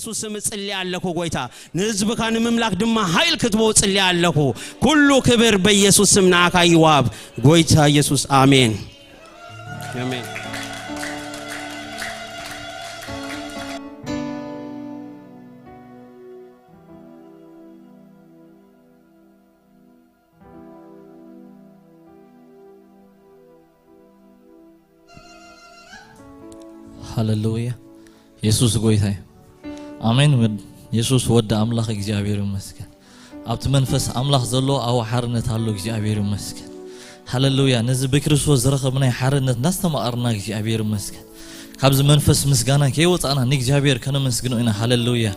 ብብርቱ ስም እጽሊ ኣለኹ ጎይታ። ንህዝብኻ ንምምላኽ ድማ ሓይል ክትቦ እጽሊ ኣለኹ። ኩሉ ክብር በኢየሱስ ስም ንዓኻ ይዋብ። ጎይታ ኢየሱስ፣ ኣሜን። ኣሜን። ሃሌሉያ። የሱስ ጎይታ እዩ። ኣሜን። ወድ-፣ የሱስ ወዲ ኣምላኽ እግዚኣብሔር ይመስገን። ኣብቲ መንፈስ ኣምላኽ ዘሎ ኣብኡ ሓርነት ኣሎ። እግዚኣብሔር ይመስገን። ሃሌሉያ። ነዚ ብክርስቶስ ዝረኸብናዮ ሓርነት እናስተማቐርና እግዚኣብሔር ይመስገን። ካብዚ መንፈስ ምስጋና ከይወጻእና ንእግዚኣብሔር ከነመስግኖ ኢና። ሃሌሉያ።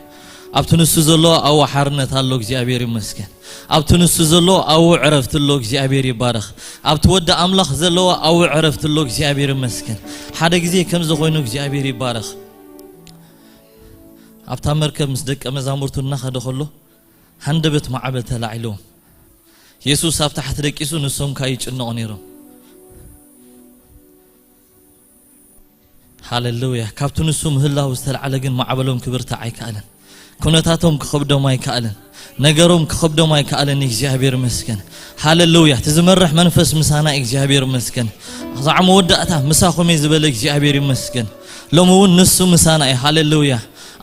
ኣብቲ ንሱ ዘሎ ኣብኡ ሓርነት ኣሎ። እግዚኣብሔር ይመስገን። ኣብቲ ንሱ ዘሎ ኣብኡ ዕረፍቲ ኣሎ። እግዚኣብሔር ይባረኽ። ኣብቲ ወዲ ኣምላኽ ዘለዎ ኣብኡ ዕረፍቲ ኣሎ። እግዚኣብሔር ይመስገን። ሓደ ግዜ ከምዚ ኮይኑ እግዚኣብሔር ይባረኽ። ኣብታ መርከብ ምስ ደቀ መዛሙርቱ እናኸደ ከሎ ሃንደበት ማዕበል ተላዒልዎም። የሱስ ኣብ ታሕቲ ደቂሱ ንሶም ከኣ ይጭነቑ ነይሮም። ሃሌሉያ። ካብቲ ንሱ ምህላው ዝተላዕለ ግን ማዕበሎም ክብርታዕ ኣይከኣለን። ኩነታቶም ክኸብዶም ኣይከኣለን። ነገሮም ክኸብዶም ኣይከኣለን። እግዚኣብሔር ይመስገን። ሃሌሉያ። እቲ ዝመርሕ መንፈስ ምሳና እዩ። እግዚኣብሔር ይመስገን። ክሳዕ መወዳእታ ምሳኹም እየ ዝበለ እግዚኣብሔር ይመስገን። ሎሚ እውን ንሱ ምሳና እዩ። ሃሌሉያ።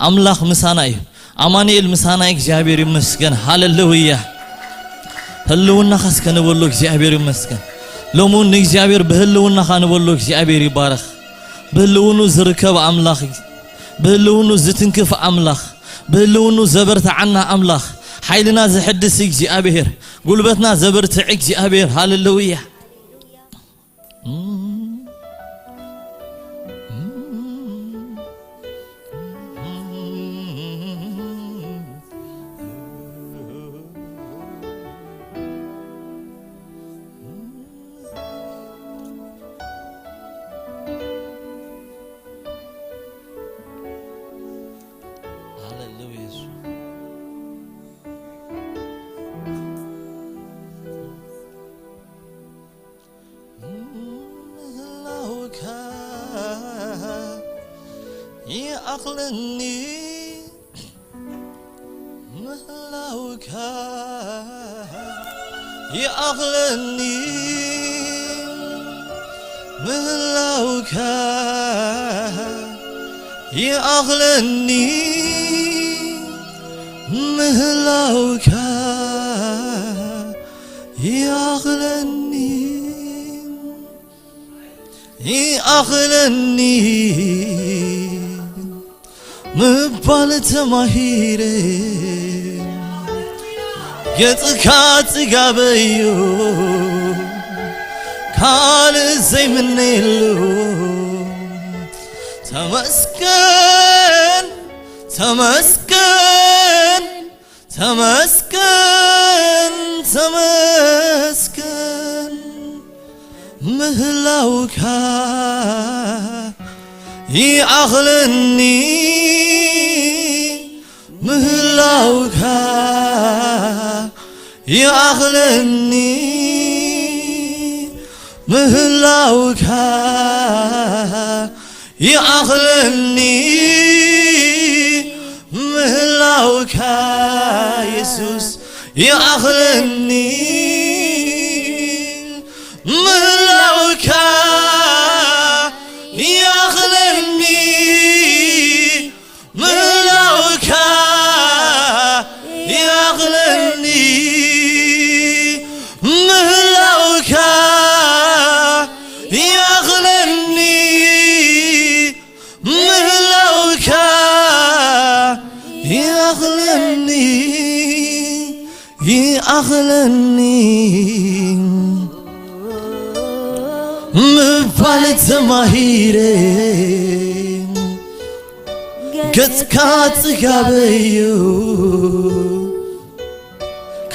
ኣምላኽ ምሳና እዩ። ኣማኑኤል ምሳና እዩ። እግዚኣብሔር ይመስገን። ሃሌሉያ። ህልውናኻ እስከ ንበሎ እግዚኣብሔር ይመስገን። ሎሚ እውን ንእግዚኣብሔር ብህልውናኻ ንበሎ እግዚኣብሔር ይባረኽ። ብህልውኑ ዝርከብ ኣምላኽ፣ ብህልውኑ ዝትንክፍ ኣምላኽ፣ ብህልውኑ ዘበርትዓና ኣምላኽ፣ ሓይልና ዝሕድስ እግዚኣብሔር፣ ጉልበትና ዘበርትዕ እግዚኣብሔር። ሃሌሉያ። ሃሌሉያ። ምህላውካ ይኣኽለኒ፣ ምህላውካ ይኣኽለኒ፣ ምህላውካ ይኣኽለኒ፣ ምህላውካ ይኣኽለኒ፣ ይኣኽለኒ ምባል ተማሂረ። ገጽካ ጽጋበዩ ካልእ ዘይምነየሉ። ተመስገን፣ ተመስገን፣ ተመስገን፣ ተመስገን። ምህላውካ ይኣኽለኒ፣ ምህላውካ ይኣኽለኒ፣ ምህላውካ ይኣኽለኒ፣ ምህላውካ የሱስ ይኣኽለኒ፣ ምህላውካ ይኣኽለኒ፣ ምህላውካ ይኣኽለኒ፣ ምህላውካ ይኣኽለኒ፣ ምህላውካ ይኣኽለኒ፣ ይኣኽለኒ ምባል ተማሂረ። ገጽካ ጽጋበዩ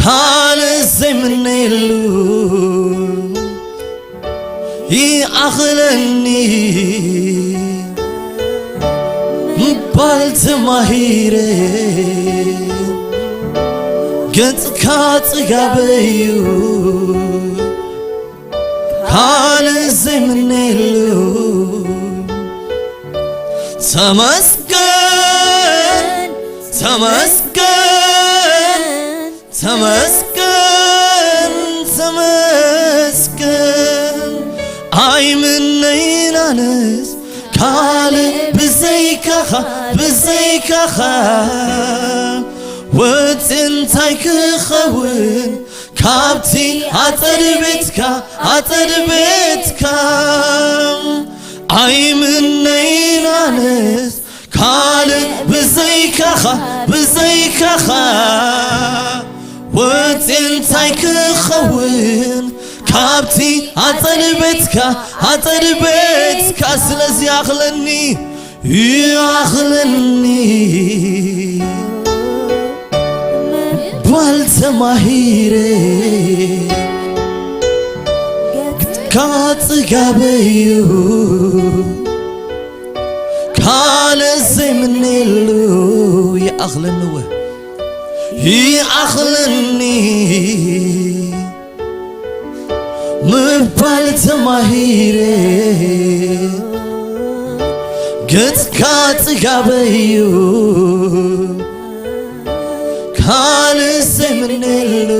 ካልእ ዘይምነየሉ። ይኣኽለኒ ምባል ተማሂረ። ገጽካ ጽጋበዩ ካልእ ዘይምነየሉ። ተመስገን፣ ተመስገን፣ ተመስገን፣ ተመስገን። ኣይምነይን ኣነስ ካልእ ብዘይካኻ፣ ብዘይካኻ። ወፂ እንታይ ክኸውን ካብቲ ኣፀድ ቤትካ፣ ኣፀድ ቤትካ። ኣይምነይን ኣነስ ካልእ ብዘይካኻ፣ ብዘይካኻ። ወፂ እንታይ ክኸውን ካብቲ ኣፀድ ቤትካ፣ ኣፀድ ቤትካ። ስለዚ ይኣኽለኒ፣ ይኣኽለኒ ባል ተማሂረ ገጽካ ጽጋበዩ ካልእ ዘይምነየሉ። ይኣኽለኒ እወ፣ ይኣኽለኒ ምባል ተማሂረ ገጽካ ጽጋበዩ ካልእ ዘይምነየሉ።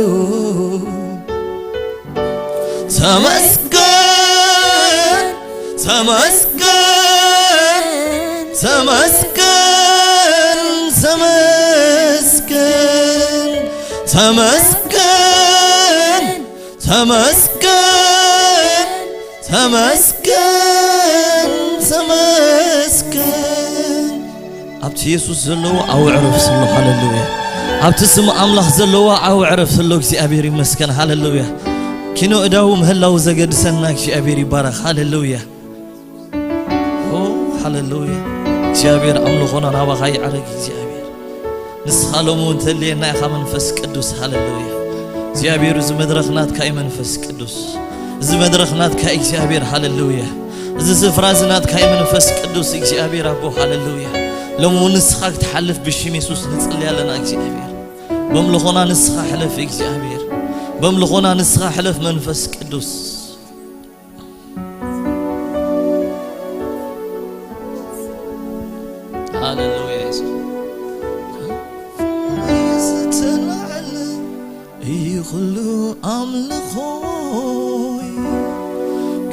ተመስገን፣ ተመስገን፣ ተመስገን፣ ተመስገን፣ ተመስገን፣ ተመስገን፣ ተመስገን፣ ተመስገን። ኣብቲ የሱስ ዘለዎ ዓው ዕረፍቲ ኣሎ። ሃሌሉያ። ኣብቲ ስም ኣምላኽ ዘለዎ ዓው ዕረፍቲ ኣሎ። እግዚኣብሔር ይመስገን። ሃሌሉያ። ኪኖ እዳዉ ምህላው ዘገድሰና እግዚኣብሔር ይባረኽ። ሃሌሉያ። ኦ፣ ሃሌሉያ። እግዚኣብሔር ኣምልኾና ናባኻ ይዓረግ እግዚኣብሔር። ንስኻ ሎሚ እውን ተልየና ኢኻ መንፈስ ቅዱስ። ሃሌሉያ። እግዚኣብሔር እዚ መድረኽ ናትካ እዩ መንፈስ ቅዱስ። እዚ መድረኽ ናትካ እዩ እግዚኣብሔር። ሃሌሉያ። እዚ ስፍራ እዚ ናትካ እዩ መንፈስ ቅዱስ እግዚኣብሔር ኣቦ። ሃሌሉያ። ሎሚ እውን ንስኻ ክትሓልፍ ብሽም የሱስ ንጽሊ ኣለና እግዚኣብሔር። በምልኾና ንስኻ ሕለፍ እግዚኣብሔር። በምልኾና ንስኻ ሕለፍ መንፈስ ቅዱስ። ሃሌሉያ የሱስ። ዝተላዕለ እዩ ኩሉ ኣምልኾይ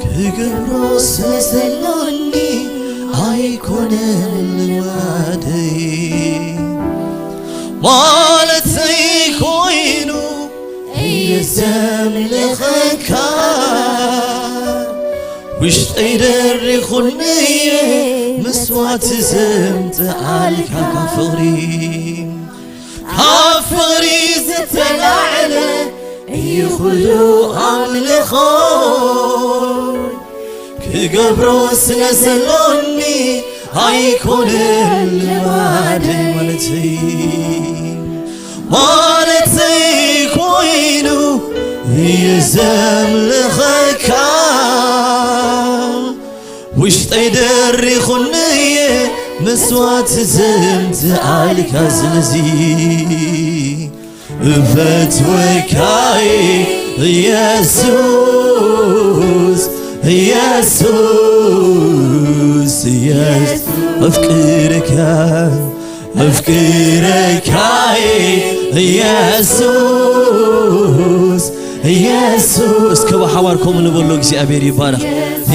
ክገብሮ ስለ ዘሎኒ ኣይኮነን ልማደይ ማለተይ ኮይኑ እየ ዘምልኸካ ውሽጠይ ደሪኹኒ እየ መስዋዕቲ ዘምጽኣልካ ካብ ፍቕሪ ካብ ፍቕሪ ዝተላዕለ እዩ ኩሉ ኣምልኾ ክገብሮ ስለ ዘሎኒ ኣይኮነን ልማደይ ማለተይ ማለተይ ኮይኑ እየ ዘምልኸካ ውሽጠይ ደሪኹኒ እየ መስዋዕቲ ዘምጽኣልካ ስለዚ እፈትወካ እየ ኢየሱስ ኢየሱስ ኢየሱስ ኣፍቅረካ ኣፍቅረካ እየ ኢየሱስ ኢየሱስ እስከ ብሓባር ከምኡ ንበሎ እግዚኣብሔር ይባረኽ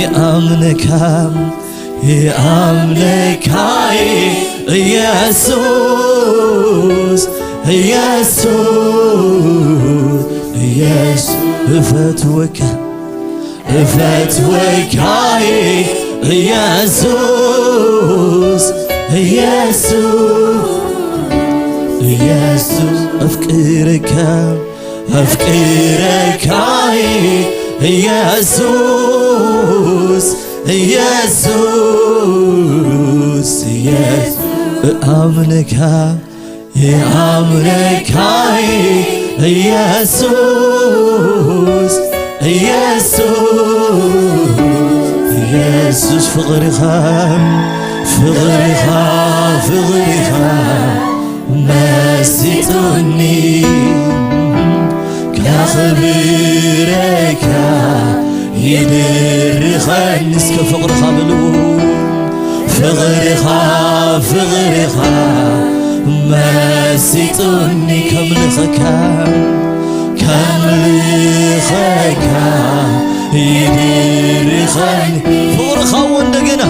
ይኣምነካ ይኣምነካ እየ ኢየሱስ ኢየሱስ ኢየሱስ እፈትወካ እፈትወካ እየ ኢየሱስ ኢየሱስ ኢየሱስ ኣፍቅረካ ኣፍቅረካ እየ ኢየሱስ ኢየሱስ ኢየሱስ እኣምነካ ይኣምነካ እየ ኢየሱስ ኢየሱስ ኢየሱስ ፍቕርኻ ፍቕርኻ ፍቕርኻ መሲጡኒ ከኽብረካ ይድርኸኒ እስከ ፍቕርኻ ብሉ ፍቕርኻ ፍቕርኻ መሲጡኒ ከምልኸካ፣ ከምልኸካ ይድርኸኒ። ፍቕርኻ እዎ እንደገና፣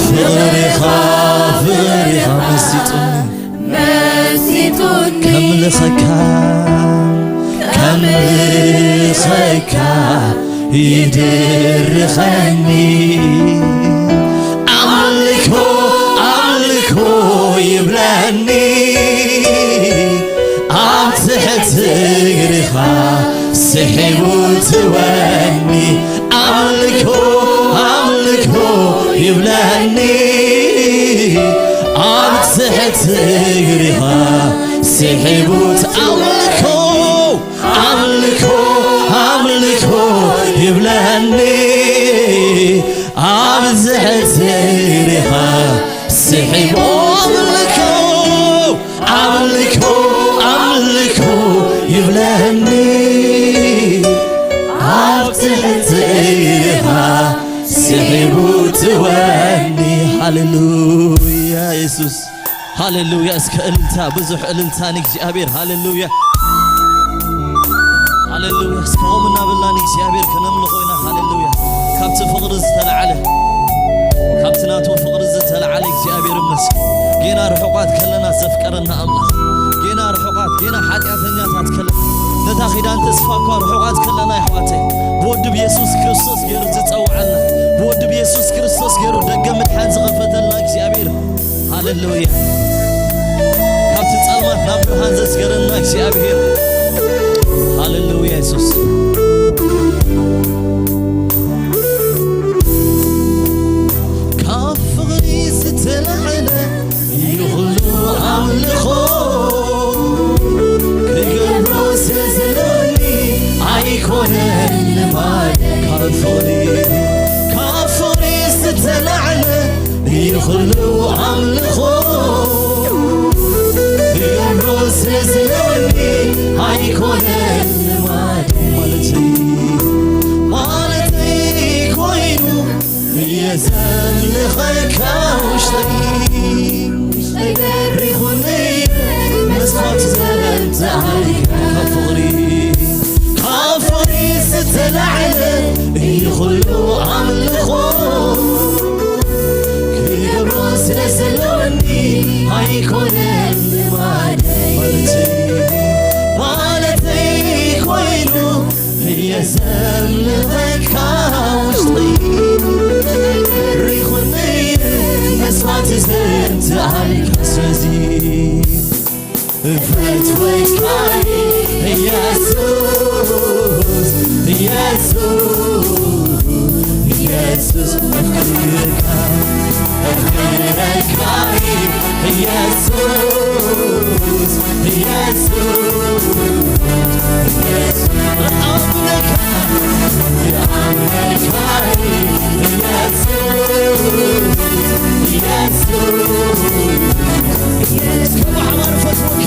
ፍቕርኻ፣ ፍቕርኻ መሲጡኒ፣ መሲጡኒ ከምልኸካ፣ ከምልኸካ ይድርኸኒ። ኣምልኮ፣ ኣምልኮ ይብለኒ፣ ኣብ ትሕቲ እግርኻ ስሒቡ ትወኒ። ኣምልኮ፣ ኣምልኮ ይብለኒ፣ ኣብ ትሕቲ እግርኻ ስሒቡ ት-፣ ኣምልኮ፣ ኣምልኮ፣ ኣምልኮ ይብለኒ፣ ኣብ ትሕቲ እግርኻ ስሒቡ። ኣምልኮ፣ ኣምልኮ፣ ኣምልኮ ይብለኒ፣ ኣብ ትሕቲ እግርኻ ስሒቡ ትወኒ። ሃሌሉያ የሱስ፣ ሃሌሉያ። እስከ እልልታ፣ ብዙሕ እልልታ ንእግዚኣብሔር። ሃሌሉያ፣ ሃሌሉያ። እስከ ኦም እናበልና ንእግዚኣብሔር ከነምልኾ ኢና። ሃሌሉያ። ካብቲ ፍቕሪ ዝተላዕለ፣ ካብቲ ናቱ ፍቕሪ ዝተላዕለ እግዚኣብሔር ይመስገን። ጌና ርሑቓት ከለና ዘፍቀረና ኣምላኽ፣ ጌና ርሑቓት፣ ጌና ሓጢኣተኛታት ከለና፣ ነታ ኪዳን ተስፋ እኳ ርሑቓት ከለና፣ ኣሕዋተይ፣ ብወዲ ብየሱስ ክርስቶስ ገይሩ ዝጸውዓና፣ ብወዲ ብየሱስ ክርስቶስ ገይሩ ደገ ምድሓን ዝኸፈተልና እግዚኣብሔር። ሃሌሉያ። ካብቲ ጸልማት ናብ ብርሃን ዘስገረና እግዚኣብሔር። ሃሌሉያ የሱስ። ካብ ፍቕሪ ዝተላዕለ ይኹሉ ኣምልኾ ክገብሮ ስለ ዘለኒ ኣይኮነን ልማድ። ካብ ፍቕሪ፣ ካብ ፍቕሪ ዝተላዕለ ይኹሉ ኣምልኾ ክገብሮ ስለ ዘለኒ ኣይኮነን ልማድ። ማለተይ፣ ማለተይ ኮይኑ እየ ዘምልኸካ ውሽጠይ፣ ውሽጠይ በሪኹኒ መስዋዕት ዘንተ ኣልካ። ካብ ፍቕሪ፣ ካብ ፍቕሪ ዝተላዕለ እዩ ኩሉ ኣምልኾ ክገብሮ ስለ ዘለኒ ኣይኮነን ልማደይ። ማለተይ፣ ማለተይ ኮይኑ እየ ዘምልኸካ ውሽጠይ ሪኹኒ መስዋዕት ዘንተ ኣልካ። ስለዚ እፈትወካ እየ ኢየሱስ፣ ኢየሱስ፣ ኢየሱስ እፍቅርካ፣ እፍቅረካ እየ ኢየሱስ፣ ኢየሱስ፣ ኢየሱስ እኣምነካ፣ እኣምነካ እየ ኢየሱስ፣ ኢየሱስ፣ ኢየሱስ። ከመ ሓባር እፈትወካ።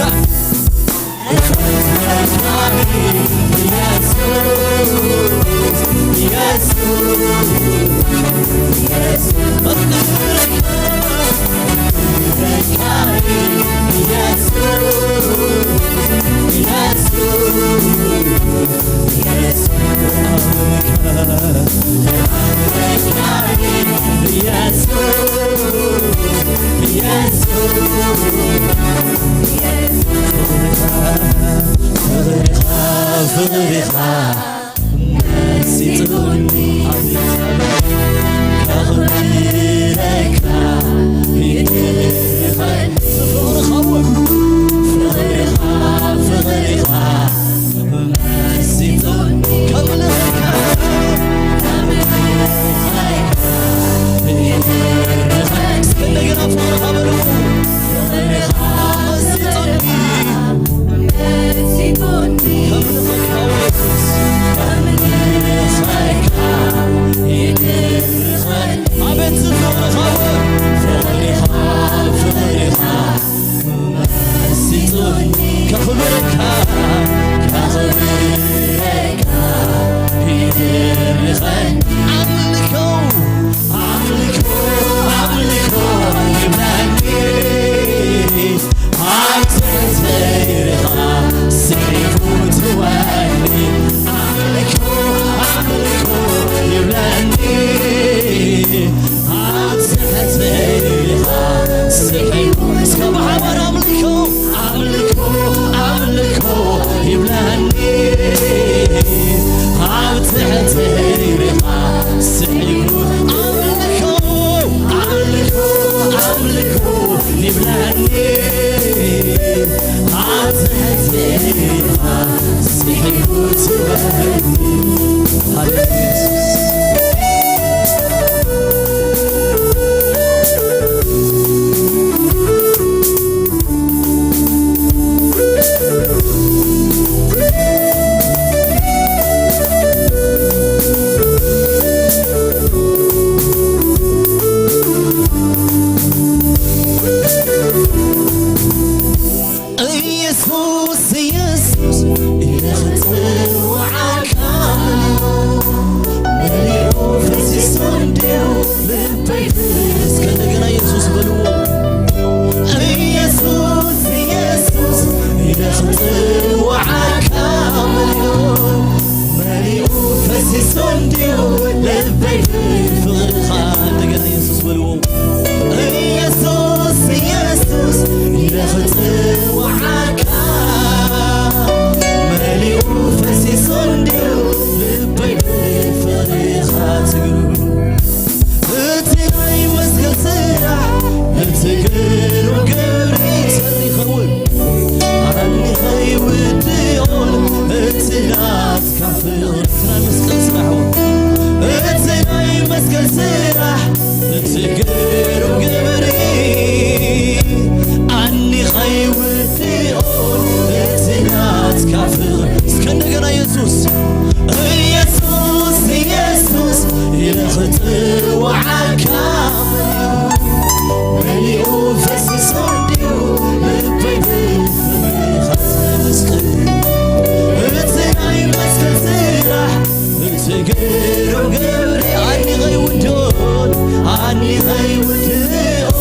ኣኒ ዘይውድኦ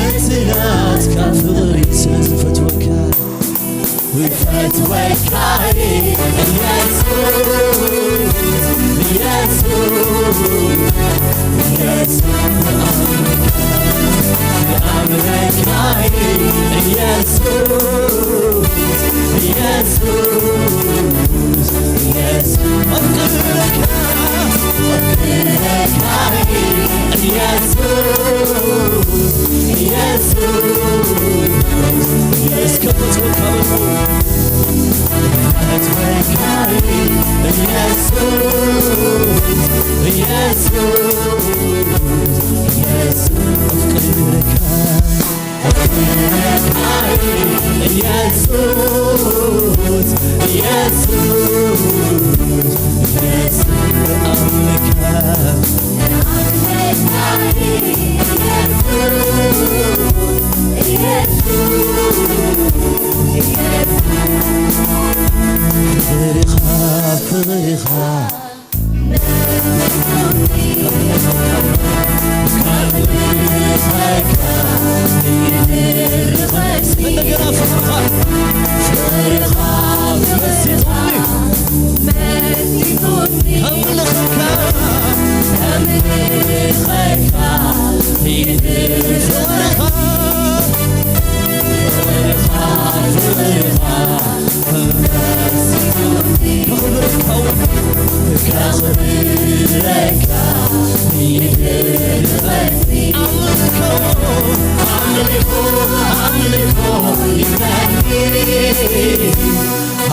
እቲ ናትካ ፍቕሪ ስለ ዝፈትወካ። ይፈትወካ ኢየሱስ፣ ኢየሱስ፣ ኢየሱስ። ኣምለካይ ኢየሱስ፣ ኢየሱስ፣ ኢየሱስ። ኣፍቅረካ፣ ኣፍቅረካ ኢየሱስ፣ ኢየሱስ። እስከ ፈትወካ በሉ። ፈትወካ ኢየሱስ፣ ኢየሱስ፣ ኢየሱስ። ኣፍቅረካ፣ ኣፍቅረካ ኢየሱስ፣ ኢየሱስ፣ ኢየሱስ። ኣምልካ ፍቅርኻ፣ ፍቅርኻ። እንደገና ፍቅርኻ፣ ፍቅርኻ መሲጡኒ።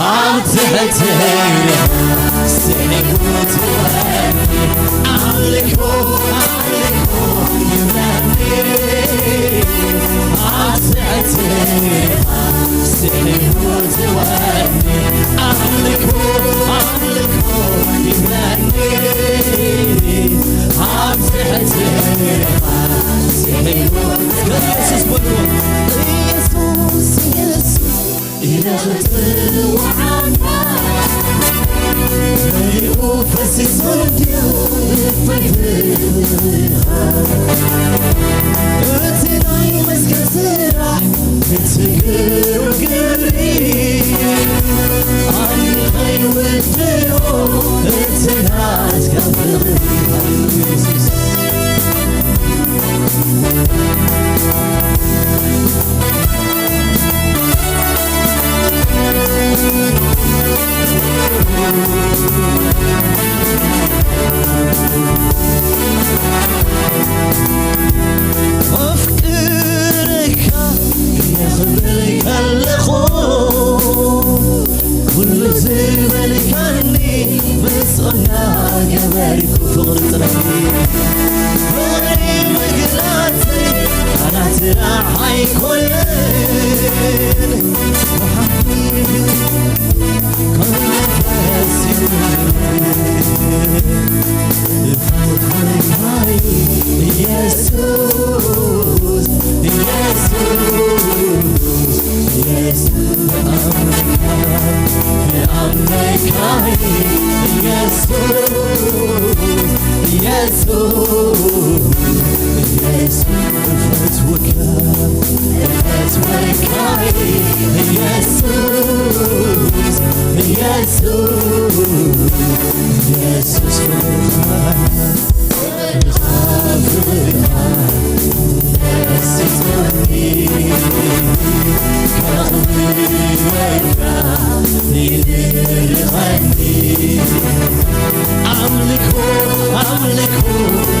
ኣብ ትሕቲ ስዒቡ ትወኒ ኣምልኮ፣ ኣምልኮ ይብለኒ። ኣብ ትሕቲ ስዒቡ ትወኒ ኣምልኮ፣ ኣምልኮ ይብለኒ። ኣብ ትሕቲ ስዒቡ ኢየሱስ በልዎ፣ ኢየሱስ፣ ኢየሱስ። ኢለ ክጽውዓካ መሊኡ ፈሲሱ እንድዩ ፍትሕኻ። እቲ ናይ መስቀል ስራሕ እቲ ግሩ ግብሪ ኣነ ከይውድኦ እቲ ናትካ ፍቕሪ። ኣፍቅረካ እየ ክብል ከለኹ፣ ኩሉ ዝበልካኒ ምስጋና ገበርኩ። ፍቕሪ ጥራይ፣ ፍቕሪ ምግላጽ ቃላት ጥራሕ ኣይኮነን። ኢየሱስ፣ ኢየሱስ፣ ፍቕርኻ፣ ፍቕርኻ፣ ፍቕርኻ መሲጡኒ፣ ከኽብረካ ይድርኸኒ። ኣምልኮ፣ ኣምልኮ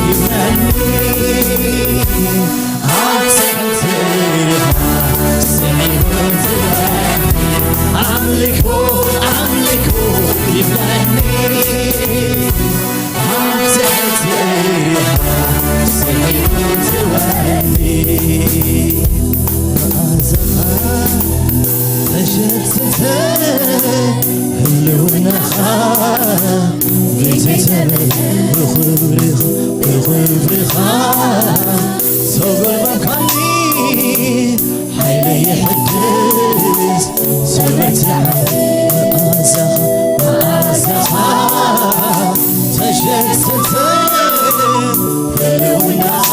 ይብለኒ። ኣምልኮ፣ ኣምልኮ ይብለኒ። መኣዛኻ ተሸትተ ህልውናኻ ቤተይ ተመልአ ብኽብርኻ፣ ብኽብርኻ። ሰው ጎልባካኒ ሓይለይ ይሕድስ፣ ሰበትዓ መኣዛኻ፣ መኣዛኻ ተሸትተ ህልውናኻ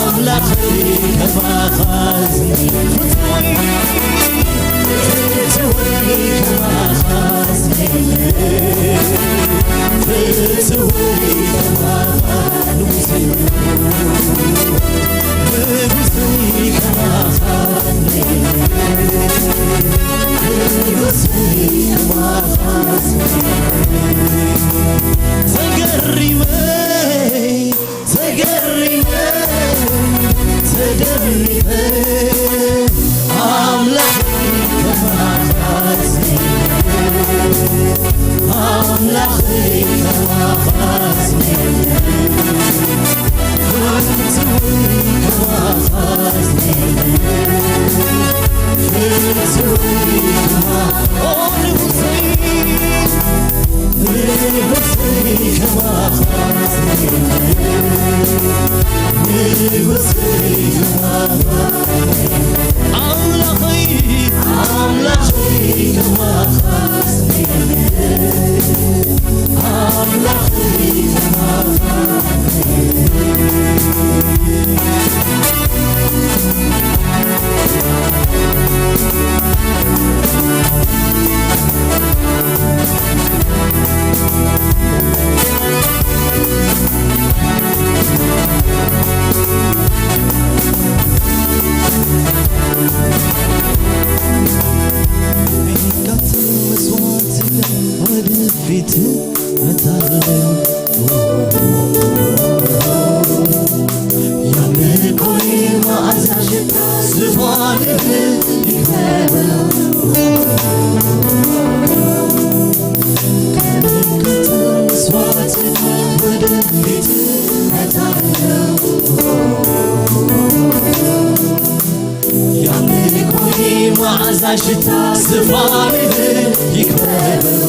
ኣምላኸይ ከማኻስ ፍትወይ ፍትወይ ከማኻስ ፍትወይ ከማኻ ንጉሰይ ንጉሰይ ከማኻ ንጉሰይ ከማኻስ ተገሪመ ተገሪመ ተደኒቐ ኣምላኸይ ከማኻስ ኣምላኸይ ከማኻስ ፍትወይ ከማኻስ ፍትወይ ከማ ኦ ንጉሰይ ወደፊት መታለሁ ያምልኮይ መዓዛ ሽታ ዝፋንህ ይክበበው። ከመንከቱ መስዋዕት ወደፊት መታለሁ ያምልኮይ መዓዛ ሽታ ዝፋንህ ይክበበው።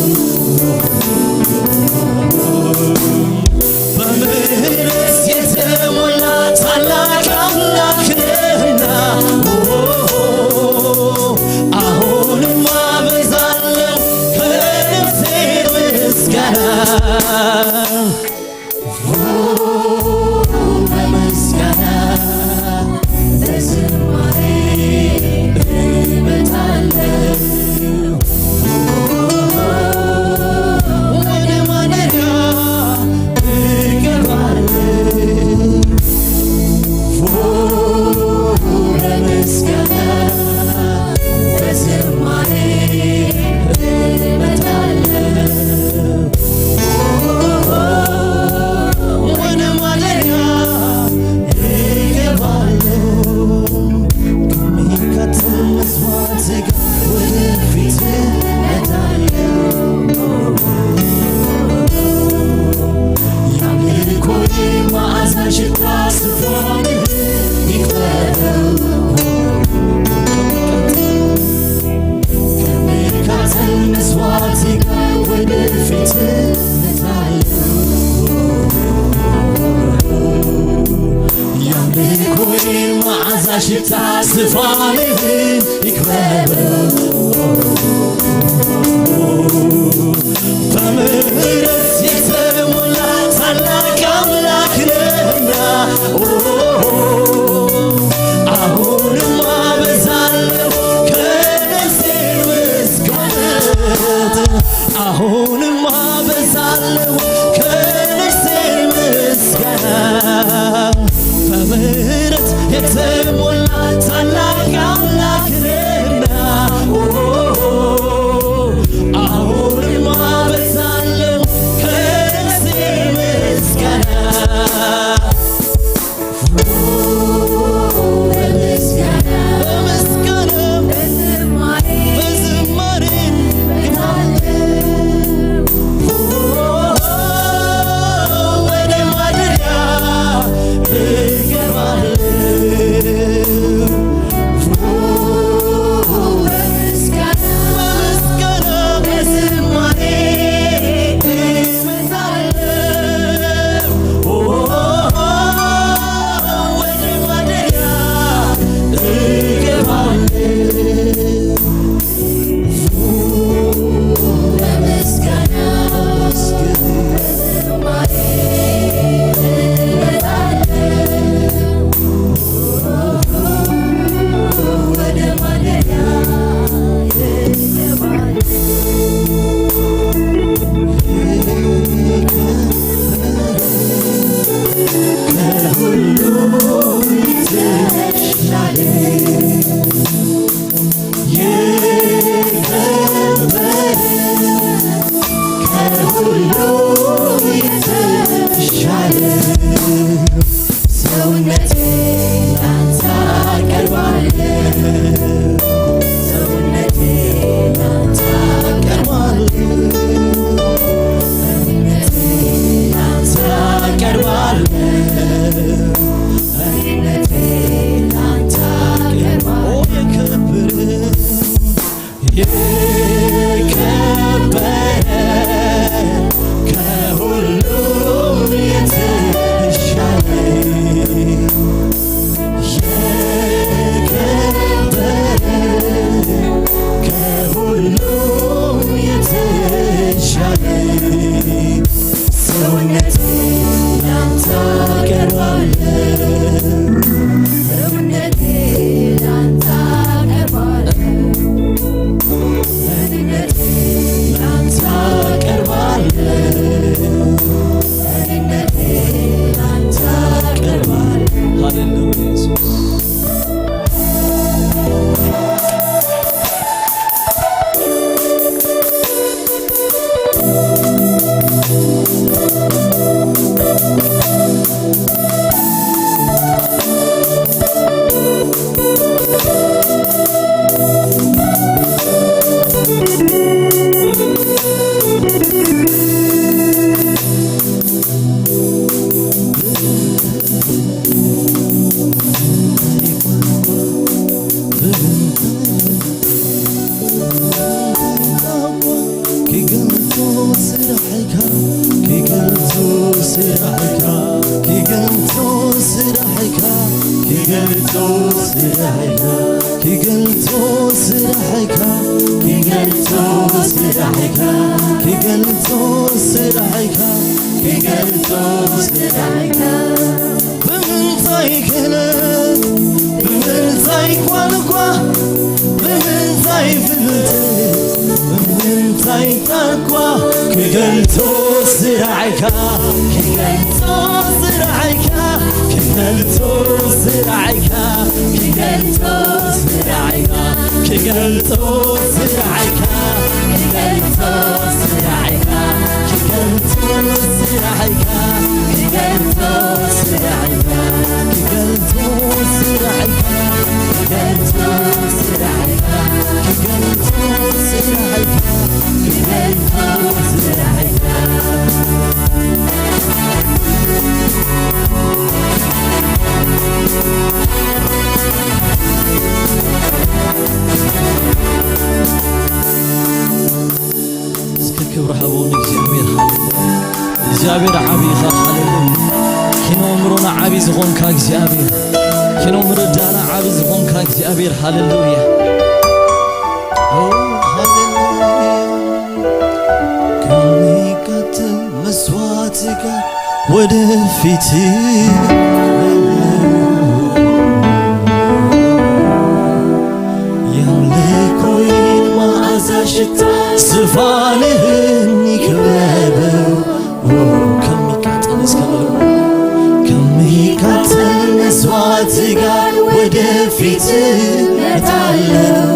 በምህረት የተሞላ ታላቅ አምላክ ነህና፣ አሁንም አበዛለሁ ከልቤ ምስጋና። በምስጋና በዝማሬ እመጣለሁ። ወደ ማደሪያ እገባለሁ። በምስጋና በዝማሬ እመጣለሁ። ወደ ማደሪያ እገባለሁ። ከሚቃጠል መስዋዕት ጋር ወደ ፊት እመጣለሁ። የአምልኮዬ መዓዛ ሽታ ስፍራን ይክበበው። ከሚቃጠል መስዋዕት ጋር ወደ ፊት እመጣለሁ። የአምልኮዬ መዓዛ ሽታ ዝፋንህን ይክበበው። በምህረት የተሞላ ታላቅ አምላክ ነህና፣ ኦ፣ አሁንም አበዛለሁ ከነፍሴ ምስጋና፣ አሁንም አበዛለሁ ከነፍሴ ምስጋና። በምህረት የተሞላ ታላቅ አምላክ ነህና፣ ኦ፣ አሁንም አበዛለሁ ከነፍሴ ምስጋና። የከበረ ከሁሉም የተሻለ የከበረ ከሁሉም የተሻለ ሰውነቴ ላንተ አቀርባለሁ። ሰውነቴ ላንተ አቀርባለሁ። ሰውነቴ ላንተ አቀርባለሁ። ሰውነቴ ላንተ አቀርባለሁ። ሃሌሉያ ኢየሱስ። ክገልጾ ስራሕካ፣ ክገልጾ ስራሕካ፣ ክገልጾ ስራሕካ፣ ክገልጾ ስራሕካ፣ ክገልጾ ስራሕካ፣ ክገልጾ ስራሕካ፣ ክገልጾ ስራሕካ፣ ክገልጾ ስራሕካ። ብምንታይ ክእለት፣ ብምንታይ ቋንቋ፣ ብምንታይ ፍልጠት፣ ብምንታይ ታኳ ክገልጾ ስራሕካ፣ ክገልጾ ስራሕካ፣ ክገልጾ ስራሕካ፣ ክገልጾ ስራሕካ፣ ክገልጾ ስራሕካ፣ ክገልጾ ስራሕካ፣ ክገልጾ ስራሕካ፣ ክገልጾ ስራሕካ፣ ክገልጾ ስራሕካ፣ ክገልጾ ስራሕካ፣ ክገልጾ ስራሕካ፣ ክገልጾ ስራሕካ። እስከ ክብሪ ሃቦ ንእግዚኣብሔር። ሃሌሉያ። እግዚኣብሔር ዓቢ ኢኻ። ሃሌሉያ። ኪኖ እምሮና ዓቢ ዝኾንካ እግዚኣብሔር፣ ኪኖ ምርዳና ዓቢ ዝኾንካ እግዚኣብሔር። ሃሌሉያ። ኦ፣ ሃሌሉያ። ከሚቃተል መስዋዕት ጋር ወደፊት የአምልኮዬን መዓዛ ሽታ ዝፋንህን ይክበበው። ኦ፣ ከሚቃጠል እስከ በሉ፣ ከሚቃጠል መስዋዕት ጋር ወደፊት እመጣለሁ።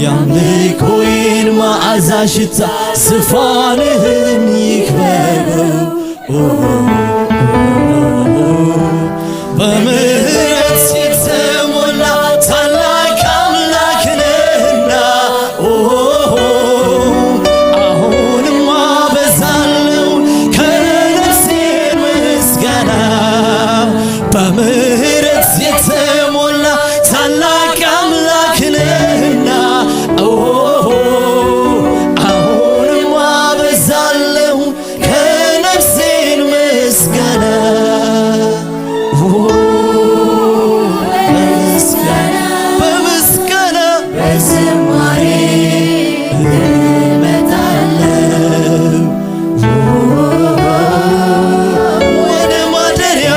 የአምልኮዬን መዓዛ ሽታ ዝፋንህን ይክበበው። በምህረት የተሞላ ታላቅ አምላክ ነህና፣ አሁንም አበዛለሁ ከነፍሴ ምስጋና። በምህረት የተሞላ ታላቅ አምላክ ነህና፣ አሁንም አበዛለሁ ከነፍሴን ምስጋና። ኦ፣ በምስጋና፣ በምስጋና፣ በዝማሬ እመጣለሁ። ወደ ማደሪያ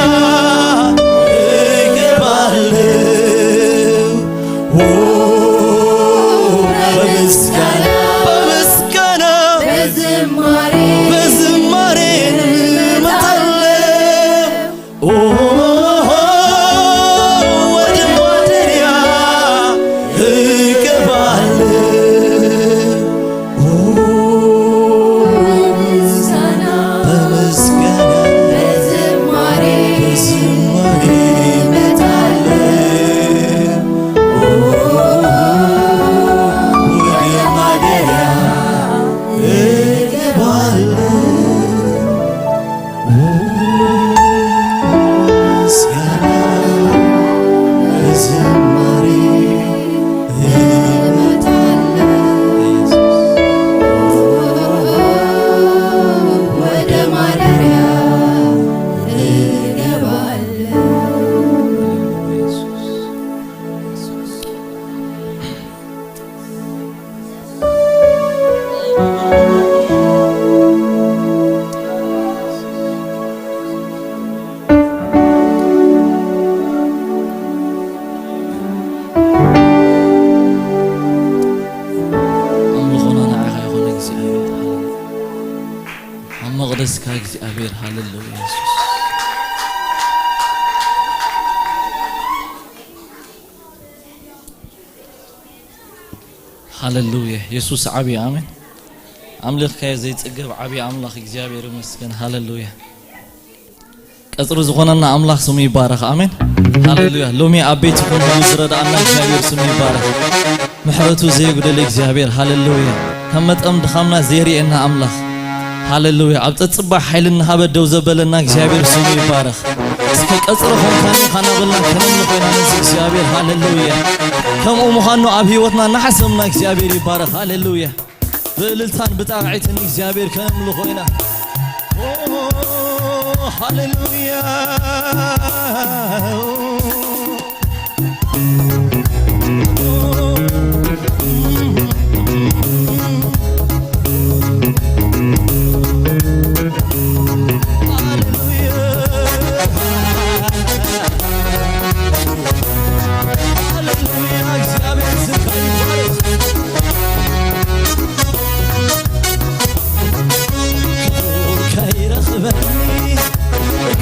እስካ እግዚኣብሔር ሃሌሉያ የሱስ። ሃሌሉያ የሱስ ዓብዪ ኣሜን። ኣምልኽካዮ ዘይጽገብ ዓብዪ ኣምላኽ እግዚኣብሔር ይመስገን። ሃሌሉያ። ቀጽሪ ዝኾነና ኣምላኽ ስሙ ይባረኽ። ኣሜን። ሃሌሉያ። ሎሚ ኣብ ቤት ይኹን ሁሉ ዝረዳኣና እግዚኣብሔር ስሙ ይባረኽ። ምሕረቱ ዘይጉደል እግዚኣብሔር። ሃሌሉያ። ከም መጠን ድኻምና ዘይርእየና ኣምላኽ። ሃሌሉያ። ኣብ ጸጽባሕ ሓይሊ እናሃበ ደው ዘበለና እግዚኣብሔር ስሙ ይባረኽ። እስኪ ቀጽሪ ኾንካኒ ካናበልና ከነምልኾ ኢና ነዚ እግዚኣብሔር። ሃሌሉያ። ከምኡ ምዃኑ ኣብ ህይወትና እናሓሰብና እግዚኣብሔር ይባረኽ። ሃሌሉያ። ብእልልታን ብጣቕዒትን እግዚኣብሔር ከነምልኾ ኢና። ኦ፣ ሃሌሉያ። ሃሌሉያ። ሃሌሉያ። እግዚኣብሔር ስምካ ይባረክ። ከይረኽበኒ፣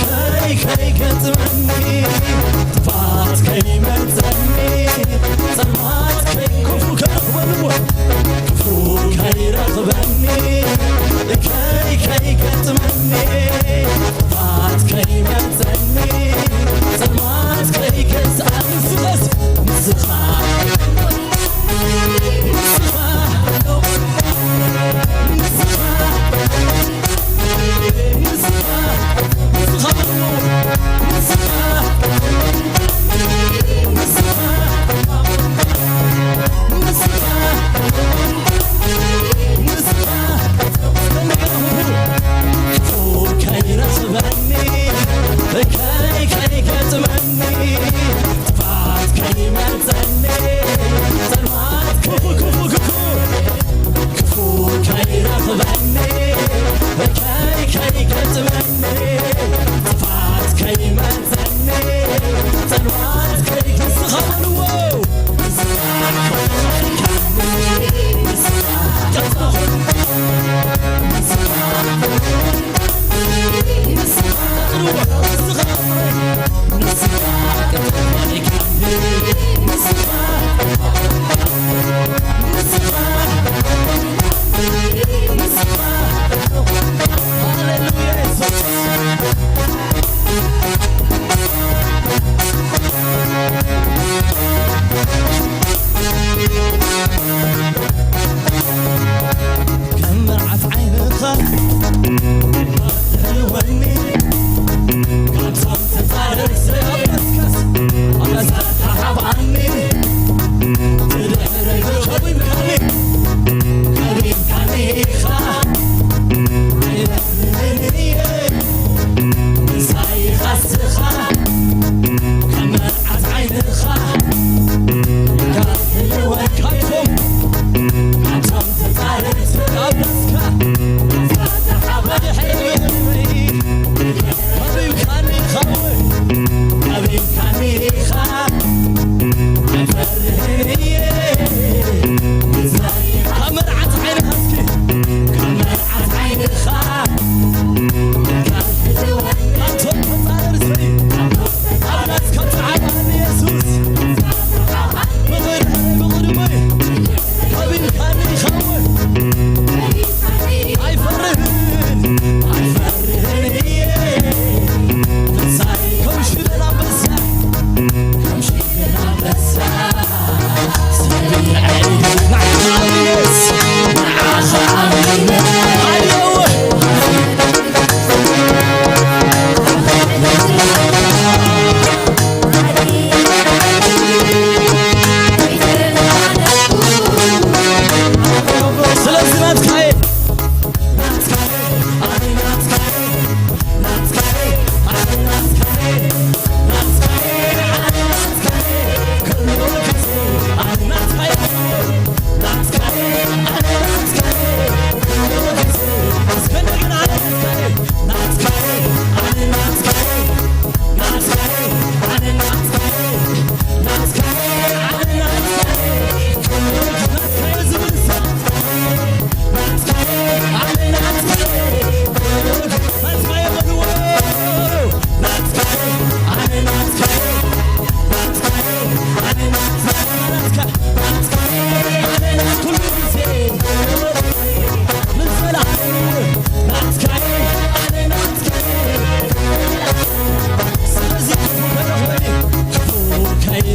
ከይ-፣ ከይገጥመኒ፣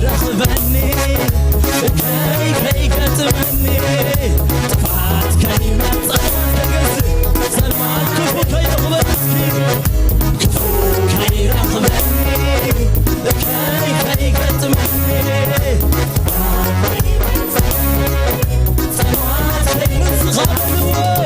ረኽበኒ ከይ ከይገጥመኒ ጥፋት ከይመጽእ ጸልማት ክፉ ከይረኽበኒ እስኪ ክፉ ከይረኽበኒ ከይ ከይገጥመኒ ጸልማት ከይመጽእ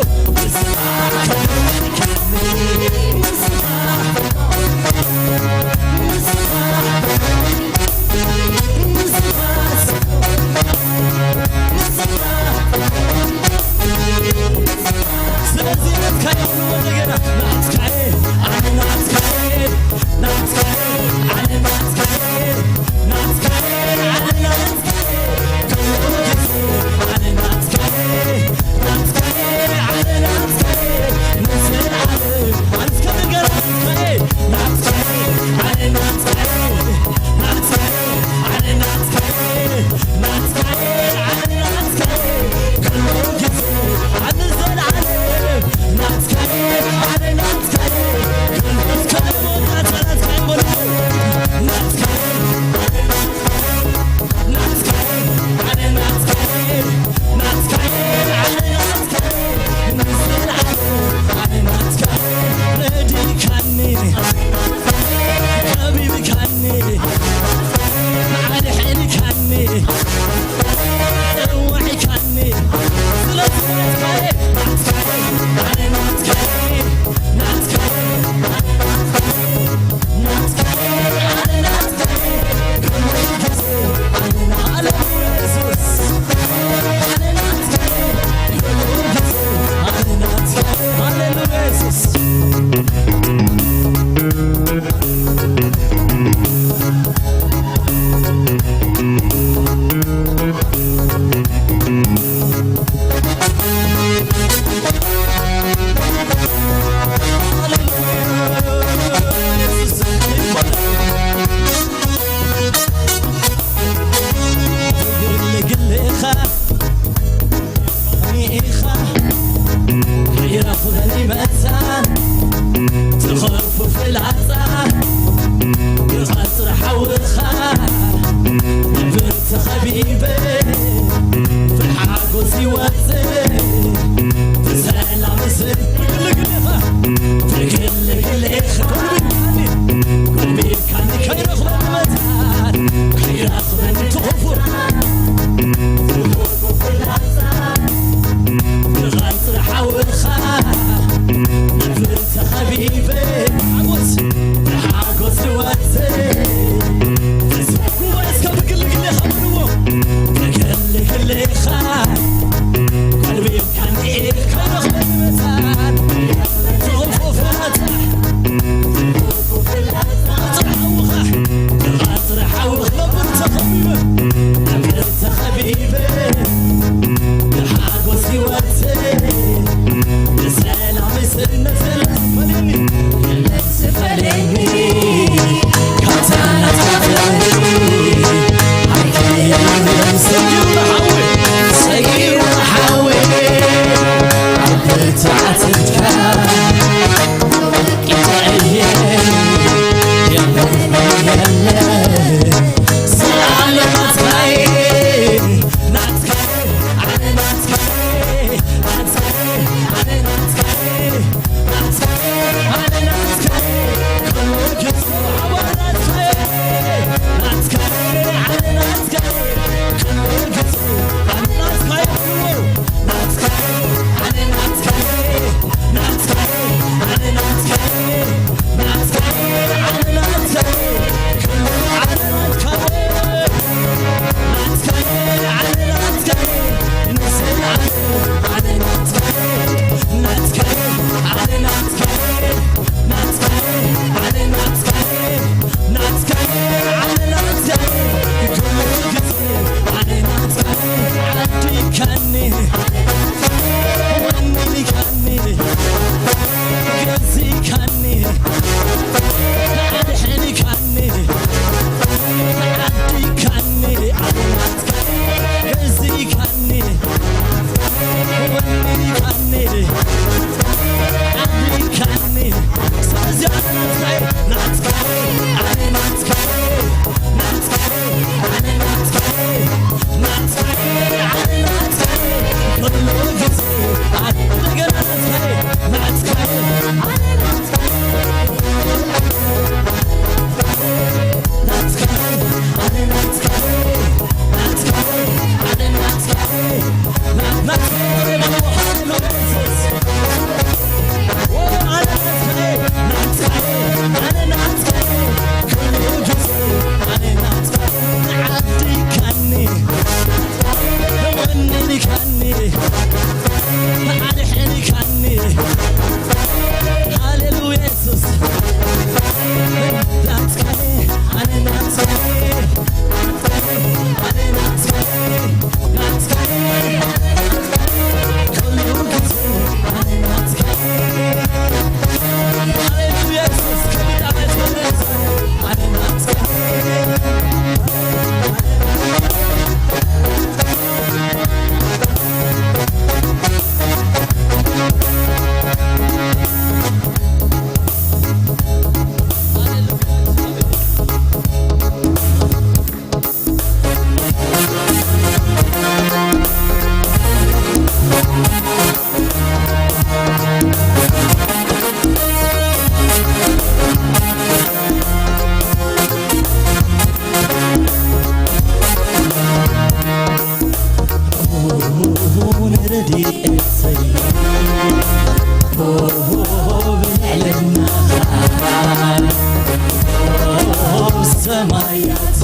ሰማያት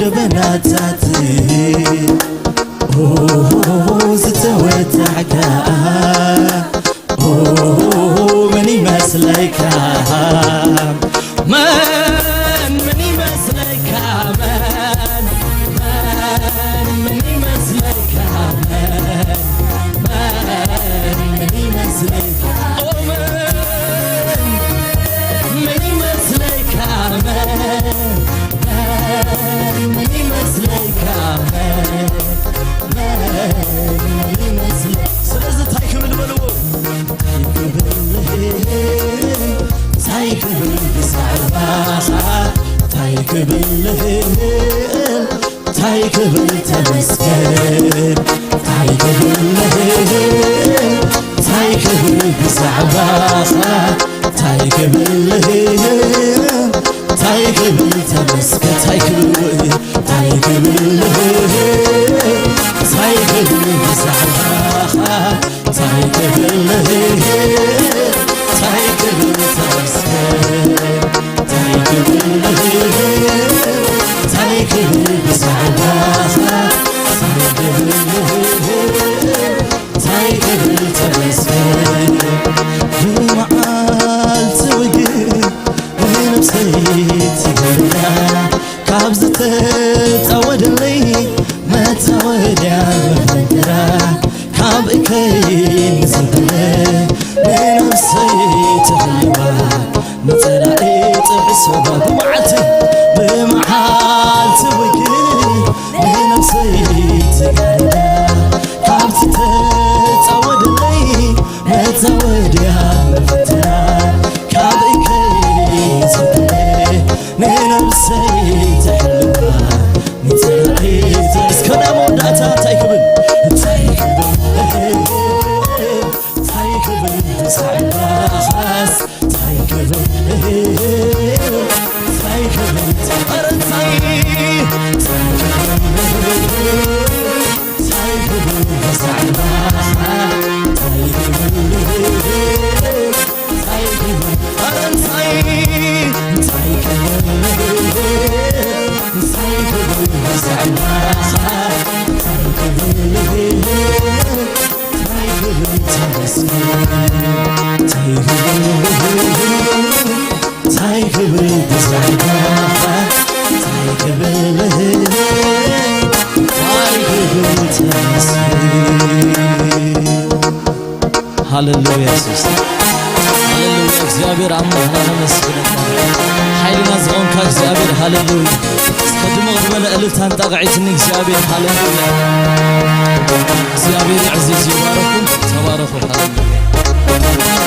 ደበናታት ዝተወጣዕካ መን ይመስለካ? መን፣ መን ይመስለካ? መን፣ መን፣ መን ይመስለካ? መን፣ መን፣ መን ይመስለካ? ኦ፣ መን፣ መን ይመስለካ? መን፣ መን፣ መን ይመስለካ? መን፣ መን፣ መን ይመስለካ? ስለዚ እንታይ ክብል በልዎ? እንታይ ክብል ብዛዕባኻ? እንታይ ክብል እንታይ ክብል ተመስገን? እንታይ ክብል እንታይ ክብል ብዛዕባኻ? እንታይ ክብል እንታይ ክብል ተመስገን? እንታይ ክብል እንታይ ክብል እንታይ ክብል ብዛዕባኻ? እንታይ ክብል እንታይ ክብል ተመስገን? እንታይ ክብል እንታይ ክብል ብዛዕባኻ? እንታይ ክብል እንታይ ክብል ተመስገን? ብመዓልቲ ሰባ ብመዓልቲ ብመዓልቲ ውግእ ንነብሰይ ትጋርዳ ካብቲ ተጻወደለይ መጻወድያ መፈተና ካብ እከይ ዘበለ ንነብሰይ ትሕልዋ ንጸላኢ እስከ ናይ መወዳእታ እንታይ ክብል እንታይ ክብል እንታይ ክብል ብዛዕባኻስ እንታይ ክብል እንታይ ክብል ኧረ እንታይ እንታይ ክብል እንታይ ክብል ብዛዕባኻ እንታይ ክብል እንታይ ክብል ኧረ እንታይ እንታይ ክብል እንታይ ክብል ብዛዕባኻ እንታይ ክብል ሃሌሉያ የሱስ። ሃሌሉያ እግዚኣብሔር ኣምላኽና ነመስግነካ። ሓይልና ዝኾንካ እግዚኣብሔር ሃሌሉያ። እስከ ድምቕ ዝበለ እልልታን ጣቕዒትን እግዚኣብሔር ሃሌሉያ። እግዚኣብሔር ይዕዝዝ ይባረኩም። ተባረኩ ሃሌሉያ።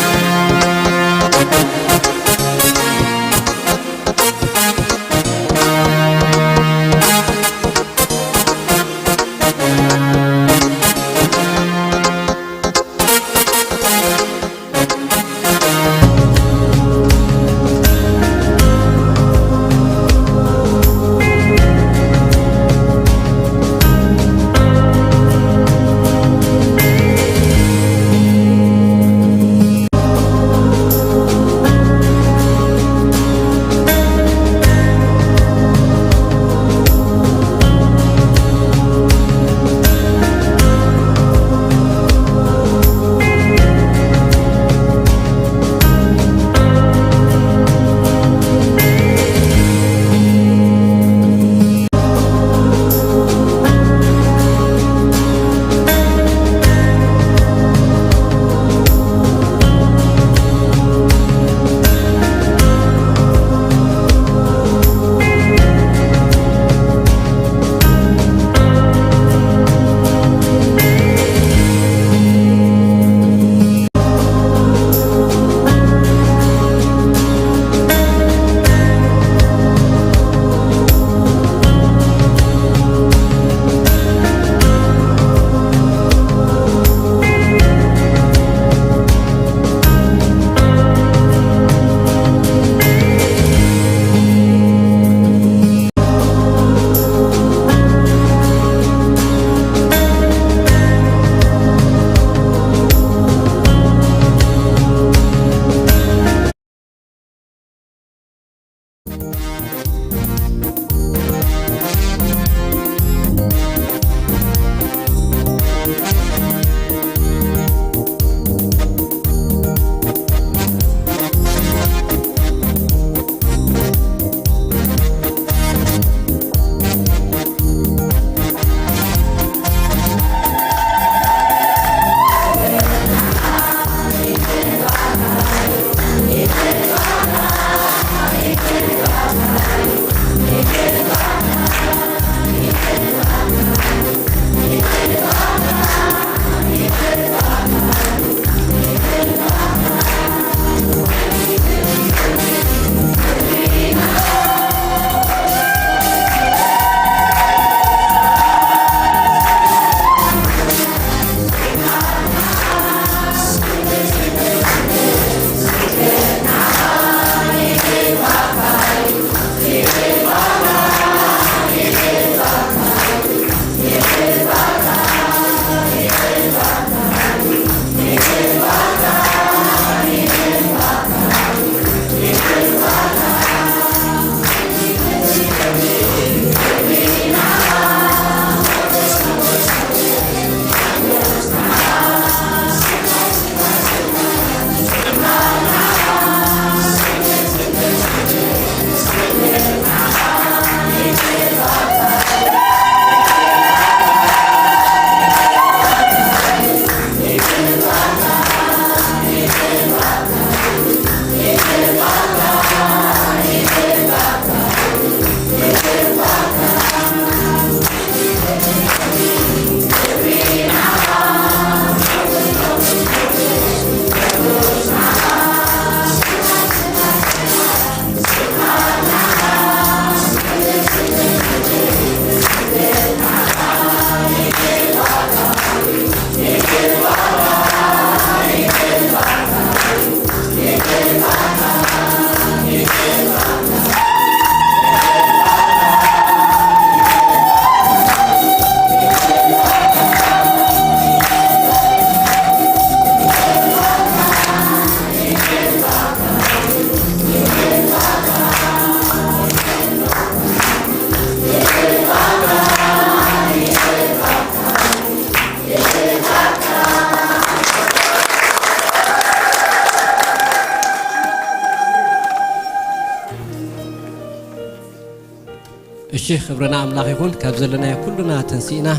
እሺ፣ ክብርና ኣምላኽ ይኹን። ካብ ዘለናዮ ኩሉና ተንሲእና፣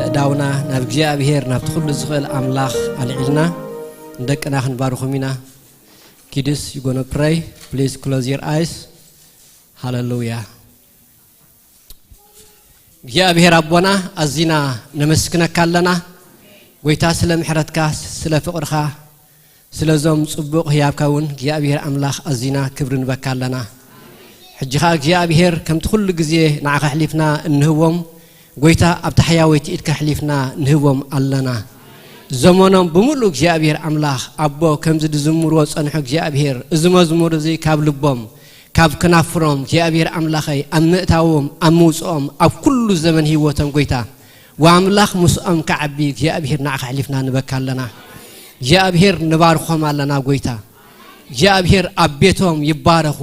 ኣእዳውና ናብ እግዚኣብሔር፣ ናብቲ ኩሉ ዝኽእል ኣምላኽ ኣልዒልና፣ ንደቅና ክንባርኾም ኢና። Kids, you gonna pray? Please close your eyes. ሃሌሉያ። እግዚኣብሔር ኣቦና፣ ኣዚና ነመስግነካ ኣለና። ጎይታ፣ ስለ ምሕረትካ፣ ስለ ፍቕርኻ፣ ስለዞም ጽቡቕ ህያብካ እውን እግዚኣብሔር ኣምላኽ ኣዚና ክብሪ ንበካ ኣለና። ሕጂ ኸኣ እግዚኣብሔር፣ ከምቲ ኩሉ ግዜ ንዓኻ ኣሕሊፍና እንህቦም፣ ጎይታ፣ ኣብታ ሕያወይቲ ኢድካ ኣሕሊፍና ንህቦም ኣለና። ዘመኖም ብምሉእ እግዚኣብሔር ኣምላኽ፣ ኣቦ፣ ከምዚ ዝዝምርዎ ጸንሑ እግዚኣብሔር፣ እዚ መዝሙር እዚ ካብ ልቦም፣ ካብ ከናፍሮም እግዚኣብሔር ኣምላኸይ፣ ኣብ ምእታዎም፣ ኣብ ምውጽኦም፣ ኣብ ኩሉ ዘመን ህይወቶም፣ ጎይታ፣ ወኣምላኽ ምስኦም ክዓቢ እግዚኣብሔር ንዓኻ ኣሕሊፍና ንበካ ኣለና። እግዚኣብሔር ንባርኾም ኣለና ጎይታ። እግዚኣብሔር ኣብ ቤቶም ይባረኹ፣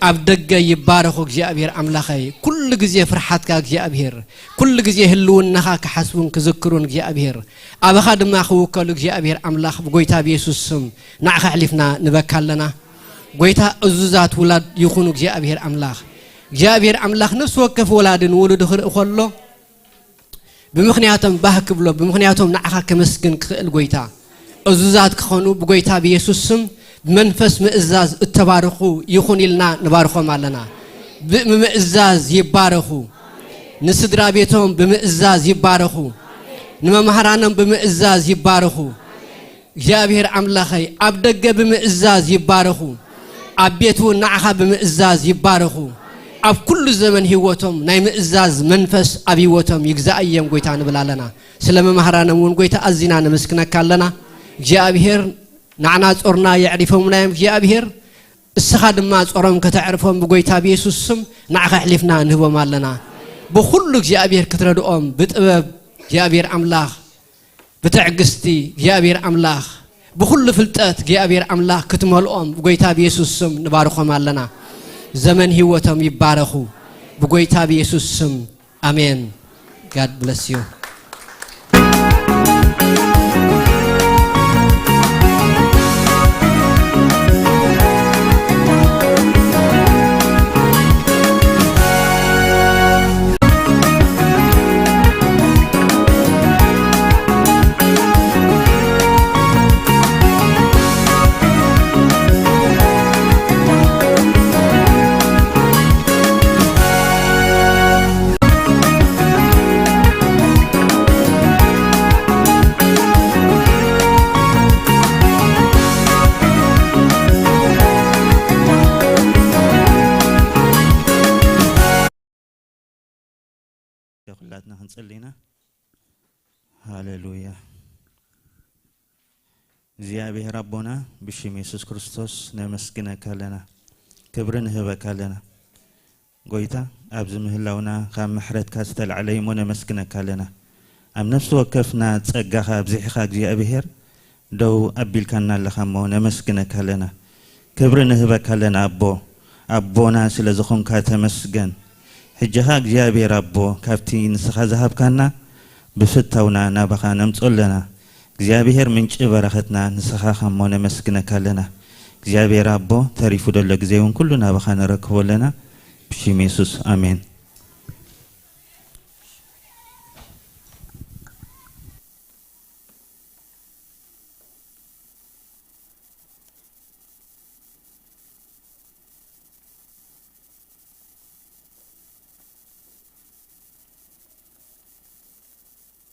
ኣብ ደገ ይባረኹ። እግዚኣብሔር ኣምላኸይ፣ ኩሉ ግዜ ፍርሓትካ እግዚኣብሔር፣ ኩሉ ግዜ ህልውናኻ ክሓስቡን ክዝክሩን እግዚኣብሔር፣ ኣባኻ ድማ ክውከሉ እግዚኣብሔር ኣምላኽ፣ ብጎይታ ብየሱስ ስም ንዓኻ ኣሕሊፍና ንበካ ኣለና። ጎይታ፣ እዙዛት ውላድ ይኹኑ እግዚኣብሔር ኣምላኽ። እግዚኣብሔር ኣምላኽ፣ ነፍሲ ወከፍ ወላዲ ንውሉዱ ክርኢ ከሎ፣ ብምኽንያቶም ባህ ክብሎ፣ ብምኽንያቶም ንዓኻ ከመስግን ክኽእል፣ ጎይታ፣ እዙዛት ክኾኑ ብጎይታ ብየሱስ ስም ብመንፈስ ምእዛዝ እተባረኹ ይኹን ኢልና ንባርኾም ኣለና። ብምእዛዝ ይባረኹ። ንስድራ ቤቶም ብምእዛዝ ይባረኹ። ንመምሃራኖም ብምእዛዝ ይባረኹ። እግዚኣብሔር ኣምላኸይ፣ ኣብ ደገ ብምእዛዝ ይባረኹ፣ ኣብ ቤት እውን ንዓኻ ብምእዛዝ ይባረኹ። ኣብ ኩሉ ዘመን ህይወቶም ናይ ምእዛዝ መንፈስ ኣብ ህይወቶም ይግዛእ እዮም፣ ጎይታ፣ ንብል ኣለና። ስለ መምሃራኖም እውን፣ ጎይታ፣ ኣዚና ነመስግነካ ኣለና። እግዚኣብሔር፣ ንዓና ጾርና የዕሪፎምና እዮም፣ እግዚኣብሔር፣ እስኻ ድማ ጾሮም ከተዕርፎም ብጎይታ ብየሱስ ስም ንዓኻ ኣሕሊፍና ንህቦም ኣለና። ብኹሉ እግዚኣብሔር ክትረድኦም ብጥበብ እግዚኣብሔር ኣምላኽ ብትዕግስቲ እግዚኣብሔር ኣምላኽ፣ ብኹሉ ፍልጠት እግዚኣብሔር ኣምላኽ ክትመልኦም ብጎይታ ብየሱስ ስም ንባርኾም ኣለና። ዘመን ህይወቶም ይባረኹ ብጎይታ ብየሱስ ስም። ኣሜን። God bless you። ኩላትና ክንጽሊ ኢና። ሃሌሉያ። እግዚኣብሔር ኣቦና፣ ብሽም የሱስ ክርስቶስ ነመስግነካ ኣለና፣ ክብሪ ንህበካ ኣለና። ጎይታ፣ ኣብዚ ምህላውና ካብ ምሕረትካ ዝተላዕለ እሞ ነመስግነካ ኣለና። ኣብ ነፍሲ ወከፍና ጸጋኻ ኣብዚሕኻ እግዚኣብሔር ደው ኣቢልካና ኣለኻ እሞ ነመስግነካ ኣለና። ክብሪ ንህበካ ኣለና ኣቦ፣ ኣቦና ስለ ዝኾንካ ተመስገን። ሕጂ ኸኣ እግዚኣብሔር ኣቦ፣ ካብቲ ንስኻ ዝሃብካና ብፍታውና ናባኻ ነምጾ ኣለና። እግዚኣብሔር ምንጪ በረኸትና ንስኻ ኸሞ ነመስግነካ ኣለና። እግዚኣብሔር ኣቦ፣ ተሪፉ ደሎ ግዜ እውን ኩሉ ናባኻ ነረክቦ ኣለና። ብሽም የሱስ፣ ኣሜን።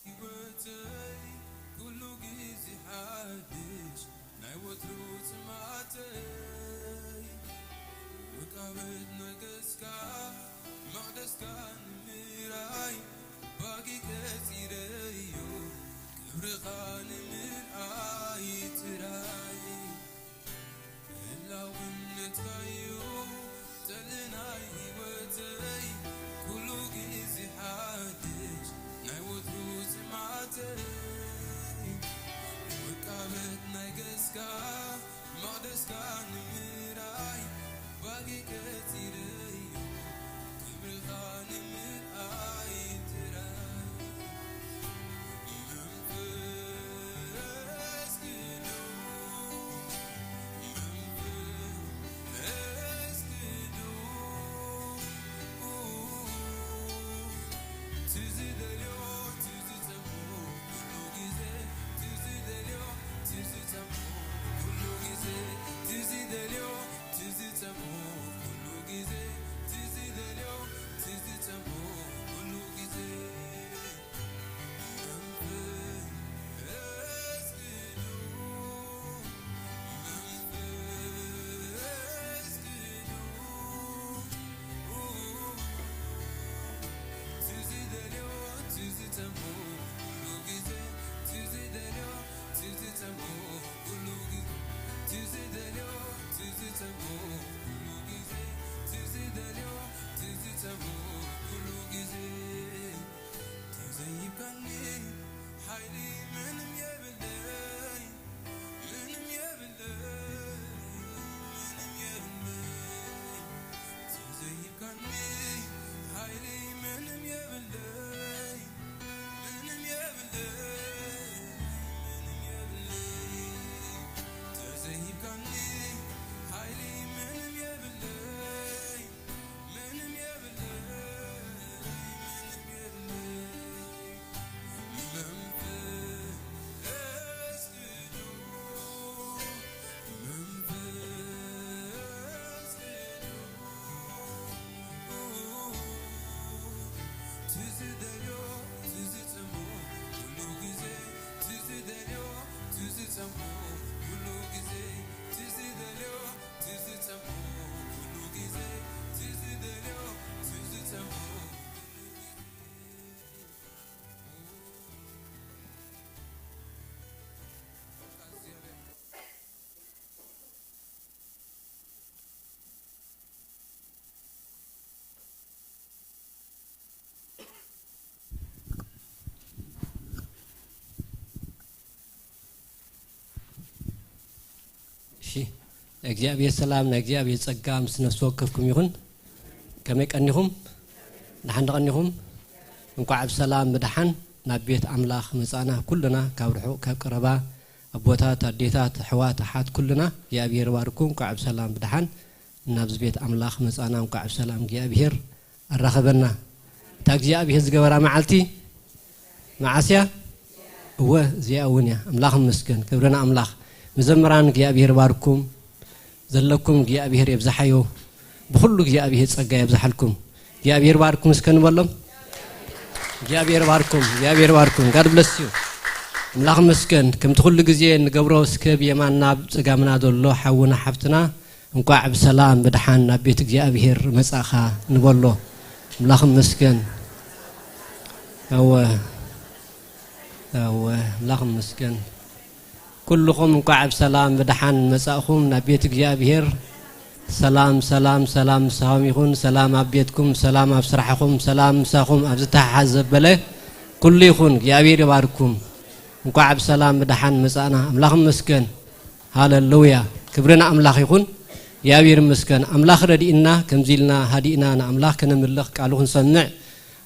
ህይወተይ ኩሉ ግዜ ሓድሽ፣ ናይ ወትሩ ጽምኣተይ፣ ውቃበት ነገስካ መቕደስካ ንምራይ፣ ባጊ ቀጺረዮ ክብርኻ ንምርኣይ ትራይ። ህላውነትካዩ ጠሊ ናይ ህይወተይ፣ ኩሉ ግዜ ሓድሽ ናይ ወትሩ ጽምኣተይ። ውቃበት ናይ ገስካ መቕደስካ ንምራይ፣ ባጊ ቀጺረዮ ክብርኻ ንምርኣይ ትራይ። መንፈስ ቅዱስ፣ መንፈስ ቅዱስ፣ ተዘይብካኒ ሓይሊ ምንም የብለይ፣ ምንም የብለይ፣ ምንም የብለይ። ተዘይብካኒ ሓይሊ ምንም የብለይ፣ ምንም የብለይ፣ ምንም የብለይ። ተዘይብካኒ ሓይሊ ምንም የብለይ፣ ምንም የብለይ፣ ምንም የብለይ። መንፈስ ቅዱስ፣ መንፈስ ቅዱስ፣ ትዝደልዮ፣ ትዝጽሞ፣ ኩሉ ግዜ፣ ትዝደልዮ፣ ትዝጽሞ፣ ኩሉ ግዜ፣ ትዝደልዮ፣ ትዝጽሞ፣ ኩሉ ግዜ፣ ትዝደልዮ፣ ትዝጽሞ። እሺ፣ ናይ እግዚኣብሔር ሰላም፣ ናይ እግዚኣብሔር ጸጋ ምስ ነፍሲ ወከፍኩም ይኹን። ከመይ ቀኒኹም? ደሓን ዶ ቀኒኹም? እንኳዕ ብሰላም ብደሓን ናብ ቤት ኣምላኽ መጻእና። ኩልና ካብ ርሑቕ ካብ ቀረባ፣ ኣቦታት፣ ኣዴታት፣ ኣሕዋት፣ ኣሓት፣ ኩልና እግዚኣብሔር ይባርኩም። እንኳዕ ብሰላም ብደሓን ናብዚ ቤት ኣምላኽ መጻእና። እንኳዕ ብሰላም እግዚኣብሔር ኣራኸበና። እታ እግዚኣብሔር ዝገበራ መዓልቲ መዓስ እያ? እወ፣ እዚኣ እውን እያ። ኣምላኽ ይመስገን፣ ክብሪ ንኣምላኽ። መዘምራን እግዚኣብሔር ይባርኩም። ዘለኩም እግዚኣብሔር የብዝሓዮ። ብኹሉ እግዚኣብሔር ጸጋ የብዝሓልኩም። እግዚኣብሔር ይባርኩም እስከ ንበሎም። እግዚኣብሔር ይባርኩም፣ እግዚኣብሔር ይባርኩም። God bless you። ኣምላኽ ይመስገን። ከምቲ ኩሉ ግዜ እንገብሮ እስከ ብየማንና ብጸጋምና ዘሎ ሓውና ሓፍትና እንኳዕ ብሰላም ብደሓን ናብ ቤት እግዚኣብሔር መጻእኻ ንበሎ። ኣምላኽ ይመስገን። እወ፣ እወ፣ ኣምላኽ ይመስገን። ኩልኹም እንኳዕ ብሰላም ብደሓን መጻእኹም ናብ ቤት እግዚኣብሔር። ሰላም፣ ሰላም፣ ሰላም ምሳኹም ይኹን። ሰላም ኣብ ቤትኩም፣ ሰላም ኣብ ስራሕኹም፣ ሰላም ምሳኹም ኣብ ዝተሓሓዝ ዘበለ ኩሉ ይኹን። እግዚኣብሔር ይባርኩም። እንኳዕ ብሰላም ብደሓን መጻእና። ኣምላኽ ይመስገን። ሃለሉያ፣ ክብሪ ንኣምላኽ ይኹን። እግዚኣብሔር ይመስገን። ኣምላኽ ረዲእና፣ ከምዚ ኢልና ሃዲእና ንኣምላኽ ከነምልኽ፣ ቃሉ ክንሰምዕ፣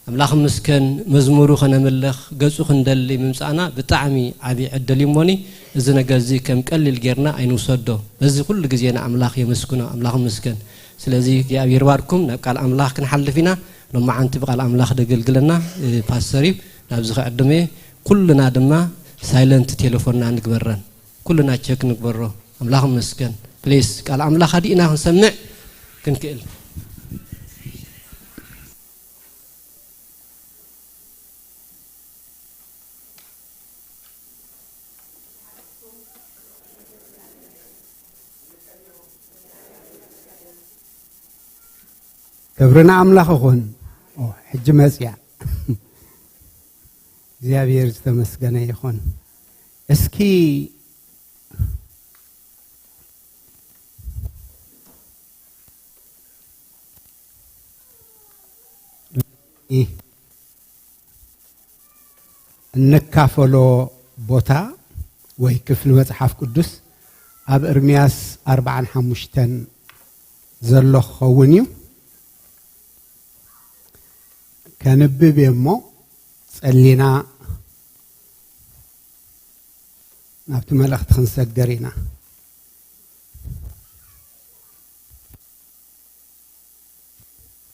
ኣምላኽ ይመስገን፣ መዝሙሩ ከነምልኽ፣ ገጹ ክንደሊ ምምጻእና ብጣዕሚ ዓቢ ዕድል እዩ። እሞኒ፣ እዚ ነገር እዚ ከም ቀሊል ጌርና ኣይንውሰዶ። በዚ ኩሉ ግዜ ንኣምላኽ የመስግኖ። ኣምላኽ ይመስገን። ስለዚ እግዚኣብሔር ይባርኩም። ናብ ቃል ኣምላኽ ክንሓልፍ ኢና። ሎማዓንቲ ብቃል ኣምላኽ ደገልግለና፣ እ፣ ፓስተር እዩ። ናብዚ ክዕድመ፣ ኩልና ድማ ሳይለንት ቴሌፎንና ንግበረን። ኩልና ቸክ ንግበሮ። ኣምላኽ ይመስገን። ፕሊስ፣ ቃል ኣምላኽ ሃዲእና ክንሰምዕ ክንክእል። ክብሪ ንኣምላኽ ይኹን። ኦ፣ ሕጂ መጽያ። እግዚኣብሔር ዝተመስገነ ይኹን። እስኪ እንካፈሎ ቦታ ወይ ክፍሊ መጽሓፍ ቅዱስ ኣብ እርምያስ ኣርባዓን ሓሙሽተን ዘሎ ክኸውን እዩ። ከንብብ እየ እሞ ጸሊና ናብቲ መልእኽቲ ክንሰገር ኢና።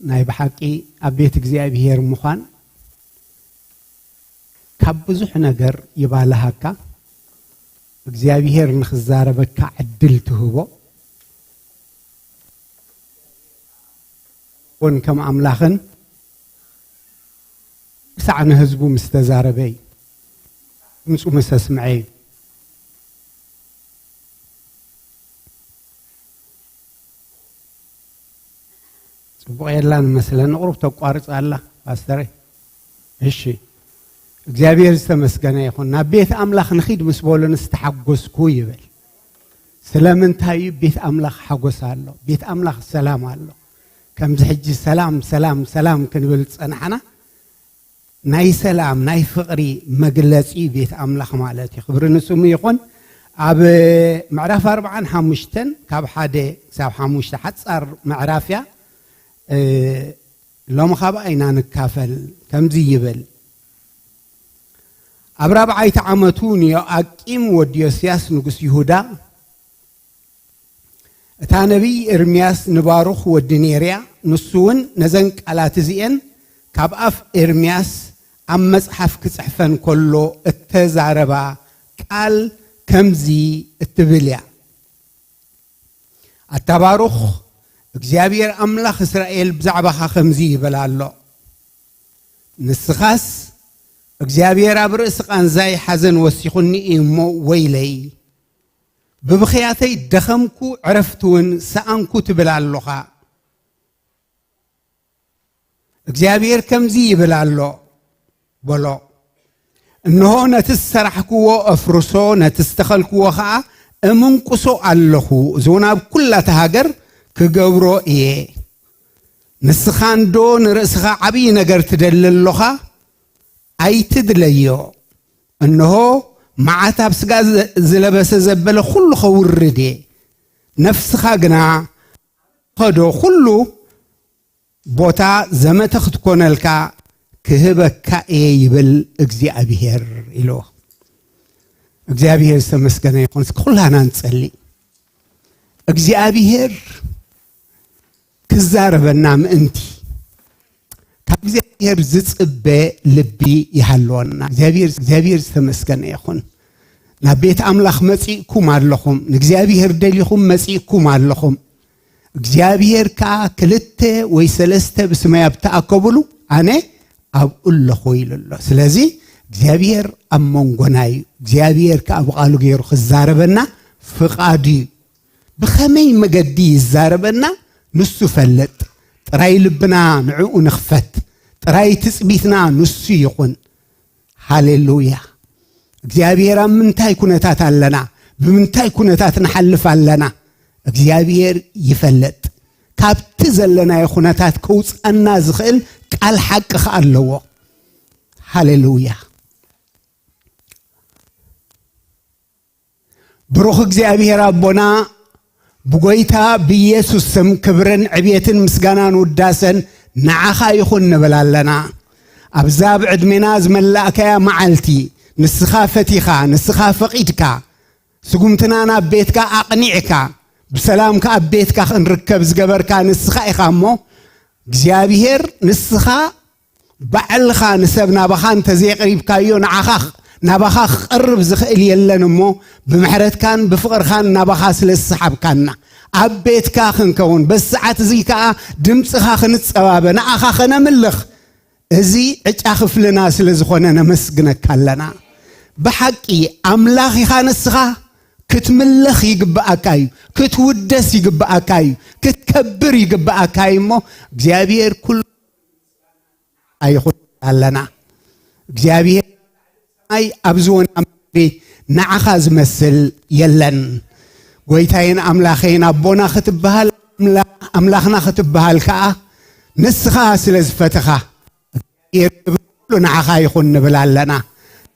ናይ ብሓቂ ኣብ ቤት እግዚኣብሔር ምዃን ካብ ብዙሕ ነገር ይባልሃካ። እግዚኣብሔር ንኽዛረበካ ዕድል ትህቦ። እውን ከም ኣምላኽን ክሳዕ ንህዝቡ ምስ ተዛረበ እዩ። ድምፁ ምስ ኣስምዐ እዩ። ጽቡቕ የላን መስለኒ፣ ቁሩብ ተቋርጽ ኣላ ፓስተረይ። እሺ፣ እግዚኣብሔር ዝተመስገነ ይኹን። ናብ ቤት ኣምላኽ ንኺድ ምስ በሎ ንስተሓጎስኩ ይብል። ስለምንታይ እዩ? ቤት ኣምላኽ ሓጎስ ኣሎ፣ ቤት ኣምላኽ ሰላም ኣሎ። ከምዚ ሕጂ ሰላም ሰላም ሰላም ክንብል ዝጸናሕና ናይ ሰላም ናይ ፍቕሪ መግለጺ ቤት ኣምላኽ ማለት እዩ። ክብሪ ንስሙ ይኹን። ኣብ ምዕራፍ ኣርባዓን ሓሙሽተን ካብ ሓደ ክሳብ ሓሙሽተ ሓጻር ምዕራፍ እያ። እ፣ ሎሚ ካብኣ ኢና ንካፈል። ከምዚ ይብል፣ ኣብ ራብዓይቲ ዓመቱ ንዮኣቂም ወዲ ዮስያስ ንጉስ ይሁዳ፣ እታ ነቢይ ኤርምያስ ንባሩኽ ወዲ ኔርያ፣ ንሱ እውን ነዘን ቃላት እዚኤን ካብ ኣፍ ኤርምያስ ኣብ መጽሓፍ ክጽሕፈን ከሎ እተዛረባ ቃል ከምዚ እትብል እያ። ኣታ ባሩኽ፣ እግዚኣብሔር ኣምላኽ እስራኤል ብዛዕባኻ ከምዚ ይብል ኣሎ። ንስኻስ፣ እግዚኣብሔር ኣብ ርእሲ ቃንዛይ ሓዘን ወሲኹኒ እዩ እሞ ወይለይ። ብብኽያተይ ደኸምኩ፣ ዕረፍቲ እውን ሰኣንኩ ትብል ኣሎኻ። እግዚኣብሔር ከምዚ ይብል ኣሎ በሎ። እንሆ ነቲ ዝሰራሕክዎ ኣፍርሶ፣ ነቲ ዝተኸልክዎ ኸኣ እምንቁሶ ኣለኹ። እዚ እውን ኣብ ኩላ እታ ሃገር ክገብሮ እየ። ንስኻ እንዶ ንርእስኻ ዓብዪ ነገር ትደሊ ኣሎኻ? ኣይትድለዮ። እንሆ መዓት ኣብ ስጋ ዝ-፣ ዝለበሰ ዘበለ ኩሉ ኸውርድ እየ። ነፍስኻ ግና ኸዶ ኩሉ ቦታ ዘመተ ክትኮነልካ ክህበካ እየ ይብል እግዚኣብሔር ኢልዎ። እግዚኣብሔር ዝተመስገነ ይኹን። እስኪ ኩላና ንጸሊ። እግዚኣብሔር ክዛረበና ምእንቲ ካብ እግዚኣብሔር ዝጽበ ልቢ ይሃልወና። እግዚኣብሔር፣ እግዚኣብሔር ዝተመስገነ ይኹን። ናብ ቤት ኣምላኽ መጺእኩም ኣለኹም፣ ንእግዚኣብሔር ደሊኹም መጺእኩም ኣለኹም። እግዚኣብሔር ከኣ ክልተ ወይ ሰለስተ ብስመይ ኣብ ተኣከቡሉ ኣነ ኣብኡ ኣለኹ ኢሉ ኣሎ። ስለዚ እግዚኣብሔር ኣብ መንጎና እዩ። እግዚኣብሔር ከኣ ብቓሉ ገይሩ ክዛረበና ፍቓዱ እዩ። ብኸመይ መገዲ ይዛረበና ንሱ ይፈልጥ። ጥራይ ልብና ንዕኡ ንኽፈት። ጥራይ ትጽቢትና ንሱ ይኹን። ሃሌሉያ። እግዚኣብሔር ኣብ ምንታይ ኩነታት ኣለና? ብምንታይ ኩነታት ንሓልፍ ኣለና? እግዚኣብሔር ይፈልጥ። ካብቲ ዘለናዮ ኩነታት ከውጽኣና ዝኽእል ቃል ሓቂ ከኣ ኣለዎ። ሃሌሉያ። ብሩኽ እግዚኣብሔር ኣቦና፣ ብጎይታ ብኢየሱስ ስም ክብርን ዕብየትን ምስጋናን ውዳሰን ንዓኻ ይኹን ንብል ኣለና። ኣብዛ ኣብ ዕድሜና ዝመላእካያ መዓልቲ፣ ንስኻ ፈቲኻ፣ ንስኻ ፈቒድካ፣ ስጉምትና ናብ ቤትካ ኣቕኒዕካ፣ ብሰላም ከኣ ኣብ ቤትካ ክንርከብ ዝገበርካ ንስኻ ኢኻ እሞ፣ እግዚኣብሔር ንስኻ ባዕልኻ ንሰብ ናባኻ እንተዘየቕሪብካዮ፣ ንዓኻ፣ ናባኻ ክቐርብ ዝኽእል የለን እሞ፣ ብምሕረትካን ብፍቕርኻን ናባኻ ስለ ዝሰሓብካና፣ ኣብ ቤትካ ክንከውን፣ በዚ ሰዓት እዚ ከኣ ድምጽኻ ክንጸባበ፣ ንዓኻ ከነምልኽ፣ እዚ ዕጫ ክፍልና ስለ ዝኾነ ነመስግነካ ኣለና። ብሓቂ ኣምላኽ ኢኻ ንስኻ፣ ክትምለኽ ይግብኣካ እዩ፣ ክትውደስ ይግብኣካ እዩ፣ ክትከብር ይግብኣካ እዩ እሞ እግዚኣብሔር ኩሉ ኣይኹን ኣለና። እግዚኣብሔር ኣይ ኣብዚ ወና ምድሪ ንዓኻ ዝመስል የለን። ጎይታዬን ኣምላኸይን ኣቦና ክትበሃል፣ ኣምላ-፣ ኣምላኽና ክትበሃል ከኣ ንስኻ ስለ ዝፈተኻ፣ ክብሪ ኩሉ ንዓኻ ይኹን ንብል ኣለና።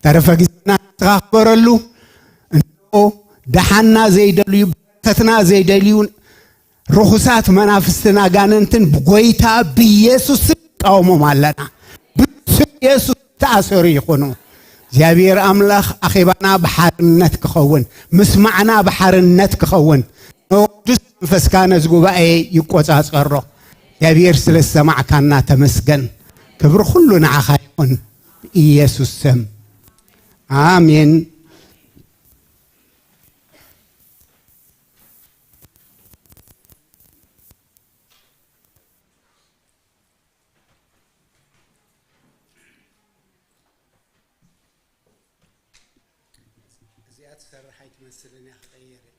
ተረፈ ግዜና ንስኻ ክበረሉ። እንሆ ደሓንና ዘይደልዩ፣ በረከትና ዘይደልዩ ርኹሳት መናፍስትን ኣጋንንትን ብጎይታ ብኢየሱስ ስም ንቃወሞም ኣለና። ብስም ኢየሱስ ተኣሰሩ ይኹኑ። እግዚኣብሔር ኣምላኽ ኣኼባና ብሓርነት ክኸውን፣ ምስማዕና ብሓርነት ክኸውን፣ ቅዱስ መንፈስካ ነዚ ጉባኤ ይቆጻጸሮ። እግዚኣብሔር ስለ ዝሰማዕካና ተመስገን። ክብሪ ኩሉ ንዓኻ ይኹን ብኢየሱስ ስም። ኣሜን። እዚኣ ትሰርሕ ኣይትመስልን እያ፣ ክቕይር እየ።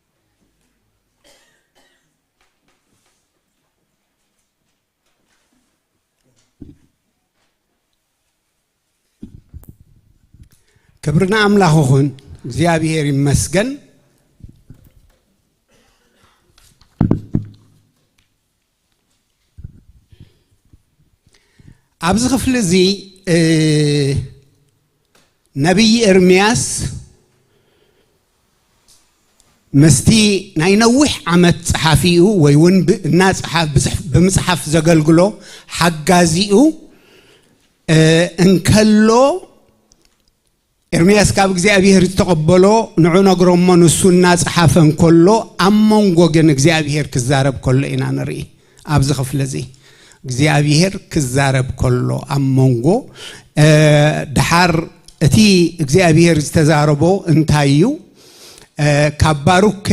ክብሪ ንኣምላኽ ይኹን፣ እግዚኣብሔር ይመስገን። ኣብዚ ክፍሊ እዚ ነቢይ ኤርምያስ ምስቲ ናይ ነዊሕ ዓመት ጸሓፊኡ ወይ እውን እናጸሓፍ ብምጽሓፍ ዘገልግሎ ሓጋዚኡ እንከሎ፣ ኤርምያስ ካብ እግዚኣብሔር ዝተቐበሎ ንዑ ነግሮሞ፣ ንሱ እናጸሓፈ እንከሎ ኣብ መንጎ ግን እግዚኣብሔር ክዛረብ ከሎ ኢና ንርኢ። ኣብዚ ክፍሊ እዚ እግዚኣብሔር ክዛረብ ከሎ ኣብ መንጎ፣ ደሓር እቲ እግዚኣብሔር ዝተዛረቦ እንታይ እዩ? ካብ ባሩክ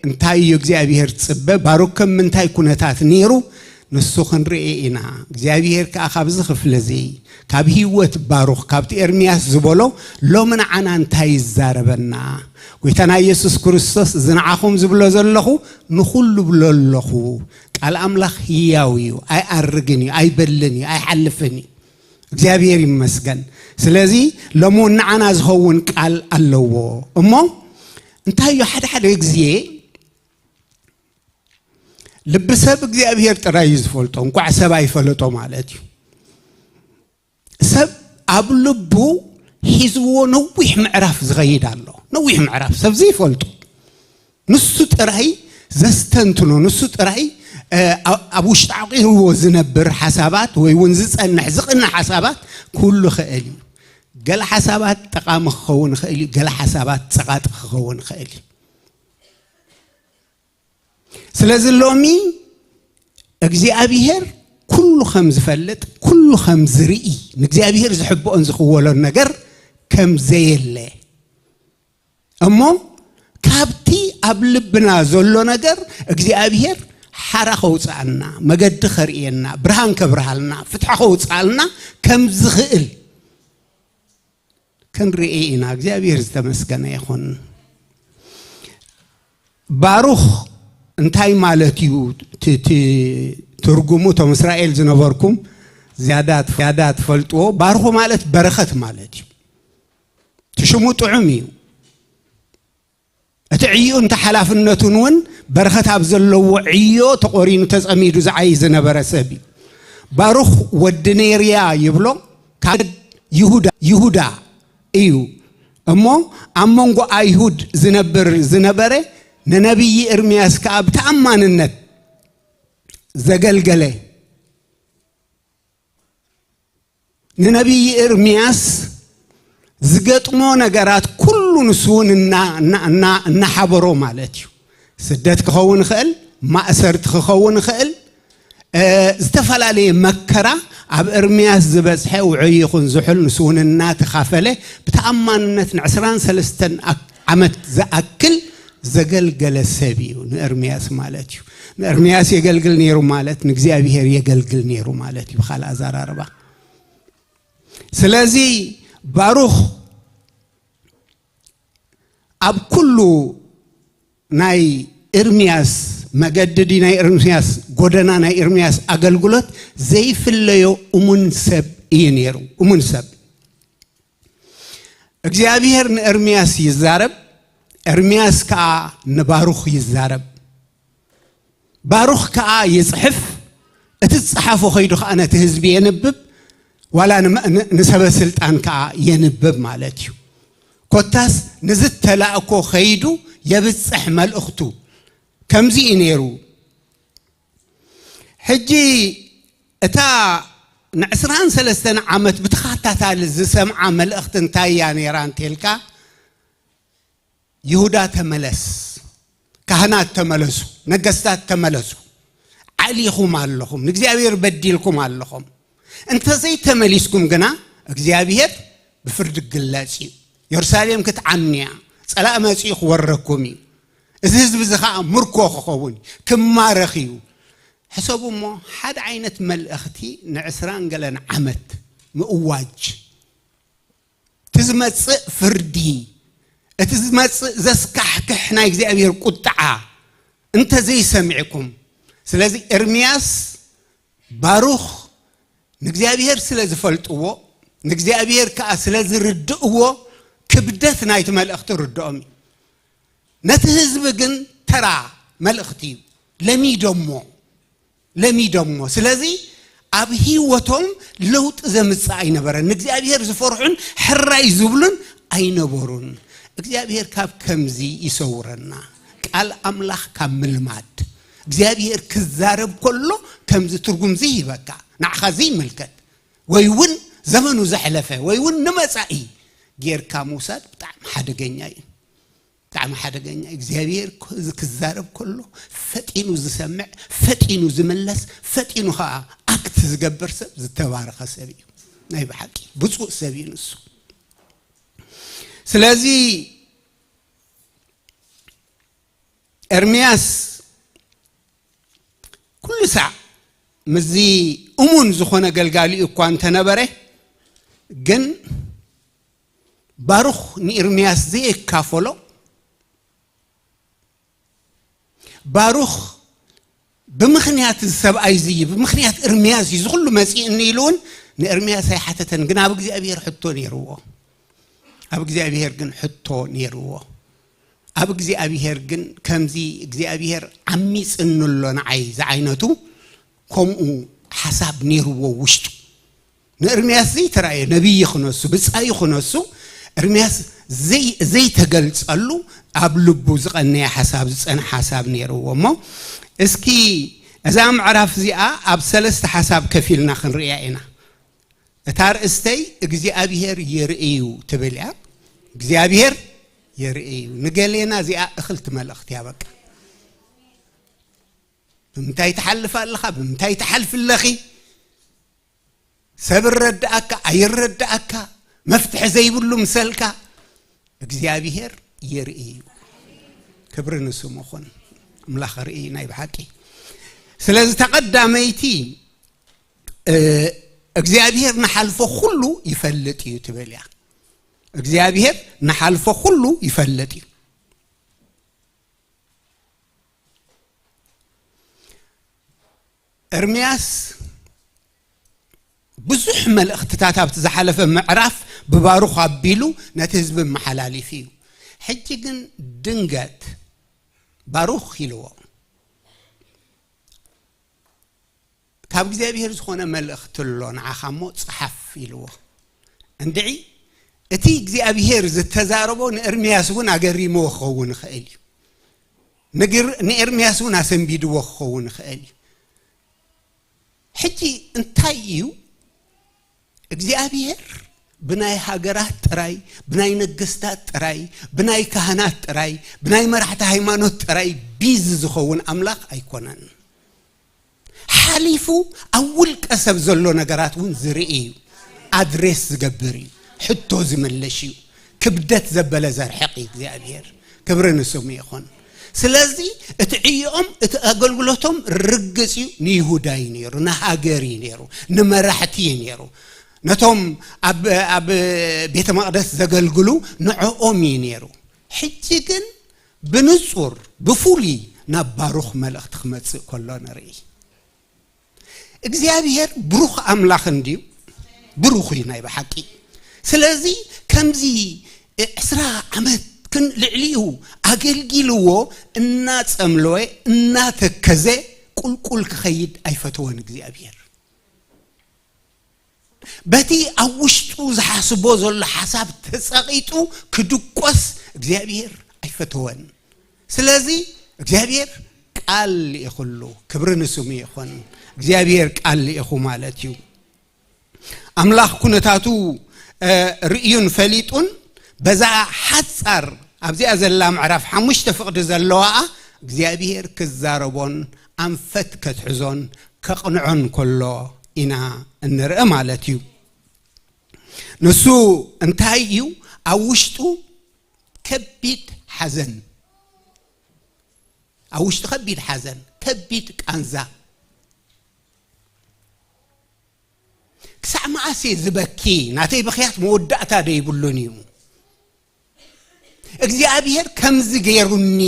እንታይ እዩ እግዚኣብሔር ዝጽበ? ባሩክ ከም ምንታይ ኩነታት ነይሩ? ንሱ ክንርኢ ኢና። እግዚኣብሔር ከኣ ካብዚ ክፍሊ እዚ፣ ካብ ህይወት ባሩኽ፣ ካብቲ ኤርምያስ ዝበሎ፣ ሎሚ ንዓና እንታይ ይዛረበና? ጎይታና ኢየሱስ ክርስቶስ፣ እዚ ንዓኹም ዝብሎ ዘለኹ ንኹሉ ብሎ ኣለኹ። ቃል ኣምላኽ ህያው እዩ፣ ኣይኣርግን እዩ፣ ኣይበልን እዩ፣ ኣይሓልፍን እዩ። እግዚኣብሔር ይመስገን። ስለዚ ሎሚ እውን ንዓና ዝኸውን ቃል ኣለዎ። እሞ እንታይ እዩ? ሓደ ሓደ ግዜ ልቢ ሰብ እግዚኣብሔር ጥራይ እዩ ዝፈልጦ፣ እንኳዕ ሰብ ኣይፈለጦ ማለት እዩ። ሰብ ኣብ ልቡ ሒዝዎ ነዊሕ ምዕራፍ ዝኸይድ ኣሎ። ነዊሕ ምዕራፍ ሰብ ዘይፈልጦ፣ ንሱ ጥራይ ዘስተንትኖ፣ ንሱ ጥራይ ኣብ ውሽጢ ዓቂርዎ ዝነብር ሓሳባት ወይ እውን ዝጸንሕ ዝቕነ ሓሳባት ክህሉ ይኽእል እዩ። ገለ ሓሳባት ጠቓሚ ክኸውን ይኽእል እዩ፣ ገለ ሓሳባት ጸቓጢ ክኸውን ይኽእል እዩ። ስለዚ ሎሚ እግዚኣብሔር ኩሉ ከም ዝፈልጥ፣ ኩሉ ከም ዝርኢ፣ ንእግዚኣብሔር ዝሕብኦን ዝኽወሎን ነገር ከም ዘየለ፣ እሞ ካብቲ ኣብ ልብና ዘሎ ነገር እግዚኣብሔር ሓራ ከውፅኣልና፣ መገዲ ከርእየና፣ ብርሃን ከብርሃልና፣ ፍትሒ ከውፅኣልና ከም ዝኽእል ክንርኢ ኢና። እግዚኣብሔር ዝተመስገነ ይኹን። ባሩኽ እንታይ ማለት እዩ? እቲ ትርጉሙ፣ እቶም እስራኤል ዝነበርኩም ዝያዳ ዝያዳ ትፈልጥዎ። ባርኹ ማለት በረኸት ማለት እዩ። እቲ ሽሙ ጥዑም እዩ። እቲ ዕዩን ተሓላፍነቱን እውን በረኸት ኣብ ዘለዎ ዕዮ ተቖሪኑ ተጸሚዱ ዝዓይ ዝነበረ ሰብ እዩ። ባሩኽ ወዲ ኔርያ ይብሎ፣ ካብ ይሁዳ፣ ይሁዳ እዩ። እሞ ኣብ መንጎ ኣይሁድ ዝነብር ዝነበረ፣ ንነቢይ ኤርምያስ ከኣ ብተኣማንነት ዘገልገለ፣ ንነቢይ ኤርምያስ ዝገጥሞ ነገራት ኩሉ ንሱ እውን እና-፣ እና-፣ እና-፣ እናሓበሮ ማለት እዩ። ስደት ክኸውን ይኽእል፣ ማእሰርቲ ክኸውን ይኽእል፣ እ፣ ዝተፈላለየ መከራ ኣብ ኤርምያስ ዝበጽሐ ውዑይ ይኹን ዝሑል ንሱ እውን እናተኻፈለ ብተኣማንነት ንዕስራን ሰለስተን ኣክ-፣ ዓመት ዝኣክል ዘገልገለ ሰብ እዩ ንኤርምያስ ማለት እዩ። ንኤርምያስ የገልግል ነይሩ ማለት ንእግዚኣብሔር የገልግል ነይሩ ማለት እዩ ብኻልእ ኣዘራርባ። ስለዚ ባሩኽ ኣብ ኩሉ ናይ ኤርምያስ መገዲ ድዩ፣ ናይ ኤርምያስ ጎደና፣ ናይ ኤርምያስ ኣገልግሎት ዘይፍለዮ እሙን ሰብ እዩ ነይሩ። እሙን ሰብ። እግዚኣብሔር ንኤርምያስ ይዛረብ፣ ኤርምያስ ከኣ ንባሩኽ ይዛረብ። ባሩኽ ከኣ ይጽሕፍ፣ እቲ ዝጸሓፎ ኸይዱ ኸኣ ነቲ ህዝቢ የንብብ፣ ዋላ ንመ-፣ ን-፣ ንሰበ ስልጣን ከኣ የንብብ ማለት እዩ። ኮታስ ንዝተላእኮ ኸይዱ የብጽሕ መልእኽቱ። ከምዚ እዩ ነይሩ። ሕጂ እታ ንዕስራን ሰለስተን ዓመት ብተኸታታሊ ዝሰምዓ መልእኽቲ እንታይ እያ ነይራ እንተልካ፣ ይሁዳ ተመለስ፣ ካህናት ተመለሱ፣ ነገስታት ተመለሱ፣ ዓሊኹም ኣለኹም፣ ንእግዚኣብሔር በዲልኩም ኣለኹም። እንተዘይተመሊስኩም ግና እግዚኣብሔር ብፍርዲ ግለጽ እዩ። የሩሳሌም ክትዓኑ እያ፣ ጸላእ መጺኡ ክወረኩም እዩ። እዚ ህዝቢ እዚ ኸዓ ምርኮ ክኸውን እዩ፣ ክማረኽ እዩ። ሕሰቡ እሞ፣ ሓደ ዓይነት መልእኽቲ ንዕስራን ገለን ዓመት ምእዋጅ። እቲ ዝመጽእ ፍርዲ፣ እቲ ዝመጽእ ዘስካሕክሕ ናይ እግዚኣብሔር ቁጥዓ እንተዘይሰሚዕኩም። ስለዚ ኤርምያስ፣ ባሩኽ ንእግዚኣብሔር ስለ ዝፈልጥዎ፣ ንእግዚኣብሔር ከኣ ስለ ዝርድእዎ፣ ክብደት ናይቲ መልእኽቲ ርድኦም እዩ። ነቲ ህዝቢ ግን ተራ መልእኽቲ እዩ። ለሚዶሞ፣ ለሚዶሞ። ስለዚ ኣብ ህይወቶም ለውጢ ዘምጽእ ኣይነበረን። ንእግዚኣብሔር ዝፈርሑን ሕራይ ዝብሉን ኣይነበሩን። እግዚኣብሔር ካብ ከምዚ ይሰውረና። ቃል ኣምላኽ ካብ ምልማድ፣ እግዚኣብሔር ክዛረብ ከሎ ከምዚ ትርጉም ዘይበካ፣ ንዓኻ ዘይምልከት፣ ወይ እውን ዘመኑ ዘሕለፈ፣ ወይ እውን ንመጻኢ ጌርካ ምውሳድ ብጣዕሚ ሓደገኛ እዩ። ብጣዕሚ ሓደገኛ እዩ። እግዚኣብሔር ክዛረብ ከሎ ፈጢኑ ዝሰምዕ፣ ፈጢኑ ዝምለስ፣ ፈጢኑ ከዓ ኣክት ዝገብር ሰብ ዝተባረኸ ሰብ እዩ። ናይ ብሓቂ ብፁዕ ሰብ እዩ ንሱ። ስለዚ ኤርምያስ ኩሉ ሳዕ ምስዚ እሙን ዝኾነ ገልጋሊኡ እኳ እንተነበረ፣ ግን ባሩኽ ንኤርምያስ ዘየካፈሎ፣ ባሩኽ ብምኽንያት እዚ ሰብኣይ እዚ እዩ፣ ብምኽንያት ኤርምያስ እዩ እዚ ኩሉ መፂእኒ ኢሉ እውን ንኤርምያስ ኣይሓተተን። ግን ኣብ እግዚኣብሔር ሕቶ ነይርዎ። ኣብ እግዚኣብሔር ግን ሕቶ ነይርዎ። ኣብ እግዚኣብሔር ግን ከምዚ እግዚኣብሔር ዓሚፅኒ ኣሎ ንዓይ ዝዓይነቱ ከምኡ ሓሳብ ነይርዎ ውሽጡ። ንኤርምያስ ዘይተራእየ ነቢይ ክነሱ፣ ብጻይ ክነሱ፣ ኤርምያስ ዘይ-፣ ዘይተገልጸሉ ኣብ ልቡ ዝቐነየ ሓሳብ፣ ዝጸንሐ ሓሳብ ነይርዎ። እሞ እስኪ እዛ ምዕራፍ እዚኣ ኣብ ሰለስተ ሓሳብ ከፊልና ክንርእያ ኢና። እታ ርእስተይ እግዚኣብሔር የርእዩ ትብል እያ። እግዚኣብሔር የርእዩ። ንገሌና እዚኣ እኽልቲ መልእኽቲ እያ በቃ። ብምንታይ ትሓልፍ ኣለኻ? ብምንታይ ትሓልፊ ኣለኺ? ሰብ ይረድኣካ ኣይረድኣካ፣ መፍትሒ ዘይብሉ ምሰልካ፣ እግዚኣብሔር የርኢ እዩ። ክብሪ ንስሙ ይኹን። ኣምላኽ ርኢ ናይ ብሓቂ። ስለዚ ተቐዳመይቲ፣ እ፣ እግዚኣብሔር ንሓልፎ ኩሉ ይፈልጥ እዩ ትብል እያ። እግዚኣብሔር ንሓልፎ ኩሉ ይፈልጥ እዩ። ኤርምያስ ብዙሕ መልእኽትታት ኣብቲ ዝሓለፈ ምዕራፍ ብባሩኽ ኣቢሉ ነቲ ህዝቢ መሓላሊፉ እዩ። ሕጂ ግን ድንገት ባሩኽ ኢልዎ፣ ካብ እግዚኣብሔር ዝኾነ መልእኽቲ ኣሎ፣ ንዓኻ እሞ ጸሓፍ ኢልዎ። እንድዒ እቲ እግዚኣብሔር ዝተዛረቦ ንኤርምያስ እውን ኣገሪምዎ ክኸውን ይኽእል እዩ። ንግር-፣ ንኤርምያስ እውን ኣሰንቢድዎ ክኸውን ይኽእል እዩ። ሕጂ እንታይ እዩ እግዚኣብሔር ብናይ ሃገራት ጥራይ፣ ብናይ ነገስታት ጥራይ፣ ብናይ ካህናት ጥራይ፣ ብናይ መራሕቲ ሃይማኖት ጥራይ ቢዚ ዝኸውን ኣምላኽ ኣይኮነን። ሓሊፉ ኣብ ውልቀ ሰብ ዘሎ ነገራት እውን ዝርኢ እዩ። ኣድሬስ ዝገብር እዩ። ሕቶ ዝምልሽ እዩ። ክብደት ዘበለ ዘርሕቕ እዩ እግዚኣብሔር። ክብሪ ንስሙ ይኹን። ስለዚ እቲ ዕዮኦም፣ እቲ ኣገልግሎቶም ርግጽ እዩ። ንይሁዳ እዩ ነይሩ፣ ንሃገር እዩ ነይሩ፣ ንመራሕቲ እዩ ነይሩ፣ ነቶም ኣብ፣ ኣብ ቤተ መቕደስ ዘገልግሉ ንዕኦም እዩ ነይሩ። ሕጂ ግን ብንጹር ብፍሉይ ናብ ባሩኽ መልእኽቲ ክመጽእ ከሎ ንርኢ። እግዚኣብሔር ብሩኽ ኣምላኽ እንድዩ፣ ብሩኽ እዩ ናይ ብሓቂ። ስለዚ ከምዚ ዕስራ ዓመት ክን ልዕሊኡ ኣገልጊልዎ እናጸምለወ እናተከዘ ቁልቁል ክኸይድ ኣይፈተወን እግዚኣብሔር። በቲ ኣብ ውሽጡ ዝሓስቦ ዘሎ ሓሳብ ተጸቒጡ ክድቆስ እግዚኣብሔር ኣይፈተወን። ስለዚ እግዚኣብሔር ቃል ልኢኹሉ፣ ክብሪ ንስሙ ይኹን። እግዚኣብሔር ቃል ልኢኹ ማለት እዩ። ኣምላኽ ኩነታቱ፣ እ፣ ርእዩን ፈሊጡን በዛ ሓጻር ኣብዚኣ ዘላ ምዕራፍ ሓሙሽተ ፍቕዲ ዘለዋኣ እግዚኣብሔር ክዛረቦን ኣንፈት ከትሕዞን ከቕንዖን ከሎ ኢና እንርኢ ማለት እዩ። ንሱ እንታይ እዩ? ኣብ ውሽጡ ከቢድ ሓዘን፣ ኣብ ውሽጡ ከቢድ ሓዘን፣ ከቢድ ቃንዛ፣ ክሳዕ መዓስ እየ ዝበኪ? ናተይ ብኽያት መወዳእታ ዶ ይብሉን እዩ? እግዚኣብሔር ከምዚ ገይሩኒ።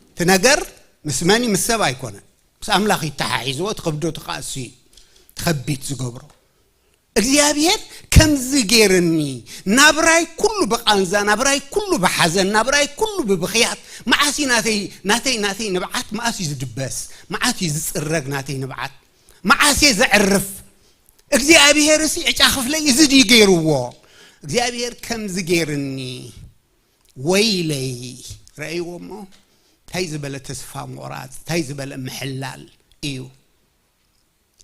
እቲ ነገር ምስ መን እዩ? ምስ ሰብ ኣይኮነን። ምስ ኣምላኽ ይተሓሒዝዎ፣ እቲ ክብደቱ ከኣ እሱ እዩ። እቲ ከቢድ ዝገብሮ። እግዚኣብሔር ከምዚ ገይርኒ፣ ናብራይ ኩሉ ብቃንዛ፣ ናብራይ ኩሉ ብሓዘን፣ ናብራይ ኩሉ ብብኽያት፣ መዓስ እዩ ናተይ፣ ናተይ፣ ናተይ ንብዓት መዓስ እዩ ዝድበስ? መዓስ እዩ ዝጽረግ ናተይ ንብዓት? መዓስ እየ ዘዕርፍ? እግዚኣብሔር ሲ ዕጫ ክፍለይ እዚ ድዩ ገይርዎ? እግዚኣብሔር ከምዚ ገይርኒ፣ ወይለይ። ረእይዎ እሞ እንታይ ዝበለ ተስፋ ምቑራፅ፣ እንታይ ዝበለ ምሕላል እዩ።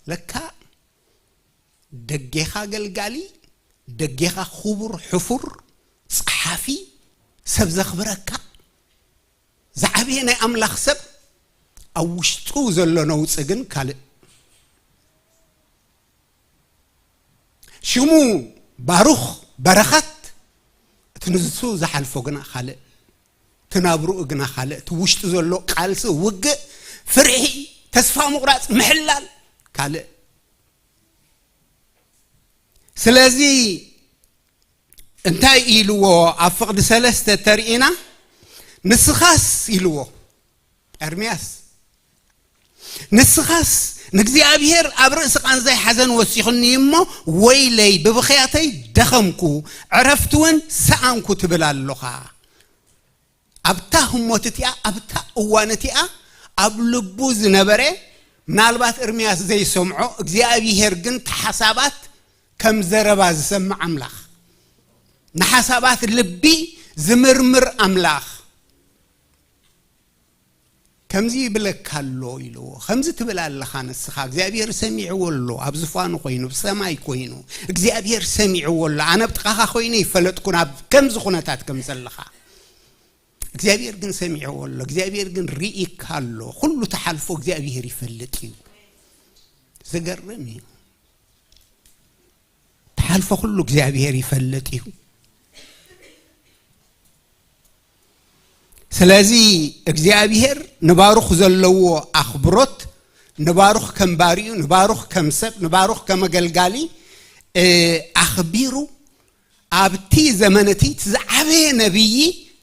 ለካ ደጌኻ ገልጋሊ፣ ደጌኻ ክቡር ሕፉር ጸሓፊ፣ ሰብ ዘኽብረካ፣ ዝዓበየ ናይ ኣምላኽ ሰብ፣ ኣብ ውሽጡ ዘሎ ነውጺ ግን ካልእ። ሽሙ ባሩኽ በረኸት፣ እቲ ንሱ ዝሓልፎ ግና ካልእ፣ እቲ ናብርኡ ግና ካልእ፣ እቲ ውሽጡ ዘሎ ቃልሲ፣ ውግእ፣ ፍርሒ፣ ተስፋ ምቑራጽ፣ ምሕላል ካልእ። ስለዚ እንታይ ኢልዎ ኣብ ፍቕዲ ሰለስተ ተርኢና? ንስኻስ ኢልዎ ኤርምያስ፣ ንስኻስ ንእግዚኣብሔር ኣብ ርእሲ ቃንዛይ ሓዘን ወሲኹኒ እሞ፣ ወይለይ ብብኽያተይ ደኸምኩ፣ ዕረፍቲ እውን ሰኣንኩ ትብል ኣሎኻ። ኣብታ ህሞት እቲኣ፣ ኣብታ እዋን እቲኣ ኣብ ልቡ ዝነበረ፣ ምናልባት ኤርምያስ ዘይሰምዖ፣ እግዚኣብሔር ግን ተሓሳባት ከም ዘረባ ዝሰምዕ ኣምላኽ፣ ንሓሳባት ልቢ ዝምርምር ኣምላኽ ከምዚ ይብለካ ኣሎ ኢልዎ። ከምዚ ትብል ኣለኻ ንስኻ፣ እግዚኣብሔር ሰሚዕዎ ኣሎ፣ ኣብ ዝፋኑ ኮይኑ፣ ብሰማይ ኮይኑ እግዚኣብሔር ሰሚዕዎ ኣሎ። ኣነ ብጥቓኻ ኮይነ ይፈለጥኩን ኣብ ከምዚ ኩነታት ከም ዘለኻ። እግዚኣብሔር ግን ሰሚዕዎ ኣሎ። እግዚኣብሔር ግን ርኢካ ኣሎ። ኩሉ ተሓልፎ እግዚኣብሔር ይፈልጥ እዩ። ዝገርም እዩ። ተሓልፎ ኩሉ እግዚኣብሔር ይፈልጥ እዩ። ስለዚ እግዚኣብሔር ንባሩኽ ዘለዎ ኣኽብሮት፣ ንባሩኽ ከም ባሪኡ፣ ንባሩኽ ከም ሰብ፣ ንባሩኽ ከም ኣገልጋሊ፣ እ፣ ኣኽቢሩ ኣብቲ ዘመን እቲ ዝዓበየ ነቢይ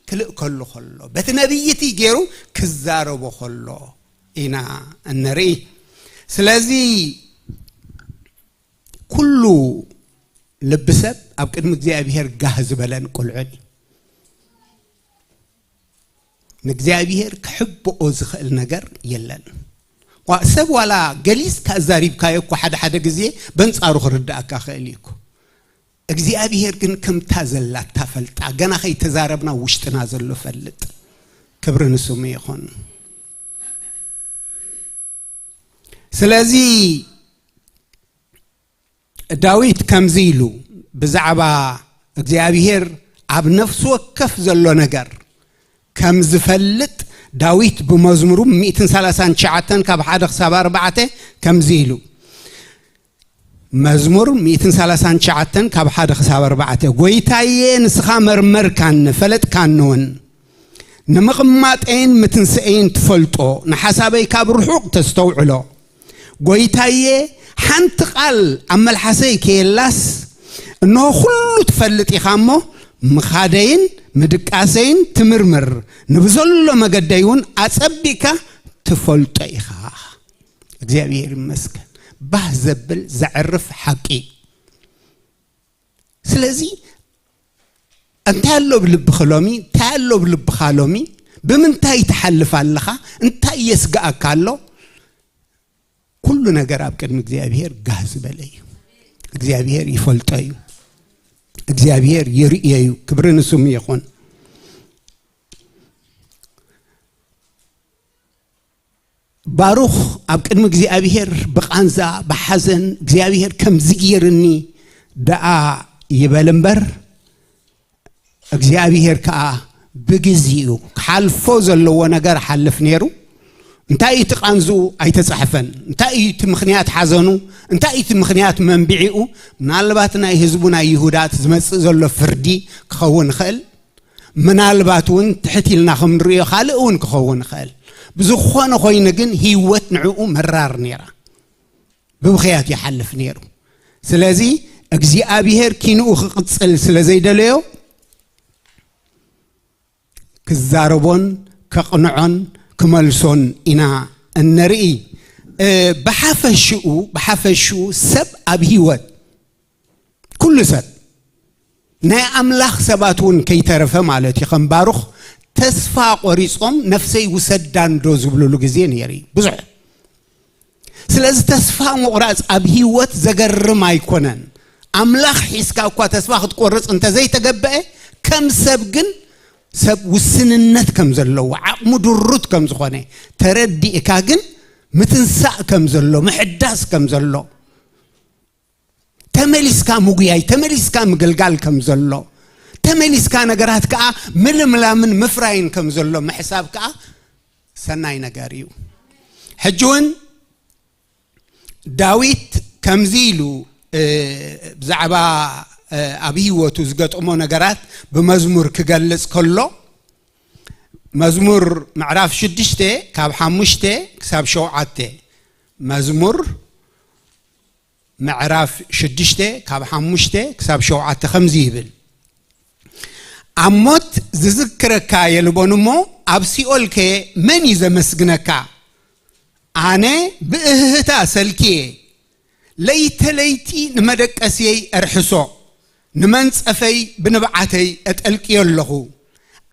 ክልእከሉ ከሎ፣ በቲ ነቢይ እቲ ገይሩ ክዛረቦ ከሎ ኢና እንርኢ። ስለዚ ኩሉ ልቢ ሰብ ኣብ ቅድሚ እግዚኣብሔር ጋህ ዝበለን ቁልዑን እዩ። ንእግዚኣብሔር ክሕብኦ ዝኽእል ነገር የለን። ዋ-፣ ሰብ ዋላ ገሊጽካ ኣዛሪብካዮ እኮ ሓደ ሓደ ግዜ በንጻሩ ክርድኣካ ክእል እዩ እኮ። እግዚኣብሔር ግን ከምታ ዘላታ ፈልጣ፣ ገና ከይተዛረብና ውሽጥና ዘሎ ፈልጥ። ክብሪ ንስሙ ይኹን። ስለዚ ዳዊት ከምዚ ኢሉ ብዛዕባ እግዚኣብሔር ኣብ ነፍሲ ወከፍ ዘሎ ነገር ከም ዝፈልጥ፣ ዳዊት ብመዝሙሩ ሚእትን ሰላሳን ትሽዓተን ካብ ሓደ ክሳብ ኣርባዕተ ከምዚ ኢሉ፣ መዝሙር ሚእትን ሰላሳን ትሽዓተን ካብ ሓደ ክሳብ ኣርባዕተ፣ "ጐይታዬ፣ ንስኻ መርመርካኒ፣ ፈለጥካኒ እውን። ንምቕማጠይን ምትንስኤይን ትፈልጦ፣ ንሓሳበይ ካብ ርሑቕ ተስተውዕሎ። ጐይታዬ፣ ሓንቲ ቃል ኣብ መልሓሰይ ከየላስ፣ እንሆ፣ ኩሉ ትፈልጥ ኢኻ እሞ፣ ምኻደይን ምድቃሰይን ትምርምር፣ ንብዘሎ መገደይ እውን ኣጸቢቕካ ትፈልጦ ኢኻ።" እግዚኣብሔር ይመስገን። ባህ ዘብል ዘዕርፍ ሓቂ። ስለዚ እንታይ ኣሎ ብልብኺ ሎሚ? እንታይ ኣሎ ብልብኻ ሎሚ? ብምንታይ ትሓልፍ ኣለኻ? እንታይ የስግኣካ ኣሎ? ኩሉ ነገር ኣብ ቅድሚ እግዚኣብሔር ጋህ ዝበለ እዩ። እግዚኣብሔር ይፈልጦ እዩ። እግዚኣብሔር ይርእዮ እዩ። ክብሪ ንስሙ ይኹን። ባሩኽ ኣብ ቅድሚ እግዚኣብሔር ብቓንዛ፣ ብሓዘን፣ እግዚኣብሔር ከምዚ ገይርኒ ደኣ ይበል እምበር፣ እግዚኣብሔር ከኣ ብግዜኡ ክሓልፎ ዘለዎ ነገር ሓልፍ ነይሩ። እንታይ እዩ እቲ ቃንዝኡ? ኣይተጻሕፈን። እንታይ እዩ እቲ ምኽንያት ሓዘኑ? እንታይ እዩ እቲ ምኽንያት መንብዒኡ? ምናልባት ናይ ህዝቡ ናይ ይሁዳ እቲ ዝመጽእ ዘሎ ፍርዲ ክኸውን ይኽእል። ምናልባት እውን ትሕት ኢልና ከም ንርእዮ ካልእ እውን ክኸውን ይኽእል። ብዝኾነ ኮይኑ ግን ህይወት ንዕኡ መራር ነይራ። ብብኽያት ይሓልፍ ነይሩ። ስለዚ እግዚኣብሔር ኪንኡ ክቕጽል ስለ ዘይደለዮ ክዛረቦን ከቕንዖን ክመልሶን ኢና እንርኢ። እ፣ ብሓፈሽኡ፣ ብሓፈሽኡ ሰብ ኣብ ህይወት፣ ኩሉ ሰብ፣ ናይ ኣምላኽ ሰባት እውን ከይተረፈ ማለት እዩ፣ ከም ባሩኽ ተስፋ ቆሪጾም ነፍሰይ ውሰዳ እንዶ ዝብሉሉ ግዜ ነይሩ እዩ ብዙሕ። ስለዚ ተስፋ ምቑራጽ ኣብ ህይወት ዘገርም ኣይኮነን። ኣምላኽ ሒዝካ እኳ ተስፋ ክትቆርጽ እንተዘይተገበአ፣ ከም ሰብ ግን ሰብ ውስንነት ከም ዘለዎ፣ ዓቕሙ ድሩት ከም ዝኾነ ተረዲእካ ግን ምትንሳእ ከም ዘሎ፣ ምሕዳስ ከም ዘሎ፣ ተመሊስካ ምጉያይ፣ ተመሊስካ ምግልጋል ከም ዘሎ፣ ተመሊስካ ነገራት ከኣ ምልምላምን ምፍራይን ከም ዘሎ ምሕሳብ ከኣ ሰናይ ነገር እዩ። ሕጂ እውን ዳዊት ከምዚ ኢሉ፣ እ፣ ብዛዕባ፣ እ፣ ኣብ ህይወቱ ዝገጥሞ ነገራት ብመዝሙር ክገልጽ ከሎ፣ መዝሙር ምዕራፍ ሽዱሽተ ካብ ሓሙሽተ ክሳብ ሸውዓተ፣ መዝሙር ምዕራፍ ሽዱሽተ ካብ ሓሙሽተ ክሳብ ሸውዓተ ከምዚ ይብል፣ ኣብ ሞት ዝዝክረካ የልቦን እሞ፣ ኣብ ሲኦልከ መን እዩ ዘመስግነካ? ኣነ ብእህህታ ሰልክየ፣ ለይተ ለይቲ ንመደቀስየይ እርሕሶ፣ ንመንጸፈይ ብንብዓተይ እጠልቅዮ ኣለኹ።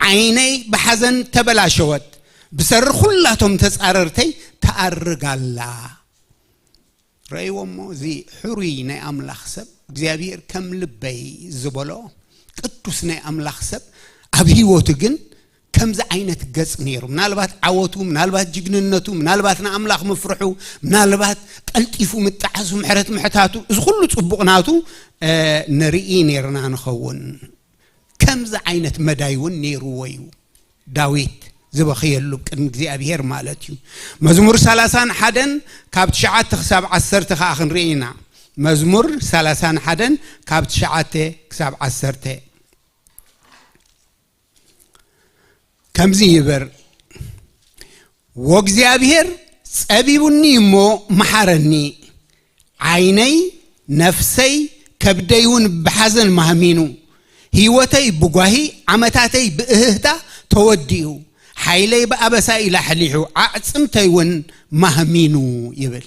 ዓይነይ ብሓዘን ተበላሸወት፣ ብሰሪ ኩላቶም ተጻረርተይ ትኣርግ ኣላ። ረእይዎ እሞ፣ እዚ ሕሩይ ናይ ኣምላኽ ሰብ፣ እግዚኣብሔር ከም ልበይ ዝበሎ ቅዱስ ናይ ኣምላኽ ሰብ፣ ኣብ ህይወቱ ግን ከምዚ ዓይነት ገጽ ነይሩ። ምናልባት ዓወቱ፣ ምናልባት ጅግንነቱ፣ ምናልባት ንኣምላኽ ምፍርሑ፣ ምናልባት ቀልጢፉ ምጣዓሱ፣ ምሕረት ምሕታቱ፣ እዚ ኩሉ ጽቡቕ ናቱ፣ እ፣ ንርኢ ነይርና ንኸውን። ከምዚ ዓይነት መዳይ እውን ነይርዎ እዩ። ዳዊት ዝበኽየሉ ቅድሚ እግዚኣብሔር ማለት እዩ። መዝሙር ሰላሳን ሓደን ካብ ትሽዓተ ክሳብ ዓሰርተ ከኣ ክንርኢ ኢና። መዝሙር ሰላሳን ሓደን ካብ ትሽዓተ ክሳብ ዓሰርተ ከምዚ ይብር፣ "ወእግዚኣብሔር ጸቢቡኒ እሞ መሓረኒ፣ ዓይነይ፣ ነፍሰይ፣ ከብደይ እውን ብሓዘን ማህሚኑ፣ ህይወተይ ብጓሂ፣ ዓመታተይ ብእህህታ ተወዲኡ፣ ሓይለይ ብኣበሳ ኢላሕሊሑ፣ ኣዕጽምተይ እውን ማህሚኑ" ይብል።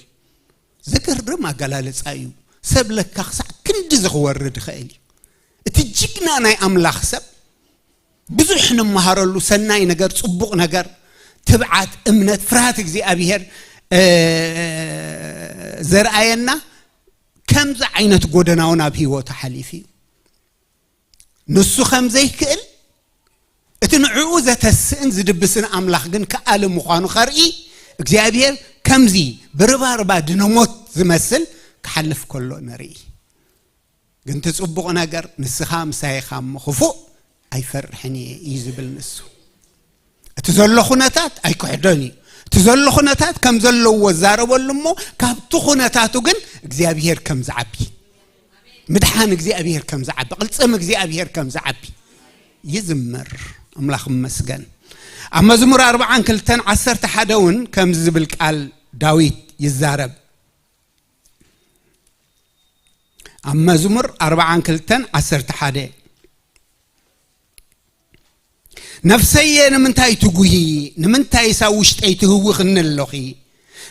ዘገርም ኣገላልጻ እዩ። ሰብ ለካ ክሳዕ ክንድዚ ክወርድ ይኽእል እዩ። እቲ ጅግና ናይ ኣምላኽ ሰብ ብዙሕ ንመሃረሉ ሰናይ ነገር፣ ጽቡቕ ነገር፣ ትብዓት፣ እምነት፣ ፍርሃት እግዚኣብሔር፣ እ፣ ዘርኣየና ከምዚ ዓይነት ጎደና እውን ኣብ ህይወቱ ሓሊፉ እዩ። ንሱ ከም ዘይክእል፣ እቲ ንዕኡ ዘተስእን ዝድብስን ኣምላኽ ግን ከኣሊ ምዃኑ ከርኢ እግዚኣብሔር ከምዚ ብርባርባ ድነ ሞት ዝመስል ክሓልፍ ከሎ ንርኢ። ግን እቲ ጽቡቕ ነገር፣ "ንስኻ ምሳይ ኢኻ እሞ ክፉእ ኣይፈርሕን እየ" እዩ ዝብል ንሱ። እቲ ዘሎ ኩነታት ኣይክሕዶን እዩ። እቲ ዘሎ ኩነታት ከም ዘለዎ ዛረበሉ እሞ፣ ካብቲ ኩነታቱ ግን እግዚኣብሔር ከም ዝዓቢ፣ ምድሓን እግዚኣብሔር ከም ዝዓቢ፣ ቅልጽም እግዚኣብሔር ከም ዝዓቢ ይዝመር። ኣምላኽ ይመስገን። ኣብ መዝሙር ኣርብዓን ክልተን ዓሰርተ ሓደ እውን ከምዚ ዝብል ቃል ዳዊት ይዛረብ። ኣብ መዝሙር ኣርብዓን ክልተን ዓሰርተ ሓደ፣ "ነፍሰየ ንምንታይ ትጉሂ? ንምንታይስ ኣብ ውሽጠይ ትህውኽኒ ኣለኺ?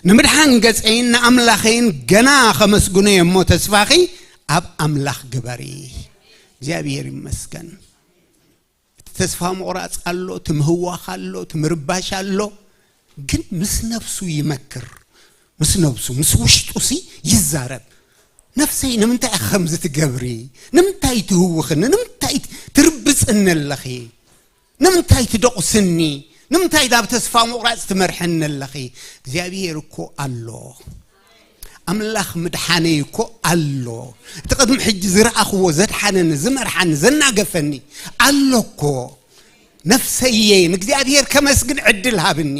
ንምድሓን ገጸይን ንኣምላኸይን ገና ኸመስግኖ እየ እሞ፣ ተስፋኺ ኣብ ኣምላኽ ግበሪ።" እግዚኣብሔር ይመስገን። እቲ ተስፋ ምቑራጽ ኣሎ፣ እቲ ምህዋኽ ኣሎ፣ እቲ ምርባሽ ኣሎ። ግን ምስ ነፍሱ ይመክር። ምስ ነፍሱ፣ ምስ ውሽጡሲ ይዛረብ። "ነፍሰይ፣ ንምንታይ ኢኺ ከምዚ ትገብሪ? ንምንታይ ትህውኽኒ? ንምንታይ ትርብጽኒ ኣለኺ? ንምንታይ ትደቑስኒ? ንምንታይ ናብ ተስፋ ምቑራጽ ትመርሐኒ ኣለኺ?" እግዚኣብሔር እኮ ኣሎ። ኣምላኽ ምድሓነይ እኮ ኣሎ። እቲ ቅድሚ ሕጂ ዝረኣኽዎ ዘድሓነኒ፣ ዝመርሓኒ፣ ዘናገፈኒ ኣሎ እኮ። ነፍሰየ፣ ንእግዚኣብሔር ከመስግን ዕድል ሃብኒ።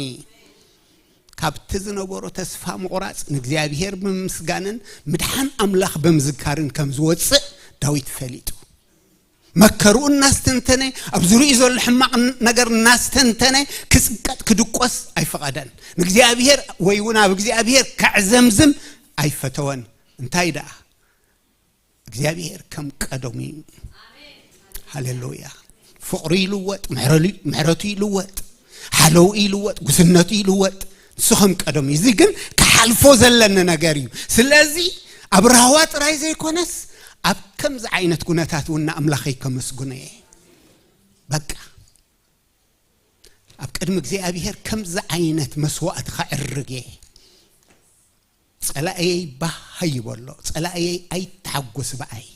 ካብቲ ዝነበሮ ተስፋ ምቑራጽ ንእግዚኣብሔር ብምምስጋንን ምድሓን ኣምላኽ ብምዝካርን ከም ዝወጽእ ዳዊት ፈሊጡ። መከርኡ እናስተንተነ፣ ኣብ ዙርያኡ ዘሎ ሕማቕ ነገር እናስተንተነ ክጽቀጥ፣ ክድቆስ ኣይፈቐደን። ንእግዚኣብሔር ወይ እውን ኣብ እግዚኣብሔር ከዕዘምዝም ኣይፈተወን። እንታይ ደኣ? እግዚኣብሔር ከም ቀደሙ እዩ። ሃሌሉያ። ፍቕሩ ይልወጥ፣ ምሕረሉ-፣ ምሕረቱ ይልወጥ፣ ሓለውኡ ይልወጥ፣ ጉስነቱ ይልወጥ። ንሱ ከም ቀደሙ እዩ። እዚ ግን ክሓልፎ ዘለኒ ነገር እዩ። ስለዚ ኣብ ራህዋ ጥራይ ዘይኮነስ ኣብ ከምዚ ዓይነት ኩነታት እውን ንኣምላኸይ ከመስግኖ እየ። በቃ ኣብ ቅድሚ እግዚኣብሔር ከምዚ ዓይነት መስዋእቲ ከዕርግ እየ። ጸላእየይ ባህ ኣይበሎ። ጸላእየይ ኣይተሓጎስ ብኣይ።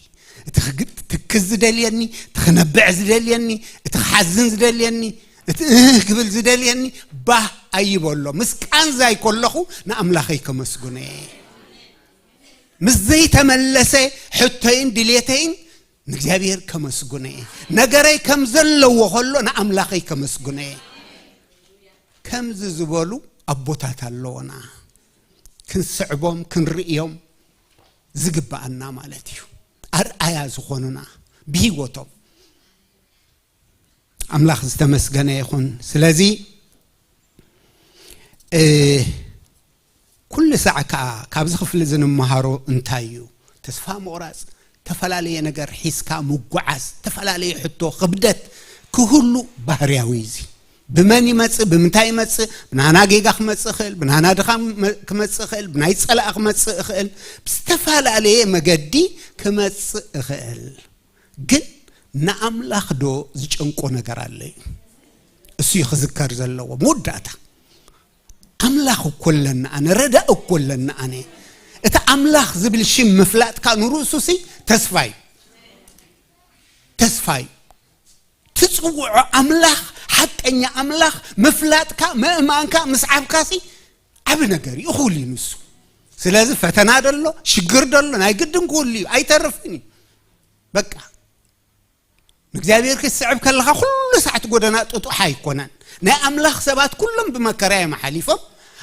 እቲ ክግ-፣ ትክዝ ዝደልየኒ፣ እቲ ክነብዕ ዝደልየኒ፣ እቲ ክሓዝን ዝደልየኒ፣ እቲ እህ ክብል ዝደልየኒ ባህ ኣይበሎ። ምስ ቃንዛይ ከለኹ ንኣምላኸይ ከመስግኖ እየ። ምስ ዘይተመለሰ ሕቶይን ድሌተይን ንእግዚኣብሔር ከመስግኖ እየ። ነገረይ ከም ዘለዎ ከሎ ንኣምላኸይ ከመስግኖ እየ። ከምዚ ዝበሉ ኣቦታት ኣለዎና። ክንስዕቦም፣ ክንርእዮም ዝግብኣና ማለት እዩ። ኣርኣያ ዝኾኑና ብህይወቶም። ኣምላኽ ዝተመስገነ ይኹን። ስለዚ፣ እ፣ ኩሉ ሳዕ ከኣ ካብዚ ክፍሊ እዚ ንምሃሮ እንታይ እዩ? ተስፋ ምቑራጽ፣ ዝተፈላለየ ነገር ሒዝካ ምጉዓዝ፣ ዝተፈላለየ ሕቶ፣ ክብደት ክህሉ ባህርያዊ እዩ። እዚ ብመን ይመጽእ? ብምንታይ ይመጽእ? ብናና ጌጋ ክመጽእ ይኽእል፣ ብናና ድኻም መ-፣ ክመጽእ ይኽእል፣ ብናይ ጸላእ ክመጽእ ይኽእል፣ ብዝተፈላለየ መገዲ ክመጽእ ይኽእል። ግን ንኣምላኽ ዶ ዝጨንቆ ነገር ኣሎ እዩ? እሱ እዩ ክዝከር ዘለዎ። መወዳእታ ኣምላኽ እኮ ኣለና ኣነ፣ ረዳእ እኮ ኣለና ኣነ። እቲ ኣምላኽ ዝብል ሽም ምፍላጥካ ንርእሱሲ ተስፋ እዩ። ተስፋ እዩ። ትጽውዖ ኣምላኽ፣ ሓቀኛ ኣምላኽ ምፍላጥካ፣ ምእማንካ፣ ምስዓብካሲ ዓቢ ነገር እዩ። እኹል እዩ ንሱ። ስለዚ ፈተና ደሎ፣ ሽግር ደሎ፣ ናይ ግድን ክህሉ እዩ። ኣይተርፍን እዩ። በቃ ንእግዚኣብሔር ክትስዕብ ከለኻ ኩሉ ሰዓት ጎደና ጥጡሕ ኣይኮነን። ናይ ኣምላኽ ሰባት ኩሎም ብመከራ እዮም ሓሊፎም።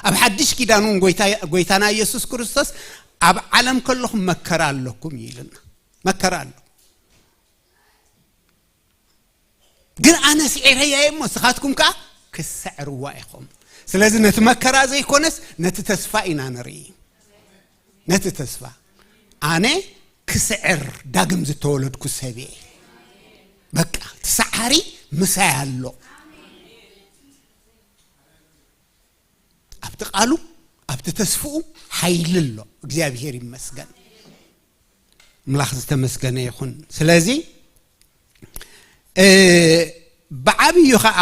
ኣብ ሓድሽ ኪዳን እውን ጎይታ-፣ ጎይታና ኢየሱስ ክርስቶስ ኣብ ዓለም ከለኹም መከራ ኣለኩም እዩ ኢልና። መከራ ኣሎ። ግን ኣነ ስዒረያ እየ እሞ ንስኻትኩም ከኣ ክስዕርዋ ኢኹም። ስለዚ ነቲ መከራ ዘይኮነስ ነቲ ተስፋ ኢና ንርኢ። ነቲ ተስፋ ኣነ ክስዕር ዳግም ዝተወለድኩ ሰብ እየ። በቃ እቲ ሰዓሪ ምሳይ ኣሎ። ኣብቲ ቃሉ ኣብቲ ተስፍኡ ሓይሊ ኣሎ። እግዚኣብሔር ይመስገን። ኣምላኽ ዝተመስገነ ይኹን። ስለዚ፣ እ፣ ብዓብዩ ኸዓ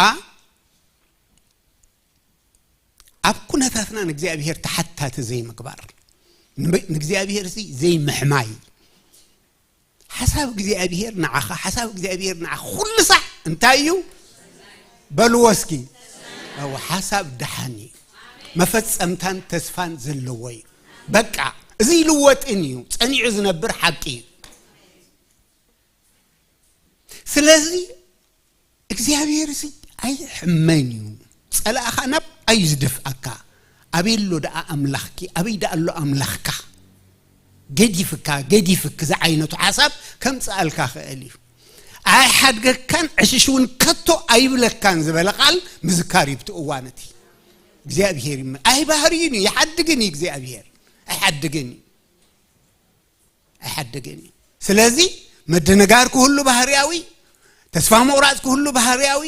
ኣብ ኩነታትና ንእግዚኣብሔር ተሓታቲ ዘይምግባር፣ ንብ-፣ ንእግዚኣብሔር እዚ ዘይምሕማይ። ሓሳብ እግዚኣብሔር ንዓኻ፣ ሓሳብ እግዚኣብሔር ንዓኻ ኩሉ ሳዕ እንታይ እዩ? በልዎ እስኪ። እወ፣ ሓሳብ ደሓን እዩ። መፈጸምታን ተስፋን ዘለዎ እዩ። በቃ፣ እዚ ይልወጥን እዩ። ጸኒዑ ዝነብር ሓቂ እዩ። ስለዚ እግዚኣብሔር እዚ ኣይሕመን እዩ። ጸላእኻ ናብ ኣዩ ዝደፍኣካ? ኣበይ ኣሎ ደኣ ኣምላኽኪ? ኣበይ ደኣ ኣሎ ኣምላኽካ? ገዲፍካ፣ ገዲፍክ ዝዓይነቱ ሓሳብ ከምጽኣልካ ክእል እዩ። ኣይሓድገካን ዕሽሽ እውን ከቶ ኣይብለካን ዝበለ ቃል ምዝካር እዩ ብቲ እዋን እቲ። እግዚኣብሔር ይመ-፣ ኣይባህርዩን እዩ፣ ይሓድግን እዩ እግዚኣብሔር። ኣይሓድግን እዩ። ኣይሓድግን እዩ። ስለዚ ምድንጋር ክህሉ ባህርያዊ፣ ተስፋ ምቑራጽ ክህሉ ባህርያዊ።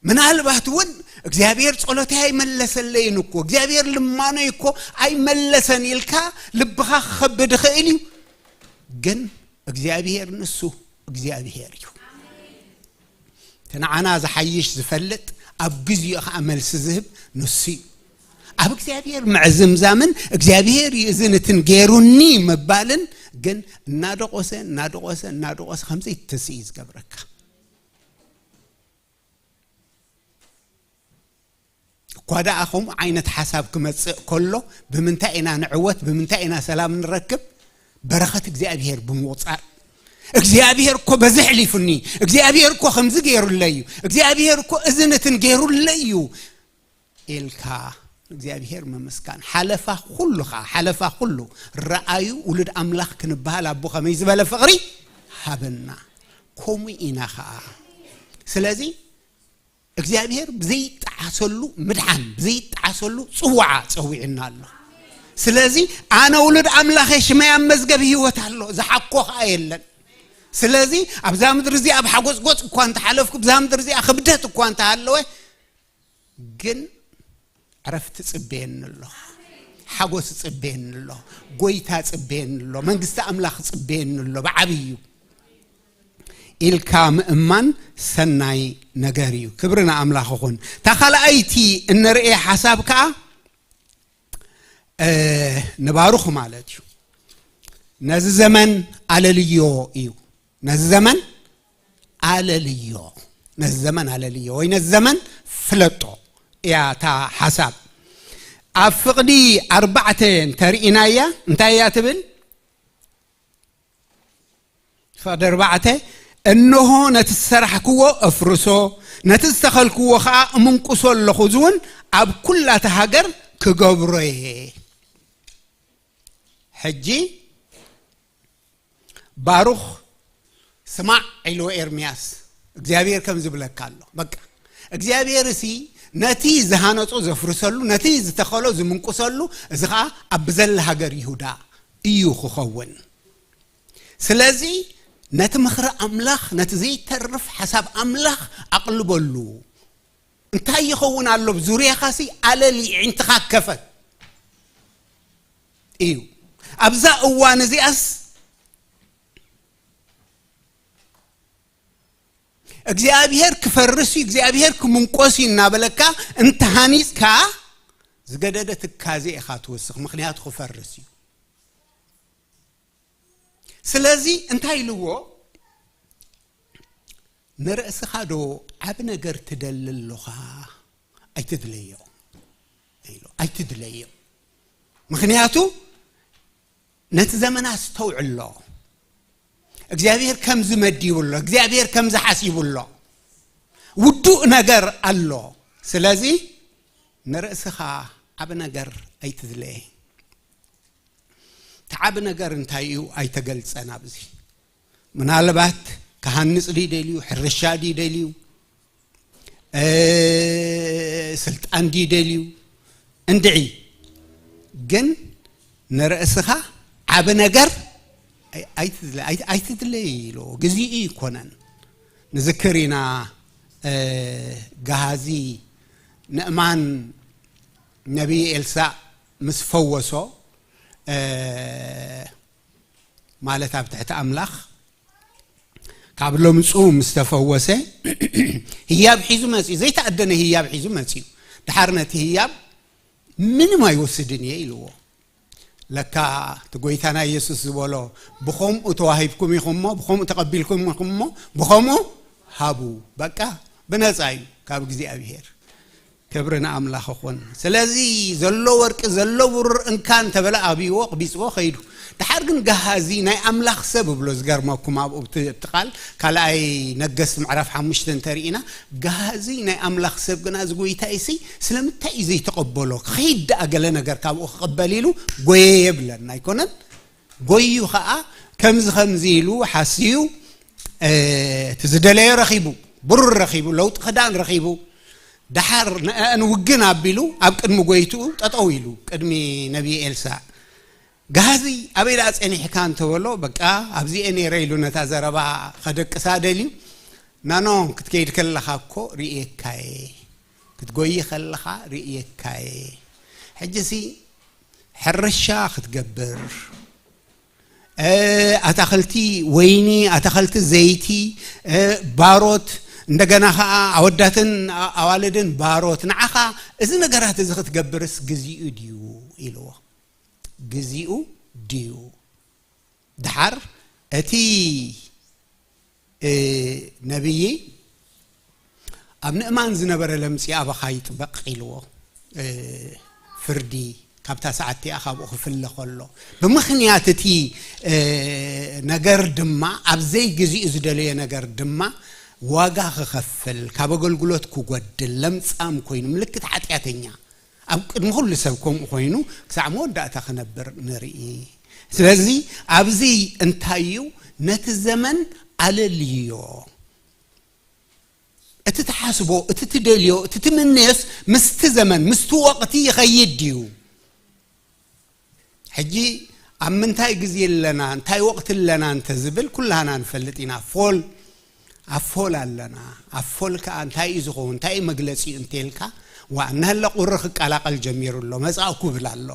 ምናልባት እውን እግዚኣብሔር ጸሎተይ ኣይመለሰለይን እኮ፣ እግዚኣብሔር ልማኖይ እኮ ኣይመለሰን ኢልካ ልብኻ ክኸብድ ይኽእል እዩ። ግን እግዚኣብሔር ንሱ እግዚኣብሔር እዩ። እቲ ንዓና ዝሓይሽ ዝፈልጥ፣ ኣብ ግዜኡ ኸዓ መልሲ ዝህብ ንሱ እዩ። ኣብ እግዚኣብሔር ምዕዝምዛምን እግዚኣብሔር እዩ እዝን እትን ገይሩኒ ምባልን ግን እናደቖሰ፣ እናደቖሰ፣ እናደቖሰ ከም ዘይትስእ እዩ ዝገብረካ። እኳ ደኣ ከምኡ ዓይነት ሓሳብ ክመጽእ ከሎ፣ ብምንታይ ኢና ንዕወት፣ ብምንታይ ኢና ሰላም ንረክብ? በረኸት እግዚኣብሔር ብምቑጻር። እግዚኣብሔር እኮ በዚ ኣሕሊፉኒ፣ እግዚኣብሔር እኮ ከምዚ ገይሩለይ እዩ፣ እግዚኣብሔር እኮ እዚ ነትን ገይሩለይ እዩ ኢልካ እግዚኣብሔር ምምስጋን። ሓለፋ ኩሉ ኸዓ፣ ሓለፋ ኩሉ ረኣዩ ውሉድ ኣምላኽ ክንበሃል ኣቦ ከመይ ዝበለ ፍቕሪ ሃበና። ከምኡ ኢና ኸዓ። ስለዚ እግዚኣብሔር ብዘይጠዓሰሉ ምድሓን፣ ብዘይጠዓሰሉ ጽዋዓ ጸዊዕና ኣሎ። ስለዚ ኣነ ውሉድ ኣምላኽ እየ፣ ሽመይ ኣብ መዝገብ ህይወት ኣሎ፣ ዝሓኮ ኸዓ የለን። ስለዚ ኣብዛ ምድሪ እዚኣ ኣብ ሓጎጽጎጽ እኳ እንተሓለፍኩ፣ ብዛ ምድሪ እዚኣ ክብደት እኳ እንተሃለወ፣ ግን ዕረፍቲ ጽበየኒ ኣሎ፣ ሓጎስ ጽበየኒ ኣሎ፣ ጎይታ ጽበየኒ ኣሎ፣ መንግስቲ ኣምላኽ ጽበየኒ ኣሎ ብዓብዩ። ኢልካ ምእማን ሰናይ ነገር እዩ። ክብሪ ንኣምላኽ ይኹን። እታ ካልኣይቲ እንርእየ ሓሳብ ከኣ፣ ንባሩኽ ማለት እዩ። ነዚ ዘመን ኣለልዮ እዩ። ነዚ ዘመን ኣለልዮ፣ ነዚ ዘመን ኣለልዮ ወይ ነዚ ዘመን ፍለጦ እያ እታ ሓሳብ። ኣብ ፍቕዲ ኣርባዕተ እንተርኢናያ እንታይ እያ ትብል? ፍቕዲ ኣርባዕተ፣ እንሆ ነቲ ዝሰራሕክዎ እፍርሶ፣ ነቲ ዝተኸልክዎ ኸዓ እምንቁሶ ኣለኹ፣ እዚ እውን ኣብ ኩላታ ሃገር ክገብሮ እየ። ሕጂ ባሩኽ ስማዕ ኢልዎ ኤርምያስ፣ እግዚኣብሔር ከም ዝብለካ ኣሎ። በቃ እግዚኣብሔር እሲ ነቲ ዝሃነጾ ዘፍርሰሉ፣ ነቲ ዝተኸሎ ዝምንቁሰሉ፣ እዚ ኸዓ ኣብ ብዘላ ሃገር ይሁዳ እዩ ክኸውን። ስለዚ ነቲ ምኽሪ ኣምላኽ፣ ነቲ ዘይተርፍ ሓሳብ ኣምላኽ ኣቕልበሉ። እንታይ ይኸውን ኣሎ ብዙርያኻሲ ኣለሊ ዕንትኻ ከፈት እዩ። ኣብዛ እዋን እዚኣስ እግዚኣብሔር ክፈርስ እዩ፣ እግዚኣብሔር ክምንቆስ እዩ እናበለካ እንተሃኒፅካ ዝገደደ ትካዜ ኢኻ ትወስኽ፣ ምኽንያቱ ክፈርስ እዩ። ስለዚ እንታይ ኢልዎ? ንርእስኻ ዶ ዓብ ነገር ትደሊ ኣሎኻ? ኣይትድለዮ ኢሉ። ኣይትድለዮ። ምኽንያቱ ነቲ ዘመን ኣስተውዕሎ። እግዚኣብሔር ከምዚ መዲቡ ኣሎ፣ እግዚኣብሔር ከምዚ ሓሲቡ ኣሎ። ውዱእ ነገር ኣሎ። ስለዚ ንርእስኻ ዓብ ነገር ኣይትድለየ። እቲ ዓብ ነገር እንታይ እዩ? ኣይተገልጸን ኣብዚ። ምናልባት ክሃንጽ ድዩ ደልዩ? ሕርሻ ድዩ ደልዩ? እ፣ ስልጣን ድዩ ደልዩ? እንድዒ። ግን ንርእስኻ ዓብ ነገር ኣይ-፣ ኣይትድለ-፣ ኣይ-፣ ኣይትድለይ ኢሉ። ግዜኡ ይኮነን። ንዝክር ኢና፣ እ፣ ገሃዚ ንእማን ነቢይ ኤልሳእ ምስ ፈወሶ፣ እ፣ ማለት ኣብ ትሕቲ ኣምላኽ ካብ ለምጹ ምስ ተፈወሰ ህያብ ሒዙ መጺኡ፣ ዘይተኣደነ ህያብ ሒዙ መጺኡ። ድሓር ነቲ ህያብ ምንም ኣይወስድን እየ ኢልዎ። ለካ እቲ ጎይታና ኢየሱስ ዝበሎ ብኸምኡ ተዋሂብኩም ኢኹም እሞ፣ ብኸምኡ ተቐቢልኩም ኢኹም እሞ፣ ብኸምኡ ሃቡ። በቃ ብነጻ እዩ ካብ እግዚኣብሔር። ክብሪ ንኣምላኽ ይኹን። ስለዚ ዘሎ ወርቂ ዘሎ ብሩር እንካ እንተበለ ኣብይዎ ቅቢጽዎ ኸይዱ። ድሓር ግን ገሃዚ ናይ ኣምላኽ ሰብ እብሎ ዝገርመኩም ኣብኡ ብቲ-፣ ብቲ ቃል ካልኣይ ነገስት ምዕራፍ ሓሙሽተ እንተርኢና ገሃዚ ናይ ኣምላኽ ሰብ ግና እዚ ጎይታ እሲ ስለምንታይ እዩ ዘይተቐበሎ? ክኸይድ ደኣ ገለ ነገር ካብኡ ክቐበል ኢሉ ጎየ የብለና ኣይኮነን? ጎዩ ኸዓ ከምዚ ከምዚ ኢሉ ሓስዩ፣ እ፣ እቲ ዝደለዮ ረኺቡ፣ ብሩር ረኺቡ፣ ለውጢ ክዳን ረኺቡ፣ ደሓር ንአን ውግን ኣቢሉ ኣብ ቅድሚ ጎይትኡ ጠጠው ኢሉ ቅድሚ ነቢይ ኤልሳዕ። ገሃዚ ኣበይ ደኣ ጸኒሕካ እንተበሎ፣ በቃ ኣብዚኤ ነይረ ኢሉ ነታ ዘረባ ከደቅሳ ደልዩ፣ ናኖ ክትከይድ ከለኻ እኮ ርእየካየ፣ ክትጎይ ከለኻ ርእየካየ። ሕጂሲ ሕርሻ ክትገብር፣ እ፣ ኣታኽልቲ ወይኒ፣ ኣታኽልቲ ዘይቲ፣ እ፣ ባሮት፣ እንደገና ኸዓ ኣወዳትን ኣዋልድን ባሮት፣ ንዓኻ እዚ ነገራት እዚ ክትገብርስ ግዚኡ ድዩ ኢልዎ። ግዚኡ ድዩ? ድሓር እቲ፣ እ፣ ነብዪ ኣብ ንእማን ዝነበረ ለምጺ ኣባኻ ይጥበቕ ኢልዎ። እ፣ ፍርዲ ካብታ ሰዓት እቲኣ ካብኡ ክፍለ ከሎ፣ ብምኽንያት እቲ፣ እ፣ ነገር ድማ፣ ኣብ ዘይግዚኡ ዝደለዮ ነገር ድማ ዋጋ ክኸፍል፣ ካብ ኣገልግሎት ክጎድል፣ ለምጻም ኮይኑ፣ ምልክት ሓጢኣተኛ፣ ኣብ ቅድሚ ኩሉ ሰብ ከምኡ ኮይኑ ክሳዕ መወዳእታ ክነብር ንርኢ። ስለዚ ኣብዚ እንታይ እዩ? ነቲ ዘመን ኣለልዮ። እቲ ትሓስቦ፣ እቲ ትደልዮ፣ እቲ ትምነዮስ ምስቲ ዘመን፣ ምስቲ ወቕቲ ይኸይድ ድዩ? ሕጂ ኣብ ምንታይ ግዜ ኣለና፣ እንታይ ወቕቲ ኣለና እንተ ዝብል ኩላህና ንፈልጥ ኢና። ፎል፣ ኣብ ፎል ኣለና። ኣብ ፎል ከኣ እንታይ እዩ ዝኸውን፣ እንታይ እዩ መግለጺኡ እንተልካ፣ ዋ፣ እናህለ ቁሪ ክቀላቐል ጀሚሩ ኣሎ፣ መጻእኩ ይብል ኣሎ።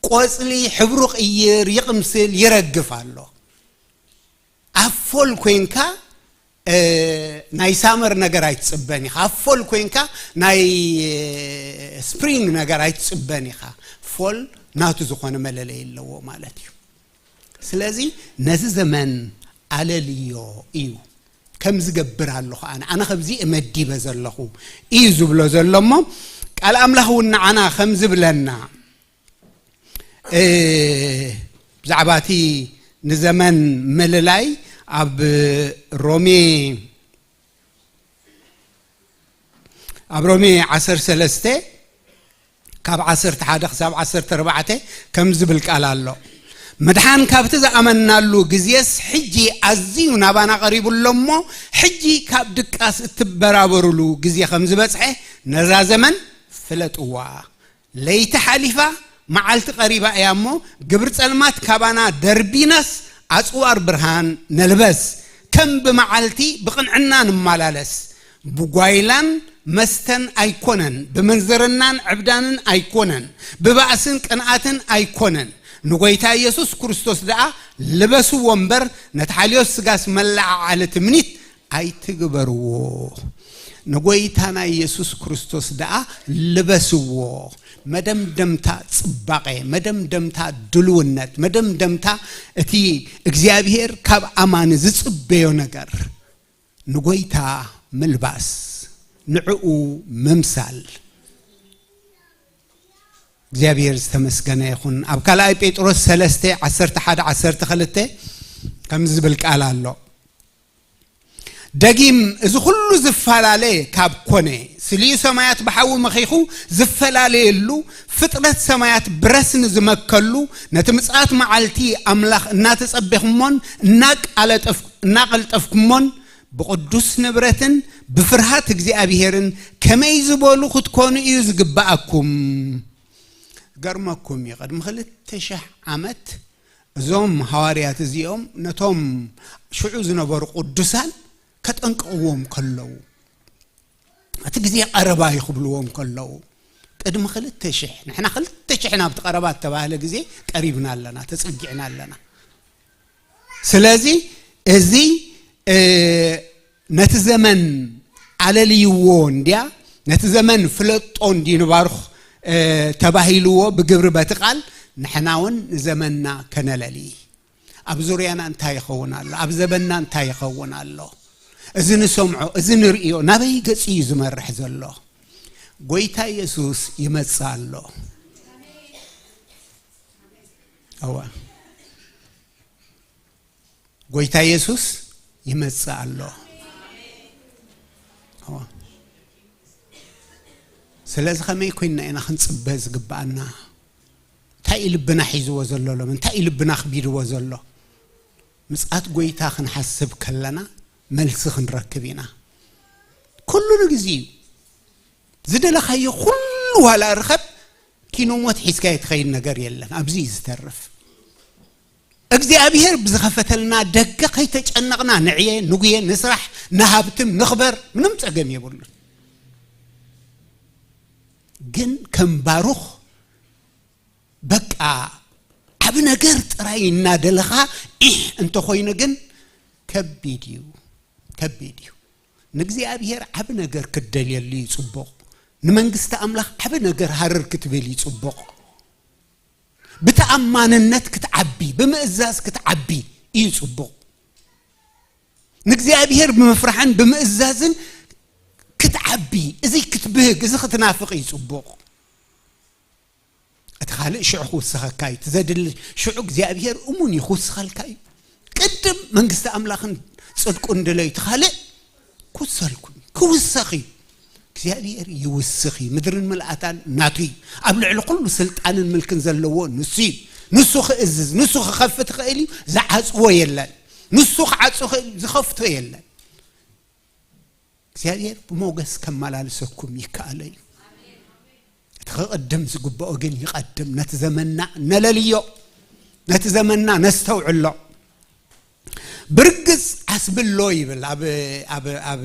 ቆጽሊ ሕብሩ ቅይር፣ ይቕምስል፣ ይረግፍ ኣሎ። ኣብ ፎል ኮይንካ፣ እ፣ ናይ ሳመር ነገር ኣይትጽበን ኢኻ። ኣብ ፎል ኮይንካ ናይ፣ እ፣ ስፕሪንግ ነገር ኣይትጽበን ኢኻ። ፎል ናቱ ዝኾነ መለለይ ኣለዎ ማለት እዩ። ስለዚ ነዚ ዘመን ኣለልዮ እዩ። ከም ዝገብር ኣለኹ ኣነ፣ ኣነ ከምዚ እመዲበ ዘለኹ እዩ ዝብሎ ዘሎ። እሞ ቃል ኣምላኽ እውን ንዓና ከም ዝብለና፣ እ፣ ብዛዕባ እቲ ንዘመን ምልላይ ኣብ ሮሜ፣ ኣብ ሮሜ ዓሰርተ ሰለስተ ካብ ዓሰርተ ሓደ ክሳብ ዓሰርተ ኣርባዕተ ከም ዝብል ቃል ኣሎ። ምድሓን ካብቲ ዝኣመንናሉ ግዜስ ሕጂ ኣዝዩ ናባና ቀሪቡ ኣሎ እሞ፣ ሕጂ ካብ ድቃስ እትበራበሩሉ ግዜ ከም ዝበጽሐ ነዛ ዘመን ፍለጥዋ። ለይቲ ሓሊፋ መዓልቲ ቀሪባ እያ እሞ፣ ግብሪ ጸልማት ካባና ደርቢናስ ኣጽዋር ብርሃን ነልበስ። ከም ብመዓልቲ ብቕንዕና ንመላለስ። ብጓይላን መስተን ኣይኮነን፣ ብምንዝርናን ዕብዳንን ኣይኮነን፣ ብባእስን ቅንኣትን ኣይኮነን። ንጎይታ ኢየሱስ ክርስቶስ ደኣ ልበስዎ እምበር፣ ነቲ ሓልዮት ስጋስ መለዓዓሊ ትምኒት ኣይትግበርዎ። ንጎይታና ኢየሱስ ክርስቶስ ደኣ ልበስዎ። መደምደምታ ጽባቐ፣ መደምደምታ ድልውነት፣ መደምደምታ እቲ እግዚኣብሔር ካብ ኣማኒ ዝጽበዮ ነገር፣ ንጎይታ ምልባስ፣ ንዕኡ ምምሳል። እግዚኣብሔር ዝተመስገነ ይኹን። ኣብ ካልኣይ ጴጥሮስ ሰለስተ ዓሰርተ ሓደ ዓሰርተ ክልተ ከምዚ ዝብል ቃል ኣሎ። ደጊም እዚ ኩሉ ዝፈላለ ካብ ኮነ፣ ስልዩ ሰማያት ብሓዊ መኺኹ ዝፈላለየሉ፣ ፍጥረት ሰማያት ብረስኒ ዝመከሉ፣ ነቲ ምጽኣት መዓልቲ ኣምላኽ እናተጸቤኹሞን እናቃለጠፍ-፣ እናቐልጠፍኩሞን ብቕዱስ ንብረትን ብፍርሃት እግዚኣብሔርን ከመይ ዝበሉ ክትኮኑ እዩ ዝግብኣኩም። ገርመኩም እዩ፣ ቅድሚ ክልተ ሽሕ ዓመት እዞም ሃዋርያት እዚኦም ነቶም ሽዑ ዝነበሩ ቅዱሳን ከጠንቅቕዎም ከለዉ፣ እቲ ግዜ ቀረባ እዩ ክብልዎም ከለዉ፣ ቅድሚ ክልተ ሽሕ፣ ንሕና ክልተ ሽሕ ናብቲ ቀረባ እተባህለ ግዜ ቀሪብና ኣለና፣ ተጸጊዕና ኣለና። ስለዚ እዚ፣ እ፣ ነቲ ዘመን ኣለልይዎ እንድያ፣ ነቲ ዘመን ፍለጦ እንዲ ንባርኽ፣ እ፣ ተባሂልዎ ብግብሪ በቲ ቃል፣ ንሕና እውን ንዘመንና ከነለሊ። ኣብ ዙርያና እንታይ ይኸውን ኣሎ? ኣብ ዘበንና እንታይ ይኸውን ኣሎ? እዚ ንሰምዖ፣ እዚ ንርእዮ ናበይ ገጽ እዩ ዝመርሕ ዘሎ? ጎይታ ኢየሱስ ይመጽእ ኣሎ። እወ። ጎይታ ኢየሱስ ይመጽእ ኣሎ። እወ። ስለዚ ከመይ ኮይንና ኢና ክንጽበ ዝግብኣና? እንታይ እዩ ልብና ሒዝዎ ዘሎ ሎም? እንታይ እዩ ልብና ኣኽቢድዎ ዘሎ? ምጽኣት ጎይታ ክንሓስብ ከለና መልሲ ክንረክብ ኢና። ኩሉ ንግዜ እዩ። ዝደለኻዮ ኩሉ ዋላ ርኸብ፣ ኪኖ ሞት ሒዝካዮ ትኸይድ ነገር የለን። ኣብዚ እዩ ዝተርፍ። እግዚኣብሔር ብዝኸፈተልና ደገ ከይተጨነቕና ንዕየ፣ ንጉየ፣ ንስራሕ፣ ንሃብትም፣ ንኽበር፣ ምንም ጸገም የብሉን። ግን ከም ባሩኽ በቃ ዓቢ ነገር ጥራይ እናደለኻ ኢሕ እንተኾይኑ ግን ከቢድ እዩ፣ ከቢድ እዩ። ንእግዚኣብሔር ዓቢ ነገር ክትደልየሉ እዩ ጽቡቕ። ንመንግስቲ ኣምላኽ ዓቢ ነገር ሃረር ክትብል እዩ ጽቡቕ። ብተኣማንነት ክትዓቢ፣ ብምእዛዝ ክትዓቢ እዩ ጽቡቕ። ንእግዚኣብሔር ብምፍራሕን ብምእዛዝን ክትዓቢ፣ እዚ ክትብህግ፣ እዚ ክትናፍቕ እዩ ጽቡቕ። እቲ ካልእ ሽዑ ክውስኸካ እዩ። እቲ ዘድሊ ሽዑ እግዚኣብሔር እሙን እዩ፣ ክውስኸልካ እዩ። ቅድም መንግስቲ ኣምላኽን ጽድቁን ድለዩ፣ እቲ ካልእ ክውሰልኩም እዩ፣ ክውሰኽ እዩ። እግዚኣብሔር ይውስኽ እዩ። ምድርን ምልኣታን ናቱ እዩ። ኣብ ልዕሊ ኩሉ ስልጣንን ምልክን ዘለዎ ንሱ እዩ። ንሱ ክእዝዝ፣ ንሱ ክኸፍት ይኽእል እዩ። ዝዓጽዎ የለን። ንሱ ክዓጹ ይኽእል እዩ። ዝኸፍቶ የለን። እግዚኣብሔር ብሞገስ ከመላልሰኩም ይከኣሎ እዩ። እቲ ክቕድም ዝግብኦ ግን ይቐድም። ነቲ ዘመንና ነለልዮ፣ ነቲ ዘመንና ነስተውዕሎ። ብርግጽ ኣስብሎ ይብል ኣብ፣ ኣብ፣ ኣብ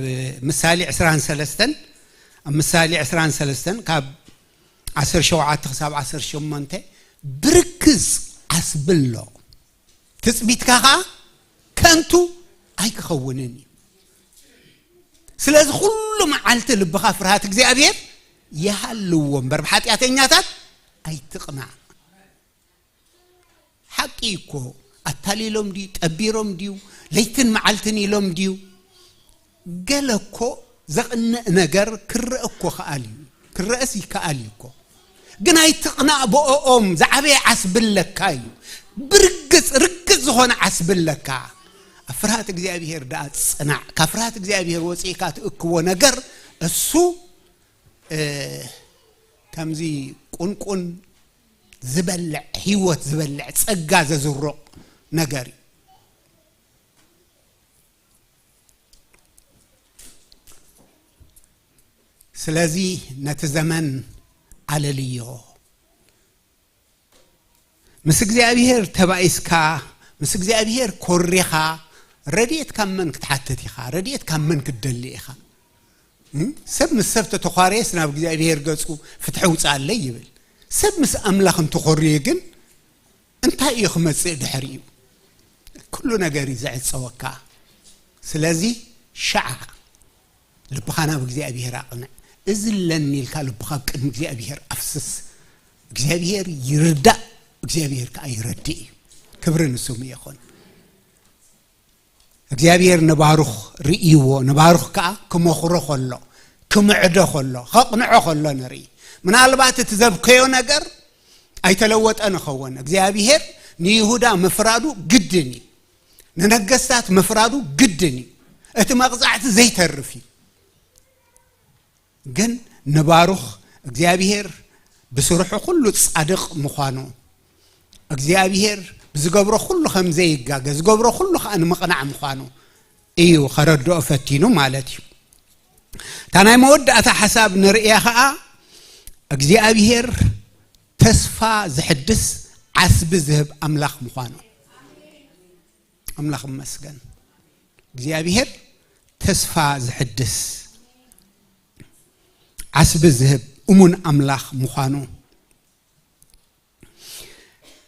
ምሳሌ ዕስራን ሰለስተን፣ ኣብ ምሳሌ ዕስራን ሰለስተን ካብ ዓሰርተ ሸውዓተ ክሳብ ዓሰርተ ሸሞንተ፣ ብርግጽ ኣስብሎ፣ ትጽቢትካ ኸኣ ከንቱ ኣይክኸውንን እዩ። ስለዚ ኩሉ መዓልቲ ልብኻ ፍርሃት እግዚኣብሔር ይሃልዎ እምበር፣ ብሓጢኣተኛታት ኣይትቕናዕ። ሓቂ እዩ እኮ። ኣታሊሎም ድዩ? ጠቢሮም ድዩ? ለይትን መዓልትን ኢሎም ድዩ? ገለ እኮ ዘቕንእ ነገር ክረአ እኮ ከኣል እዩ። ክረአስ ይከኣል እዩ እኮ። ግን ኣይትቕናእ ብኦኦም። ዝዓበየ ዓስቢ ኣለካ እዩ። ብርግጽ፣ ርግጽ ዝኾነ ዓስቢ ኣለካ። ኣብ ፍርሃት እግዚኣብሔር ደኣ ጽናዕ። ካብ ፍርሃት እግዚኣብሔር ወጺእካ ትእክቦ ነገር እሱ፣ እ፣ ከምዚ ቁንቁን ዝበልዕ፣ ህይወት ዝበልዕ፣ ጸጋ ዘዝሩቕ ነገር እዩ። ስለዚ ነቲ ዘመን ኣለልዮ። ምስ እግዚኣብሔር ተባኢስካ፣ ምስ እግዚኣብሔር ኮሪኻ፣ ረድኤት ካብ መን ክትሓትት ኢኻ? ረድኤት ካብ መን ክትደሊ ኢኻ? እም? ሰብ ምስ ሰብ ተተዃረየስ ናብ እግዚኣብሔር ገጹ ፍትሒ ውፅኣለይ ይብል። ሰብ ምስ ኣምላኽ እንተኾርየ ግን እንታይ እዩ ክመጽእ ድሕሪኡ? ኩሉ ነገር እዩ ዝዕጸወካ። ስለዚ ሸዓ ልብኻ ናብ እግዚኣብሔር ኣቕንዕ። እዚ ኣለኒ ኢልካ ልብኻ ኣብ ቅድሚ እግዚኣብሔር ኣፍስስ። እግዚኣብሔር ይርዳእ፣ እግዚኣብሔር ከኣ ይረድእ እዩ። ክብሪ ንስሙ ይኹን። እግዚኣብሔር ንባሩኽ ርእይዎ፣ ንባሩኽ ከኣ ክመኽሮ ከሎ፣ ክምዕዶ ከሎ፣ ከቕንዖ ከሎ ንርኢ። ምናልባት እቲ ዘብከዮ ነገር ኣይተለወጠን ይኸውን። እግዚኣብሔር ንይሁዳ ምፍራዱ ግድን እዩ። ንነገስታት ምፍራዱ ግድን እዩ። እቲ መቕጻዕቲ ዘይተርፍ እዩ። ግን ንባሩኽ እግዚኣብሔር ብስርሑ ኩሉ ጻድቕ ምዃኑ፣ እግዚኣብሔር ብዝገብሮ ኩሉ ከም ዘይጋገ፣ ዝገብሮ ኩሉ ከኣ ንምቕናዕ ምዃኑ እዩ ከረድኦ ፈቲኑ ማለት እዩ። እታ ናይ መወዳእታ ሓሳብ ንርእያ ከኣ እግዚኣብሔር ተስፋ ዝሕድስ ዓስቢ ዝህብ ኣምላኽ ምዃኑ። ኣምላኽ ይመስገን። እግዚኣብሔር ተስፋ ዝሕድስ ዓስቢ ዝህብ እሙን ኣምላኽ ምዃኑ።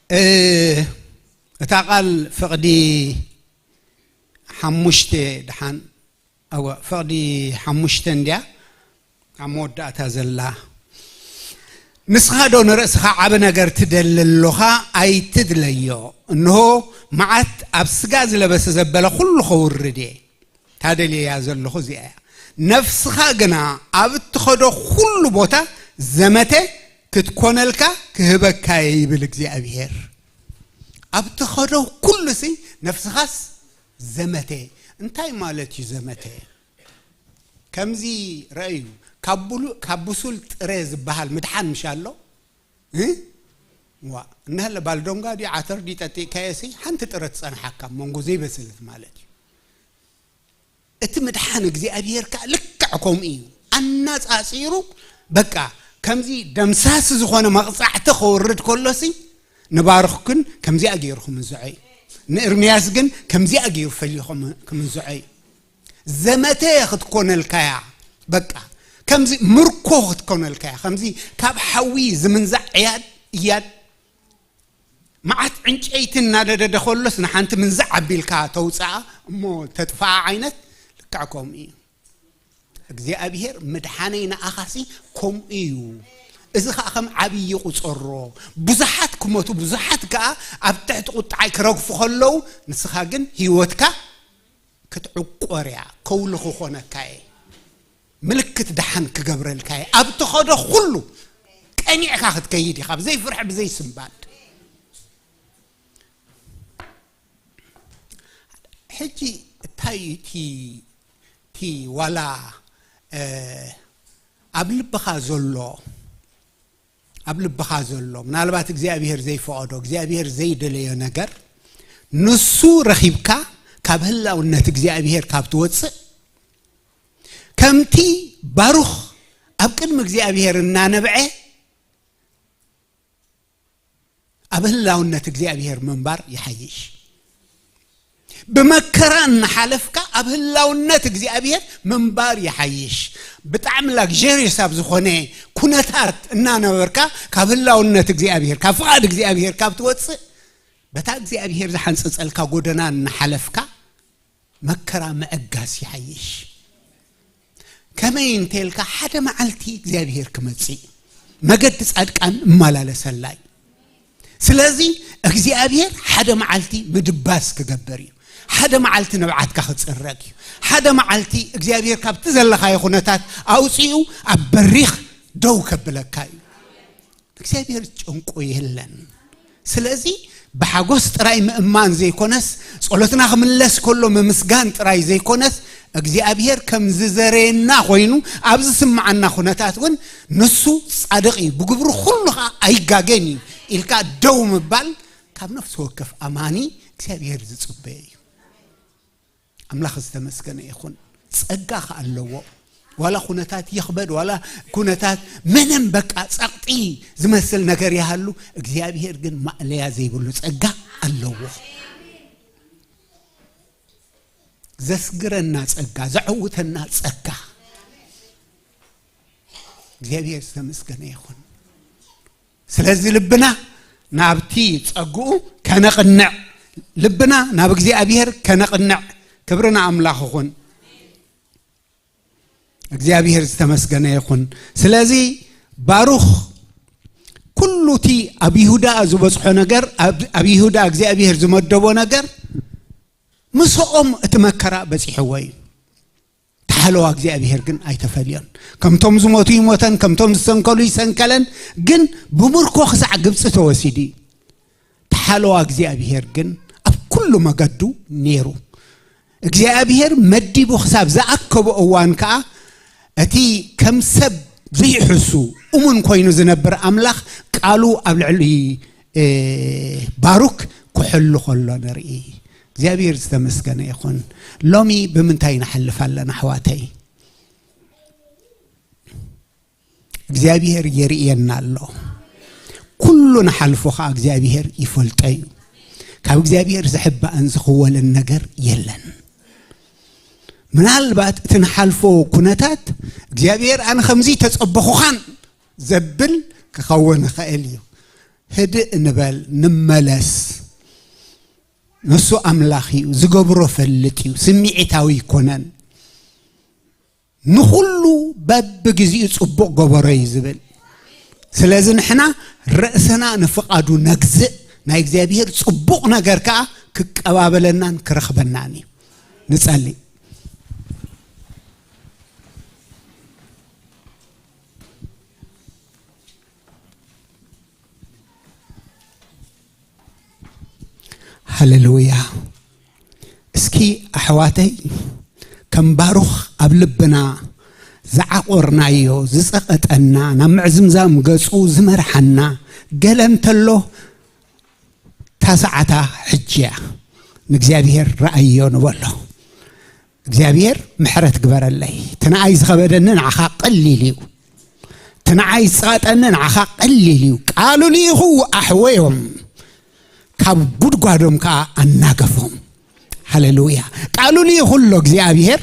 እ፣ እታ ቃል ፍቕዲ ሓሙሽተ ድሓን፣ እወ፣ ፍቕዲ ሓሙሽተ እንድያ ኣብ መወዳእታ ዘላ። ንስኻ ዶ ንርእስኻ ዓቢ ነገር ትደሊ ኣሎኻ? ኣይትድለዮ። እንሆ፣ መዓት ኣብ ስጋ ዝለበሰ ዘበለ ኩሉ ከውርድ እየ። ታደልየያ ዘለኹ እዚኣ እያ። ነፍስኻ ግና ኣብ እትኸዶ ኩሉ ቦታ ዘመተ ክትኮነልካ ክህበካ እየ ይብል እግዚኣብሔር። ኣብ ትኸዶ ኩሉሲ ነፍስኻስ ዘመተ። እንታይ ማለት እዩ ዘመተ? ከምዚ ረእዩ፣ ካብ ብሉ-፣ ካብ ብሱል ጥረ ዝበሃል ምድሓን ምሽ ኣሎ? እ? ዋ፣ እነህለ ባልዶንጋ ድዩ ዓተር ድዩ ጠጢእካዮ ሲ፣ ሓንቲ ጥረ ትጸንሓካ፣ መንጎ ዘይበሰለት ማለት እዩ። እቲ ምድሓን እግዚኣብሔር ከኣ ልክዕ ከምኡ እዩ። ኣነጻጺሩ፣ በቃ፣ ከምዚ ደምሳሲ ዝኾነ መቕጻዕቲ ከወርድ ከሎሲ፣ ንባሩኽ ግን ከምዚኣ ገይሩ ክምንዝዖ እዩ። ንእርምያስ ግን ከምዚኣ ገይሩ ፈልዩ ክም-፣ ክምንዝዖ እዩ። ዘመተ ክትኮነልካያ፣ በቃ፣ ከምዚ ምርኮ ክትኮነልካያ፣ ከምዚ ካብ ሓዊ ዝምንዛዕ እያድ፣ እያድ፣ መዓት ዕንጨይቲ እናደደደ ከሎስ ንሓንቲ ምንዛዕ ኣቢልካ ተውፅኣ እሞ ተጥፍኣ ዓይነት፣ ልክዕ ከምኡ እዩ። እግዚኣብሔር ምድሓነይ ንኣኻሲ ከምኡ እዩ። እዚ ኸዓ ከም ዓብዪ ቁፀሮ። ብዙሓት ክሞቱ፣ ብዙሓት ከኣ ኣብ ትሕቲ ቁጥዓይ ክረግፉ ከለዉ፣ ንስኻ ግን ህይወትካ ክትዕቆር እያ። ከውሊ ክኾነካ እየ። ምልክት ደሓን ክገብረልካ እየ። ኣብ ትኸዶ ኩሉ ቀኒዕካ ክትከይድ ኢኻ፣ ብዘይ ፍርሒ፣ ብዘይ ስንባድ። ሕጂ እንታይ እዩ እቲ፣ እቲ ዋላ፣ እ፣ ኣብ ልብኻ ዘሎ፣ ኣብ ልብኻ ዘሎ፣ ምናልባት እግዚኣብሔር ዘይፈቐዶ፣ እግዚኣብሔር ዘይደለዮ ነገር፣ ንሱ ረኺብካ ካብ ህላውነት እግዚኣብሔር ካብ ትወፅእ፣ ከምቲ ባሩኽ ኣብ ቅድሚ እግዚኣብሔር እናነብዐ ኣብ ህላውነት እግዚኣብሔር ምንባር ይሓይሽ። ብመከራ እናሓለፍካ ኣብ ህላውነት እግዚኣብሔር ምንባር ይሓይሽ። ብጣዕሚ ላግዠሪየስ ኣብ ዝኾነ ኩነታት እናነበርካ ካብ ህላውነት እግዚኣብሔር፣ ካብ ፍቓድ እግዚኣብሔር ካብ ትወፅእ፣ በታ እግዚኣብሔር ዝሓንፀፀልካ ጎደና እናሓለፍካ መከራ ምዕጋስ ይሓይሽ። ከመይ እንተልካ፣ ሓደ መዓልቲ እግዚኣብሔር ክመጽእ፣ መገዲ ጻድቃን እመላለሰላ እዩ። ስለዚ እግዚኣብሔር ሓደ መዓልቲ ምድባስ ክገብር እዩ። ሓደ መዓልቲ ንብዓትካ ክፅረግ እዩ። ሓደ መዓልቲ እግዚኣብሔር ካብቲ ዘለኻዮ ኩነታት ኣውፂኡ ኣብ በሪኽ ደው ከብለካ እዩ። እግዚኣብሔር ጨንቆ የለን። ስለዚ ብሓጎስ ጥራይ ምእማን ዘይኮነስ፣ ጸሎትና ክምለስ ከሎ ምምስጋን ጥራይ ዘይኮነስ፣ እግዚኣብሔር ከም ዝዘረየና ኮይኑ ኣብ ዝስምዓና ኩነታት እውን ንሱ ጻድቕ እዩ፣ ብግብሩ ኩሉ ኸኣ ኣይጋገን እዩ ኢልካ ደው ምባል ካብ ነፍሲ ወከፍ ኣማኒ እግዚኣብሔር ዝጽበዮ እዩ። ኣምላኽ ዝተመስገነ ይኹን። ጸጋ ከኣ ኣለዎ። ዋላ ኩነታት ይኽበድ፣ ዋላ ኩነታት ምንም በቃ ጸቕጢ ዝመስል ነገር ይሃሉ፣ እግዚኣብሔር ግን ማእለያ ዘይብሉ ጸጋ ኣለዎ። ዘስግረና ጸጋ፣ ዘዕውተና ጸጋ። እግዚኣብሔር ዝተመስገነ ይኹን። ስለዚ ልብና ናብቲ ጸግኡ ከነቕንዕ፣ ልብና ናብ እግዚኣብሔር ከነቕንዕ። ክብሪ ንኣምላኽ ይኹን። እግዚኣብሔር ዝተመስገነ ይኹን። ስለዚ ባሩኽ ኩሉ እቲ ኣብ ይሁዳ ዝበጽሖ ነገር፣ ኣብ፣ ኣብ ይሁዳ እግዚኣብሔር ዝመደቦ ነገር ምስኦም እቲ መከራ በጺሕዎ እዩ። ተሓለዋ እግዚኣብሔር ግን ኣይተፈልዮን። ከምቶም ዝሞቱ ይሞተን፣ ከምቶም ዝሰንከሉ ይሰንከለን፣ ግን ብምርኮ ክሳዕ ግብጺ ተወሲዱ እዩ። ተሓለዋ እግዚኣብሔር ግን ኣብ ኩሉ መገዱ ነይሩ። እግዚኣብሔር መዲቡ ክሳብ ዝኣከቦ እዋን ከኣ እቲ ከም ሰብ ዘይሕሱ እሙን ኮይኑ ዝነብር ኣምላኽ ቃሉ ኣብ ልዕሊ፣ እ፣ ባሩክ ክሕሉ ከሎ ንርኢ። እግዚኣብሔር ዝተመስገነ ይኹን። ሎሚ ብምንታይ ንሓልፍ ኣለና ኣሕዋተይ? እግዚኣብሔር የርእየና ኣሎ። ኩሉ ንሓልፎ ኸኣ እግዚኣብሔር ይፈልጦ እዩ። ካብ እግዚኣብሔር ዝሕባእን ዝኽወልን ነገር የለን። ምናልባት እቲ ንሓልፎ ኩነታት እግዚኣብሔር ኣነ ከምዚ ተጸበኹኻን ዘብል ክኸውን ይኽእል እዩ። ህድእ ንበል፣ ንመለስ። ንሱ ኣምላኽ እዩ፣ ዝገብሮ ፈልጥ እዩ፣ ስምዒታዊ ኣይኮነን። ንኹሉ በብግዚኡ ጽቡቕ ገበሮ እዩ ዝብል። ስለዚ ንሕና ርእስና ንፍቓዱ ነግዝእ፣ ናይ እግዚኣብሔር ጽቡቕ ነገር ከኣ ክቀባበለናን ክረኽበናን እዩ። ንጸሊ። ሃሌሉያ። እስኪ ኣሕዋተይ፣ ከም ባሩኽ ኣብ ልብና ዝዓቆርናዮ፣ ዝጸቐጠና፣ ናብ ምዕዝምዛም ገጹ ዝመርሓና ገለ እንተሎ፣ እታ ሰዓታ ሕጂ እያ። ንእግዚኣብሔር ረኣዮ ንበሎ። እግዚኣብሔር ምሕረት ግበረለይ። እቲ ንኣይ ዝኸበደኒ ንዓኻ ቀሊል እዩ። እቲ ንዓይ ዝጸቐጠኒ ንዓኻ ቀሊል እዩ። ቃሉ ልኢኹ ኣሕወዮም፣ ካብ ጉድጓዶም ከኣ ኣናገፎም። ሃሌሉያ። ቃሉ ልኢኹ ኣሎ እግዚኣብሔር።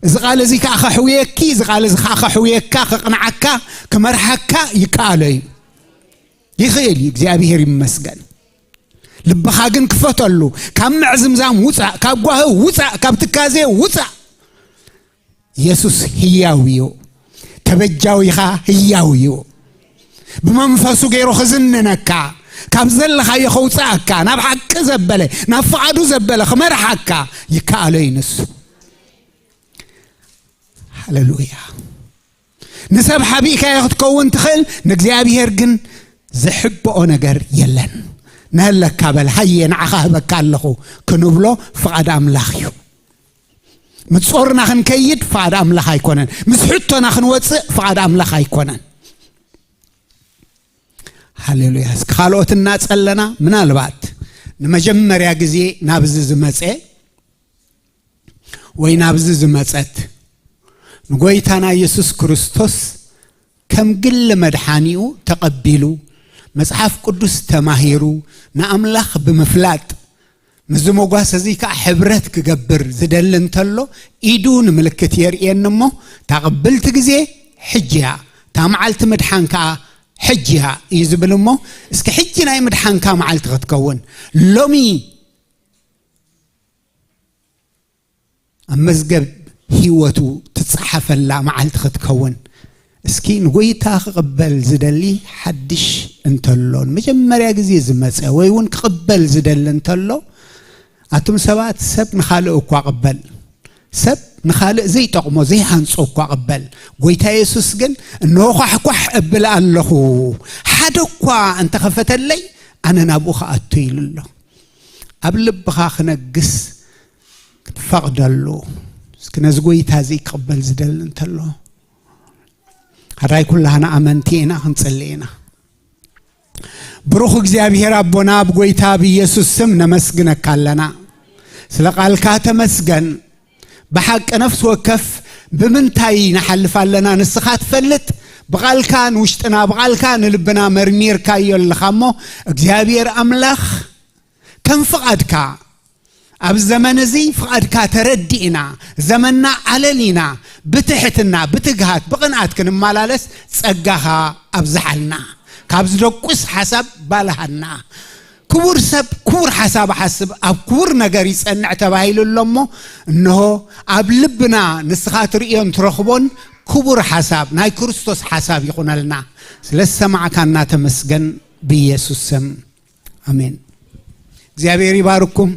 እዚ ቃል እዚ ከኣ ከሕውየኪ፣ እዚ ቃል እዚ ከኣ ከሕውየካ፣ ከቕንዓካ፣ ክመርሓካ ይከኣሎ እዩ። ይኽእል እዩ። እግዚኣብሔር ይመስገን። ልብኻ ግን ክፈተሉ። ካብ ምዕዝምዛም ውጻእ፣ ካብ ጓሂ ውጻእ፣ ካብ ትካዜ ውጻእ። የሱስ ህያው እዩ። ተበጃዊኻ ህያው እዩ። ብመንፈሱ ገይሩ ክዝንነካ፣ ካብ ዘለኻዮ ከውጽኣካ፣ ናብ ሓቂ ዘበለ፣ ናብ ፍቓዱ ዘበለ ክመርሓካ ይከኣሎ እዩ ንሱ። ሃሌሉያ። ንሰብ ሓቢእካዮ ክትከውን ትኽእል፣ ንእግዚኣብሔር ግን ዝሕብኦ ነገር የለን። ነህለካ በል፣ ሃየ ንዓኻ ህበካ ኣለኹ ክንብሎ ፍቓድ ኣምላኽ እዩ። ምስ ጾርና ክንከይድ ፍቓድ ኣምላኽ ኣይኮነን። ምስ ሕቶና ክንወጽእ ፍቓድ ኣምላኽ ኣይኮነን። ሃሌሉያ። እስኪ ካልኦት እናጸለና፣ ምናልባት ንመጀመርያ ግዜ ናብዚ ዝመጸ ወይ ናብዚ ዝመጸት ንጎይታና የሱስ ክርስቶስ ከም ግሊ መድሓኒኡ ተቐቢሉ፣ መጽሓፍ ቅዱስ ተማሂሩ፣ ንኣምላኽ ብምፍላጥ፣ ምስዚ መጓሰ እዚ ከኣ ሕብረት ክገብር ዝደሊ እንተሎ፣ ኢዱ ንምልክት የርእየኒ እሞ፣ እታ ቅብልቲ ግዜ ሕጂ እያ፣ እታ መዓልቲ ምድሓን ከኣ ሕጂ እያ እዩ ዝብል እሞ፣ እስኪ ሕጂ ናይ ምድሓንካ መዓልቲ ክትከውን፣ ሎሚ ኣብ መዝገብ ህይወቱ ትጸሓፈላ መዓልቲ ክትከውን፣ እስኪ ንጎይታ ክቕበል ዝደሊ ሓድሽ እንተሎ፣ ንመጀመርያ ግዜ ዝመጸ ወይ እውን ክቕበል ዝደሊ እንተሎ፣ ኣቱም ሰባት፣ ሰብ ንኻልእ እኳ ቅበል፣ ሰብ ንኻልእ ዘይጠቕሞ ዘይሃንጾ እኳ ቅበል። ጎይታ የሱስ ግን፣ "እንሆ ኳሕኳሕ እብል ኣለኹ፣ ሓደ እኳ እንተኸፈተለይ፣ ኣነ ናብኡ ክኣቱ" ኢሉ ኣሎ። ኣብ ልብኻ ክነግስ ክትፈቕደሉ፣ እስኪ ነዚ ጎይታ እዚ ክቕበል ዝደሊ እንተሎ፣ ሕራይ ኩላህና ኣመንቲ ኢና፣ ክንጽሊ ኢና። ብሩኽ እግዚኣብሔር ኣቦና፣ ኣብ ጎይታ ብኢየሱስ ስም ነመስግነካ ኣለና። ስለ ቃልካ ተመስገን። ብሓቂ ነፍሲ ወከፍ ብምንታይ ንሓልፍ ኣለና ንስኻ ትፈልጥ። ብቓልካ ንውሽጥና፣ ብቓልካ ንልብና መርሚርካዮ ኣለኻ እሞ፣ እግዚኣብሔር ኣምላኽ፣ ከም ፍቓድካ፣ ኣብ ዘመን እዚ ፍቓድካ ተረዲእና፣ ዘመንና ኣለሊና፣ ብትሕትና፣ ብትግሃት፣ ብቕንኣት ክንመላለስ ጸጋኻ ኣብዝሓልና። ካብ ዝደቁስ ሓሳብ ባልሃና። ክቡር ሰብ ክቡር ሓሳብ ሓስብ፣ ኣብ ክቡር ነገር ይጸንዕ ተባሂሉ ኣሎ እሞ፣ እንሆ ኣብ ልብና ንስኻ ትርእዮን ትረኽቦን ክቡር ሓሳብ፣ ናይ ክርስቶስ ሓሳብ ይኹነልና። ስለ ዝሰማዕካና ተመስገን፣ ብኢየሱስ ስም። ኣሜን። እግዚኣብሔር ይባርኩም።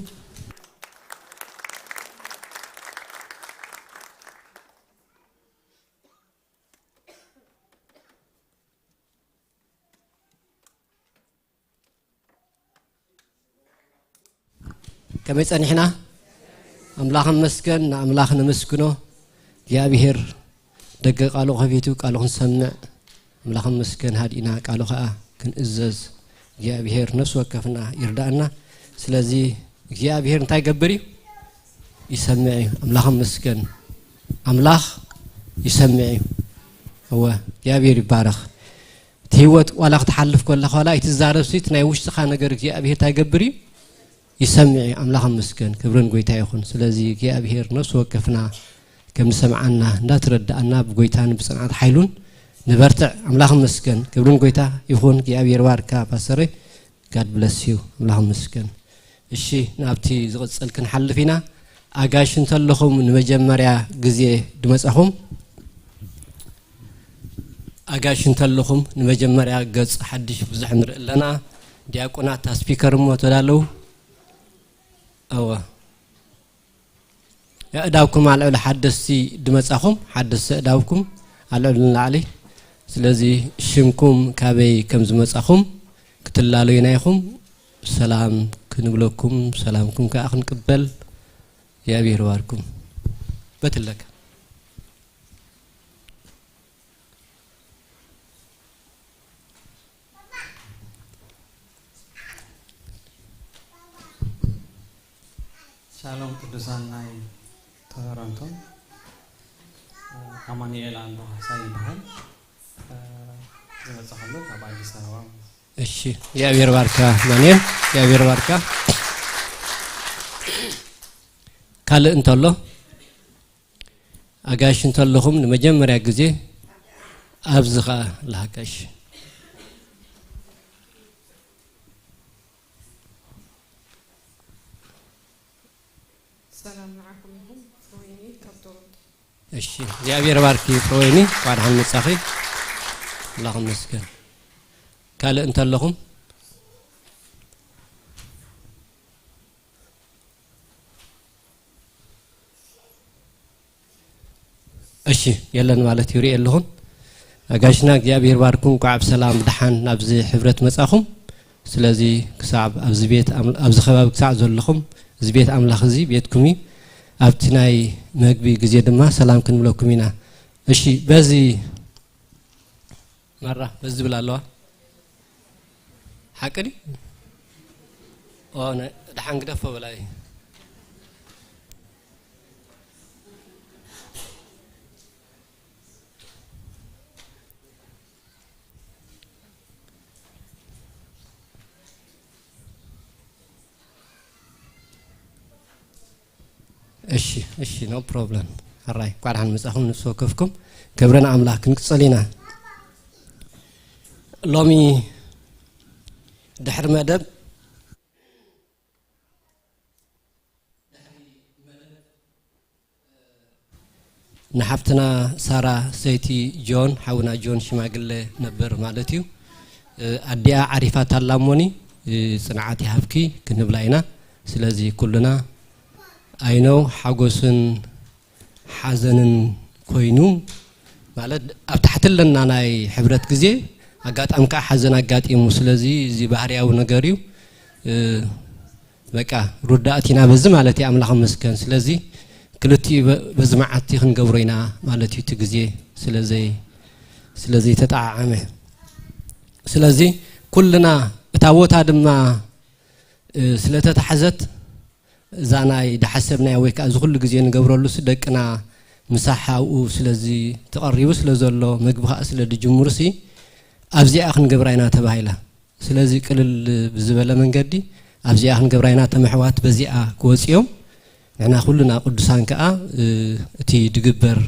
ከመይ ጸኒሕና? ኣምላኽ ይመስገን፣ ንኣምላኽ ነመስግኖ። እግዚኣብሔር ደገ ቃሉ ከፊቱ ቃሉ ክንሰምዕ ኣምላኽ ይመስገን። ሃዲእና ቃሉ ኸኣ ክንእዘዝ እግዚኣብሔር ነፍሲ ወከፍና ይርዳእና። ስለዚ እግዚኣብሔር እንታይ ይገብር እዩ? ይሰምዕ እዩ። ኣምላኽ ይመስገን። ኣምላኽ ይሰምዕ እዩ። እወ፣ እግዚኣብሔር ይባረኽ። እቲ ህይወት ዋላ ክትሓልፍ ከለኻ ዋላ ኣይትዛረብሲ፣ እቲ ናይ ውሽጥኻ ነገር እግዚኣብሔር እንታይ ይገብር እዩ? ይሰምዕ እዩ። ኣምላኽ ይመስገን። ክብርን ጎይታ ይኹን። ስለዚ እግዚኣብሔር ነፍሲ ወከፍና ከም ዝሰምዓና እንዳተረዳእና ብጎይታን ብጽንዓት ሓይሉን ንበርትዕ። ኣምላኽ ይመስገን። ክብርን ጎይታ ይኹን። እግዚኣብሔር ባርካ ፓስተረይ። God bless you። ኣምላኽ ይመስገን። እሺ፣ ናብቲ ዝቕጽል ክንሓልፍ ኢና። ኣጋይሽ እንተለኹም ንመጀመርያ ግዜ ድመጻኹም፣ ኣጋይሽ እንተለኹም ንመጀመርያ ገጽ ሓድሽ ብዙሕ ንርኢ ኣለና። ዲያቆናት፣ እታ ስፒከር እሞ ተዳለዉ። እወ። ኣእዳውኩም ኣልዕሉ፣ ሓደስቲ ድመጻኹም፣ ሓደስቲ ኣእዳውኩም ኣልዕሉ ንላዕሊ። ስለዚ ሽምኩም ካበይ ከም ዝመጻኹም ክትላለዩና ኢኹም። ሰላም ክንብለኩም፣ ሰላምኩም ከኣ ክንቅበል። እግዚኣብሔር ይባርኩም። በትለካ። ሻሎም ቅዱሳን ናይ ቶሮንቶ፣ ኣማኑኤል ኣምቦ ካሕሳይ ይበሃል። ዝመጽእ ከሎ ካብ ኣዲስ ኣበባ። እሺ፣ እግዚኣብሔር ባርካ ኣማኑኤል፣ እግዚኣብሔር ባርካ። ካልእ እንተሎ? ኣጋይሽ እንተለኹም ንመጀመርያ ግዜ ኣብዚ ኸኣ ለሃጋሽ። ሰላም ንዓኹም ይኹን። ፍሮይኒ ካብ ቶሮንቶ። እሺ፣ እግዚኣብሔር ባርኪ ፍሮይኒ፣ እንኳዕ ደሓን መጻኺ። ኣምላኽ ይመስገን። ካልእ እንተለኹም? እሺ፣ የለን ማለት እዩ፣ ሪኤ ኣለኹን። ኣጋይሽና እግዚኣብሔር ባርኩም፣ እንኳዕ ብሰላም ብደሓን ናብዚ ሕብረት መጻኹም። ስለዚ ክሳብ ኣብዚ ቤት ኣም-፣ ኣብዚ ከባቢ ክሳዕ ዘለኹም፣ እዚ ቤት ኣምላኽ እዚ ቤትኩም እዩ። ኣብቲ ናይ መግቢ ግዜ ድማ ሰላም ክንብለኩም ኢና። እሺ፣ በዚ ማራ በዚ ዝብል ኣለዋ። ሓቂ ድዩ? ኦ፣ ነ-፣ ደሓን ግደፎ በላይ። እሺ፣ እሺ፣ no problem። ሕራይ፣ እንኳዕ ደሓን መጻኹም፣ ነፍሲ ወከፍኩም። ክብሪ ንኣምላኽ። ክንቅጽል ኢና። ሎሚ ድሕሪ መደብ ንሓፍትና ሳራ ሰይቲ ጆን፣ ሓውና ጆን ሽማግለ ነበር ማለት እዩ። ኣዲኣ ዓሪፋት ኣላ እሞኒ፣ ጽንዓት ይሃብኪ ክንብላ ኢና። ስለዚ ኩልና ኣይነው ሓጎስን ሓዘንን ኮይኑ ማለት ኣብ ታሕቲ ኣለና ናይ ሕብረት ግዜ። ኣጋጣሚ ከዓ ሓዘን ኣጋጢሙ። ስለዚ እዚ ባህርያዊ ነገር እዩ። በቃ ሩዳእት ኢና በዚ ማለት እዩ። ኣምላኽ መስገን። ስለዚ ክልቲኡ በዚ መዓልቲ ክንገብሮ ኢና ማለት እዩ። እቲ ግዜ ስለዘይ ስለዘይተጠዓዓመ። ስለዚ ኩልና እታ ቦታ ድማ ስለተታሕዘት እዛ ናይ ድሓሰብናያ ወይ ከዓ እዚ ኩሉ ግዜ ንገብረሉ ሲ ደቅና ምሳሕ ኣብኡ ስለዚ ተቐሪቡ ስለ ዘሎ መግቢ ከዓ ስለ ድጅምሩ ሲ ኣብዚኣ ክንገብራ ኢና ተባሂላ። ስለዚ ቅልል ብዝበለ መንገዲ ኣብዚኣ ክንገብራ ኢና ተመሕዋት በዚኣ ክወፅዮም ንሕና ኩልና ቅዱሳን ከዓ እቲ ድግበር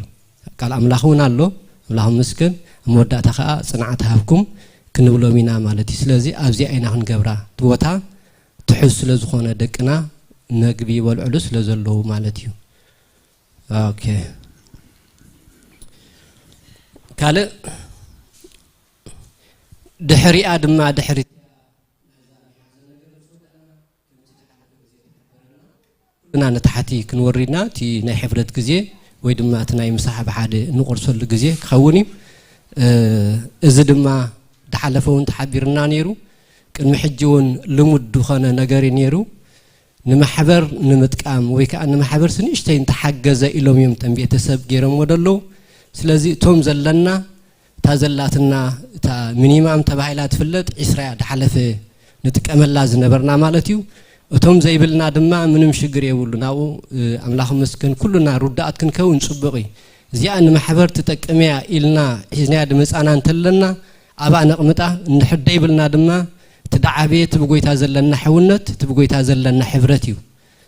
ቃል ኣምላኽ እውን ኣሎ። ኣምላኽ ምስገን ኣብ መወዳእታ ከዓ ፅንዓት ሃብኩም ክንብሎም ኢና ማለት እዩ። ስለዚ ኣብዚኣ ኢና ክንገብራ እቲ ቦታ ትሑዝ ስለ ዝኾነ ደቅና መግቢ ይበልዕሉ ስለ ዘለዉ ማለት እዩ። ኦኬ ካልእ ድሕሪኣ ድማ ድሕሪ ግና ንታሕቲ ክንወርድና እቲ ናይ ሕብረት ግዜ ወይ ድማ እቲ ናይ ምሳሕ ብሓደ እንቆርሰሉ ግዜ ክኸውን እዩ። እዚ ድማ ድሓለፈ እውን ተሓቢርና ነይሩ። ቅድሚ ሕጂ እውን ልሙድ ዝኾነ ነገር እዩ ነይሩ። ንማሕበር ንምጥቃም ወይ ከዓ ንማሕበር ስንእሽተይ እንተሓገዘ ኢሎም እዮም ተን ቤተሰብ ገይሮምዎ ደለዉ። ስለዚ እቶም ዘለና እታ ዘላትና እታ ሚኒማም ተባሂላ ትፍለጥ ዒስራ እያ ድሓለፈ ንጥቀመላ ዝነበርና ማለት እዩ። እቶም ዘይብልና ድማ ምንም ሽግር የብሉ። ናብኡ ኣምላኽ መስገን ኩሉና ሩዳኣት ክንከውን ጽቡቕ እዩ። እዚኣ ንማሕበር ትጠቅም እያ ኢልና ሒዝናያ ድመጻና እንተለና ኣብኣ ነቕምጣ። እንድሕር ደይብልና ድማ እቲ ደዓበየ እቲ ብጎይታ ዘለና ሕውነት እቲ ብጎይታ ዘለና ሕብረት እዩ።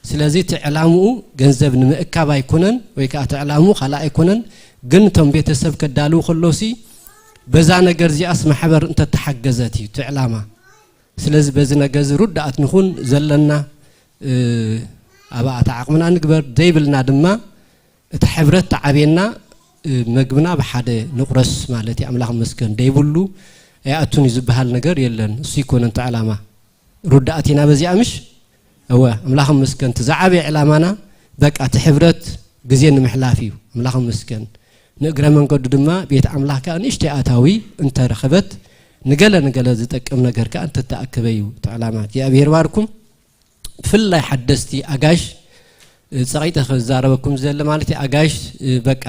ስለዚ እቲ ዕላምኡ ገንዘብ ንምእካብ ኣይኮነን ወይ ከዓ እቲ ዕላምኡ ካልእ ኣይኮነን። ግን እቶም ቤተሰብ ከዳልው ከሎሲ በዛ ነገር እዚኣስ ማሕበር እንተተሓገዘት እዩ እቲ ዕላማ። ስለዚ በዚ ነገር እዚ ሩዳኣት ንኹን ዘለና ኣብኣ እቲ ዓቕምና ንግበር ዘይብልና ድማ እቲ ሕብረት ተዓብየና መግብና ብሓደ ንቑረስ ማለት እዩ። ኣምላኽ መስገን ደይብሉ ኣይኣቱን እዩ ዝበሃል ነገር የለን። እሱ ይኮነን እቲ ዕላማ። ሩዳኣት ኢና በዚኣ ምሽ እወ ኣምላኽ መስገን እቲ ዝዓበየ ዕላማና በቃ እቲ ሕብረት ግዜ ንምሕላፍ እዩ። ኣምላኽ መስገን ንእግረ መንገዱ ድማ ቤት ኣምላኽ ከዓ ንእሽተይ ኣታዊ እንተረኸበት ንገለ ንገለ ዝጠቅም ነገር ከዓ እንተተኣከበ እዩ እቲ ዕላማ። እግዚኣብሔር ባርኩም። ብፍላይ ሓደስቲ ኣጋሽ ጸቂጠ ክዛረበኩም ዘለ ማለት ኣጋሽ በቃ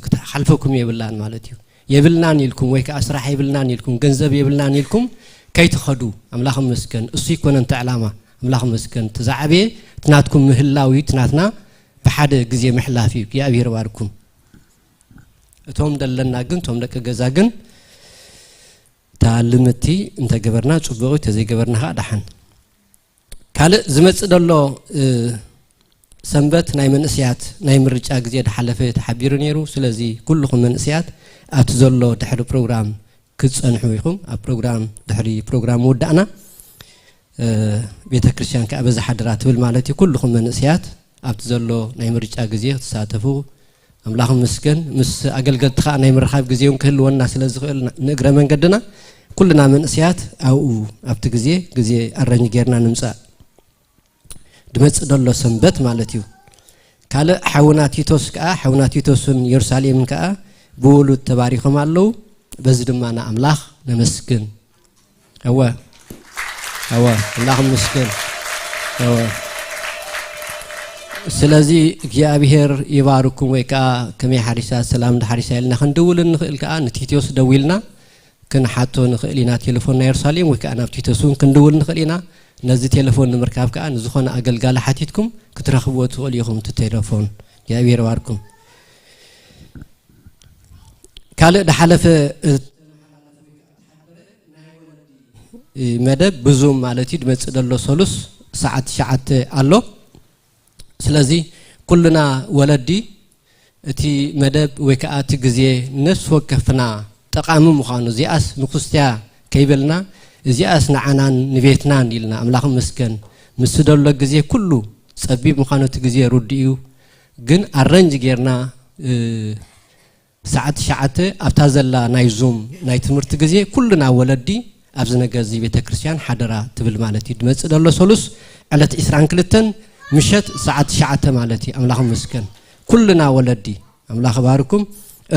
ክትሓልፈኩም የብላን ማለት እዩ። የብልናን ኢልኩም ወይ ከዓ ስራሕ የብልናን ኢልኩም ገንዘብ የብልናን ኢልኩም ከይትኸዱ ኣምላኽ መስገን። እሱ ይኮነን እቲ ዕላማ ኣምላኽ መስገን። እቲ ዝዓበየ እቲ ናትኩም ምህላው እዩ። እቲ ናትና ብሓደ ግዜ ምሕላፍ እዩ። እግዚኣብሔር ባርኩም። እቶም ደለና ግን እቶም ደቂ ገዛ ግን እታ ልምቲ እንተገበርና ፅቡቕ እዩ፣ ተዘይገበርና ከዓ ደሓን። ካልእ ዝመፅእ ዘሎ ሰንበት ናይ መንእስያት ናይ ምርጫ ግዜ ድሓለፈ ተሓቢሩ ነይሩ። ስለዚ ኩልኹም መንእስያት ኣብቲ ዘሎ ድሕሪ ፕሮግራም ክትፀንሑ ኢኹም። ኣብ ፕሮግራም ድሕሪ ፕሮግራም ምውዳእና ቤተ ክርስቲያን ከዓ በዚ ሓደራ ትብል ማለት እዩ። ኩልኹም መንእስያት ኣብቲ ዘሎ ናይ ምርጫ ግዜ ክትሳተፉ ኣምላኽ ይመስገን። ምስ ኣገልገልቲ ከዓ ናይ ምርኻብ ግዜ እውን ክህልወና ስለ ዝኽእል ንእግረ መንገድና ኩልና መንእስያት ኣብኡ ኣብቲ ግዜ ግዜ ኣረንጅ ጌርና ንምፃእ ድመፅእ ደሎ ሰንበት ማለት እዩ። ካልእ ሓውና ቲቶስ ከዓ ሓውና ቲቶስን የሩሳሌምን ከዓ ብውሉድ ተባሪኾም ኣለዉ። በዚ ድማ ንኣምላኽ ነመስግን። እወ እወ ኣምላኽ ይመስገን። እወ ስለዚ እግዚኣብሔር ይባርኩም። ወይ ከዓ ከመይ ሓሪሳ ሰላም ድሓሪሳ ኢልና ክንድውል እንኽእል ከዓ ንቲቶስ ደዊልና ክንሓቶ ንኽእል ኢና። ቴሌፎን ናይ የሩሳሌም ወይ ከዓ ናብ ቲቶስ እውን ክንድውል ንኽእል ኢና። ነዚ ቴሌፎን ንምርካብ ከዓ ንዝኾነ ኣገልጋሊ ሓቲትኩም ክትረኽብዎ ትኽእሉ ኢኹም። እቲ ቴሌፎን እግዚኣብሔር ይባርኩም። ካልእ ድሓለፈ መደብ ብዙም ማለት እዩ ድመፅእ ደሎ ሰሉስ ሰዓት ትሽዓተ ኣሎ። ስለዚ ኩልና ወለዲ እቲ መደብ ወይ ከዓ እቲ ግዜ ነፍሲ ወከፍና ጠቓሚ ምዃኑ እዚኣስ ንኩስትያ ከይበልና እዚኣስ ንዓናን ንቤትናን ኢልና ኣምላኽ መስገን ምስ ደሎ ግዜ ኩሉ ፀቢብ ምዃኑ እቲ ግዜ ርዱእ እዩ። ግን ኣረንጅ ጌርና ሰዓት ትሽዓተ ኣብታ ዘላ ናይ ዙም ናይ ትምህርቲ ግዜ ኩልና ወለዲ ኣብዚ ነገር እዚ ቤተ ክርስቲያን ሓደራ ትብል ማለት እዩ። ድመጽእ ዘሎ ሰሉስ ዕለት ዕስራን ክልተን ምሸት ሰዓት ትሽዓተ ማለት እዩ። ኣምላኽ ይመስገን። ኩልና ወለዲ ኣምላኽ ባርኩም።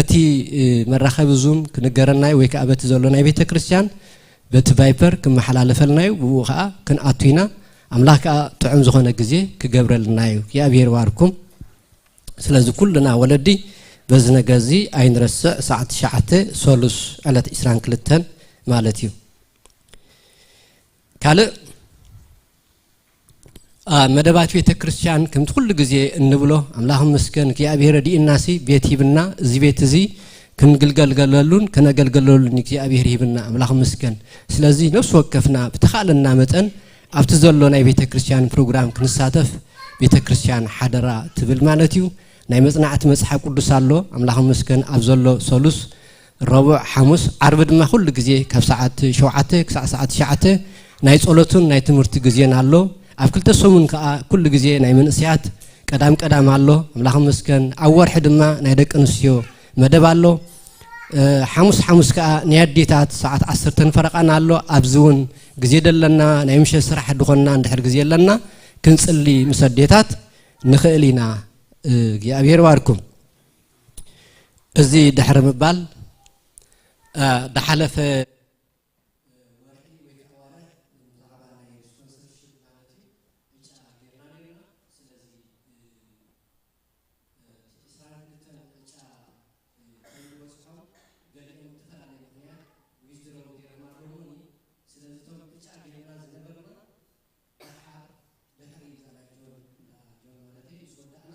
እቲ፣ እ፣ መራኸቢ ዙም ክንገረናይ ወይ ከዓ በቲ ዘሎ ናይ ቤተ ክርስቲያን በቲ ቫይፐር ክመሓላለፈልናዩ፣ ብኡ ከዓ ክንኣቱ ኢና። ኣምላኽ ከዓ ጥዑም ዝኾነ ግዜ ክገብረልና እዩ። እግዚኣብሔር ባርኩም። ስለዚ ኩልና ወለዲ በዚ ነገር እዚ ኣይንረስዕ። ሰዓት ትሽዓተ ሰሉስ ዕለት ዕስራን ክልተን ማለት እዩ። ካልእ፣ አ፣ መደባት ቤተ ክርስቲያን ከምቲ ኩሉ ግዜ እንብሎ፣ ኣምላኽ ይመስገን፣ እግዚኣብሔር ረዲእናሲ ቤት ሂብና፣ እዚ ቤት እዚ ክንግልገልገለሉን ክነገልገለሉን እግዚኣብሔር ሂብና፣ ኣምላኽ ይመስገን። ስለዚ ነፍሲ ወከፍና ብተኻእለና መጠን ኣብቲ ዘሎ ናይ ቤተ ክርስቲያን ፕሮግራም ክንሳተፍ ቤተ ክርስቲያን ሓደራ ትብል ማለት እዩ። ናይ መጽናዕቲ መጽሓፍ ቅዱስ ኣሎ፣ ኣምላኽ ይመስገን፣ ኣብ ዘሎ ሰሉስ፣ ረቡዕ፣ ሓሙስ፣ ዓርቢ ድማ ኩሉ ግዜ ካብ ሰዓት ሸውዓተ ክሳዕ ሰዓት ትሽዓተ ናይ ጸሎትን ናይ ትምህርቲ ግዜን ኣሎ። ኣብ ክልተ ሰሙን ከኣ ኩሉ ግዜ ናይ መንእሰያት ቀዳም ቀዳም ኣሎ፣ ኣምላኽ ይመስገን። ኣብ ወርሒ ድማ ናይ ደቂ ኣንስትዮ መደብ ኣሎ። እ፣ ሓሙስ ሓሙስ ከኣ ናይ ኣዴታት ሰዓት ዓሰርተን ፈረቓን ኣሎ። ኣብዚ እውን ግዜ ደለና፣ ናይ ምሸት ስራሕ ድኾንና እንድሕር ግዜ ኣለና፣ ክንጽሊ ምስ ኣዴታት ንኽእል ኢና። እ፣ እግዚኣብሔር ይባርኩም። እዚ ድሕሪ ምባል፣ እ፣ ድሓለፈ ወርሒ ወይ ከዓ ወርሒ ብዛዕባ ናይ ስፖንሰርሺፕ ማለት እዩ፣ ዕጫ ጌርና ነይርና። ስለዚ፣ እ፣ እ፣ ዕስራን ክልተን ዕጫ፣ እ፣ ከይንበጽሖም ገሊኦም ብዝተፈላለየ ምኽንያት ዊዝድሮው ጌሮም ኣለዉ። ስለዚ እቶም ዕጫ ጌርና ዝነበርና ደሓር ድሕሪ እዛ ናይ ጆን፣ እንዳ ጆን ማለተይ ምስ ወዳእና፣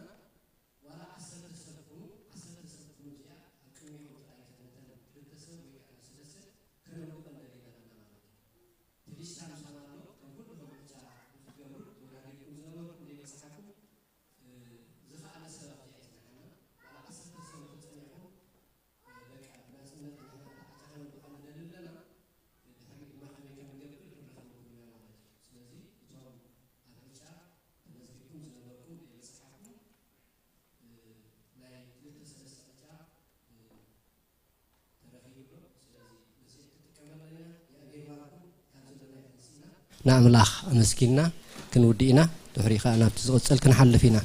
ዋላ ዓሰርተ ሰብ ኩኑ፣ ዓሰርተ ሰብ ኩኑ፣ እዚኣ ኣብ ቅድሚኦም ጥራይ እተን፣ እተን ክልተ ሰብ ወይ ከዓ ሰለስተ ከነምልጦ ንደሊ ኣለና ማለት እዩ። እቲ ሊስታ ምሳና ኣሎ። ከም ኩልኹም ዕጫ ንክትገብሩ ተወዳዲርኩም ዝነበርኩም ዘይበጻሕኩም፣ እ፣ ዝኸኣለ ሰብ ኣብዚኣ እዩ ዝጸንሐና። ዋላ ዓሰርተ ሰብ እንተጸኒሕኩም፣ እ፣ በቃ ብናጽነት ንሕና ዕጫ ከነምልጦ ንደሊ ኣለና። ድሕሪኡ ድማ ከመይ ከም ንገብር ክንራኸበኩም ኢና ማለት እዩ። ስለዚ እቶም ኣብ ዕጫ ተመዝጊብኩም ዝነበርኩም ዘይበጻሕኩም፣ እ፣ ናይ ክልተ ሰለስተ ዕጫ፣ እ፣ ተረኺቡ ኣሎ። ስለዚ ነዚ ክትጥቀመሉ ኢና። የእቤ ባርኩም ካብ ዘለናይ ተንሲና ንኣምላኽ ኣመስጊንና ክንውድእ ኢና። ድሕሪኡ ከኣ ናብቲ ዝቕጽል ክንሓልፍ ኢና።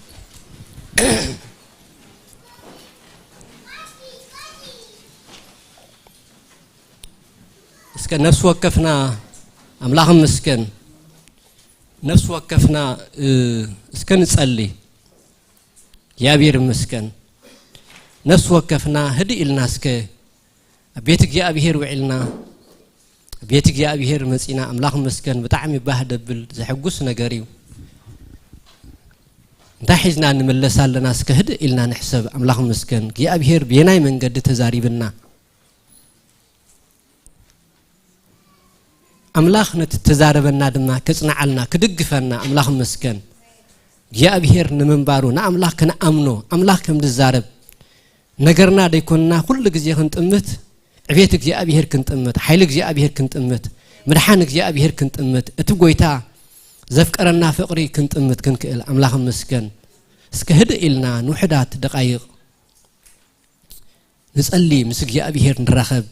እስከ ነፍሲ ወከፍና ኣምላኽ ይመስገን። ነፍሲ ወከፍና፣ እ፣ እስከ ንጸሊ። እግዚኣብሔር ይመስገን። ነፍሲ ወከፍና ህድእ ኢልና እስከ ኣብ ቤት እግዚኣብሔር ውዒልና፣ ኣብ ቤት እግዚኣብሔር መጺና፣ ኣምላኽ ይመስገን፣ ብጣዕሚ ባህ ደብል ዘሐጉስ ነገር እዩ። እንታይ ሒዝና ንምለስ ኣለና? እስከ ህድእ ኢልና ንሕሰብ። ኣምላኽ ይመስገን፣ እግዚኣብሔር ብየናይ መንገዲ ተዛሪብና? ኣምላኽ ነቲ ተዛረበና ድማ ከጽንዓልና፣ ክድግፈና፣ ኣምላኽ ይመስገን። እግዚኣብሔር ንምንባሩ፣ ንኣምላኽ ክንኣምኖ፣ ኣምላኽ ከም ዝዛረብ ነገርና ደይኮንና ኩሉ ግዜ ክንጥምት፣ ዕቤት እግዚኣብሔር ክንጥምት፣ ሓይሊ እግዚኣብሔር ክንጥምት፣ ምድሓን እግዚኣብሔር ክንጥምት፣ እቲ ጐይታ ዘፍቀረና ፍቕሪ ክንጥምት ክንክእል፣ ኣምላኽ ይመስገን። እስከ ህድእ ኢልና ንውሑዳት ደቓይቕ ንጸሊ፣ ምስ እግዚኣብሔር ንራኸብ።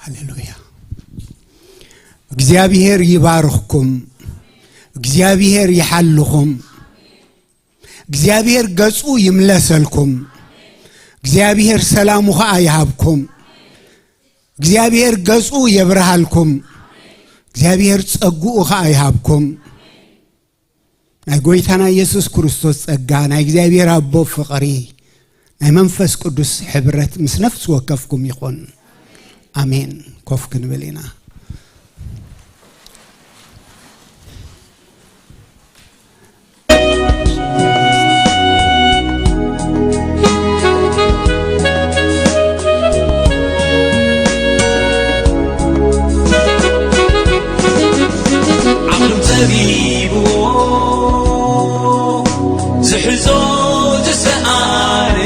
ሃሌሉያ። እግዚኣብሔር ይባርኽኩም። እግዚኣብሔር ይሓልኹም። እግዚኣብሔር ገጹ ይምለሰልኩም። እግዚኣብሔር ሰላሙ ኸኣ ይሃብኩም። እግዚኣብሔር ገጹ የብርሃልኩም። እግዚኣብሔር ጸግኡ ኸኣ ይሃብኩም። ናይ ጎይታና ኢየሱስ ክርስቶስ ጸጋ፣ ናይ እግዚኣብሔር ኣቦ ፍቕሪ፣ ናይ መንፈስ ቅዱስ ሕብረት ምስ ነፍሲ ወከፍኩም ይኹን። ኣሜን። ኮፍ ክንብል ኢና። ዓቕሎም ጸቢብዎ ዝሕዞ ዝሰኣነ፣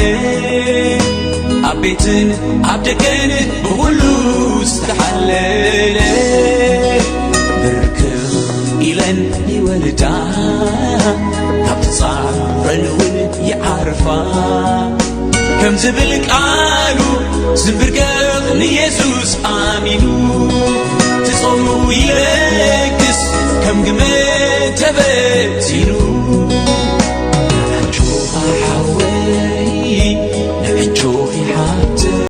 ኣብ ቤትን ኣብ ደገን ብኹሉ ዝተሓለለ፣ ብርክኽ ኢለን ይወልዳ፣ ካብ ትጻረን እውን ይዓርፋ። ከም ዝብል ቃሉ ዝንብርከኽ ንየሱስ ኣሚኑ፣ ትጾሙ ይለግስ ከም ግመ ተበቲኑ።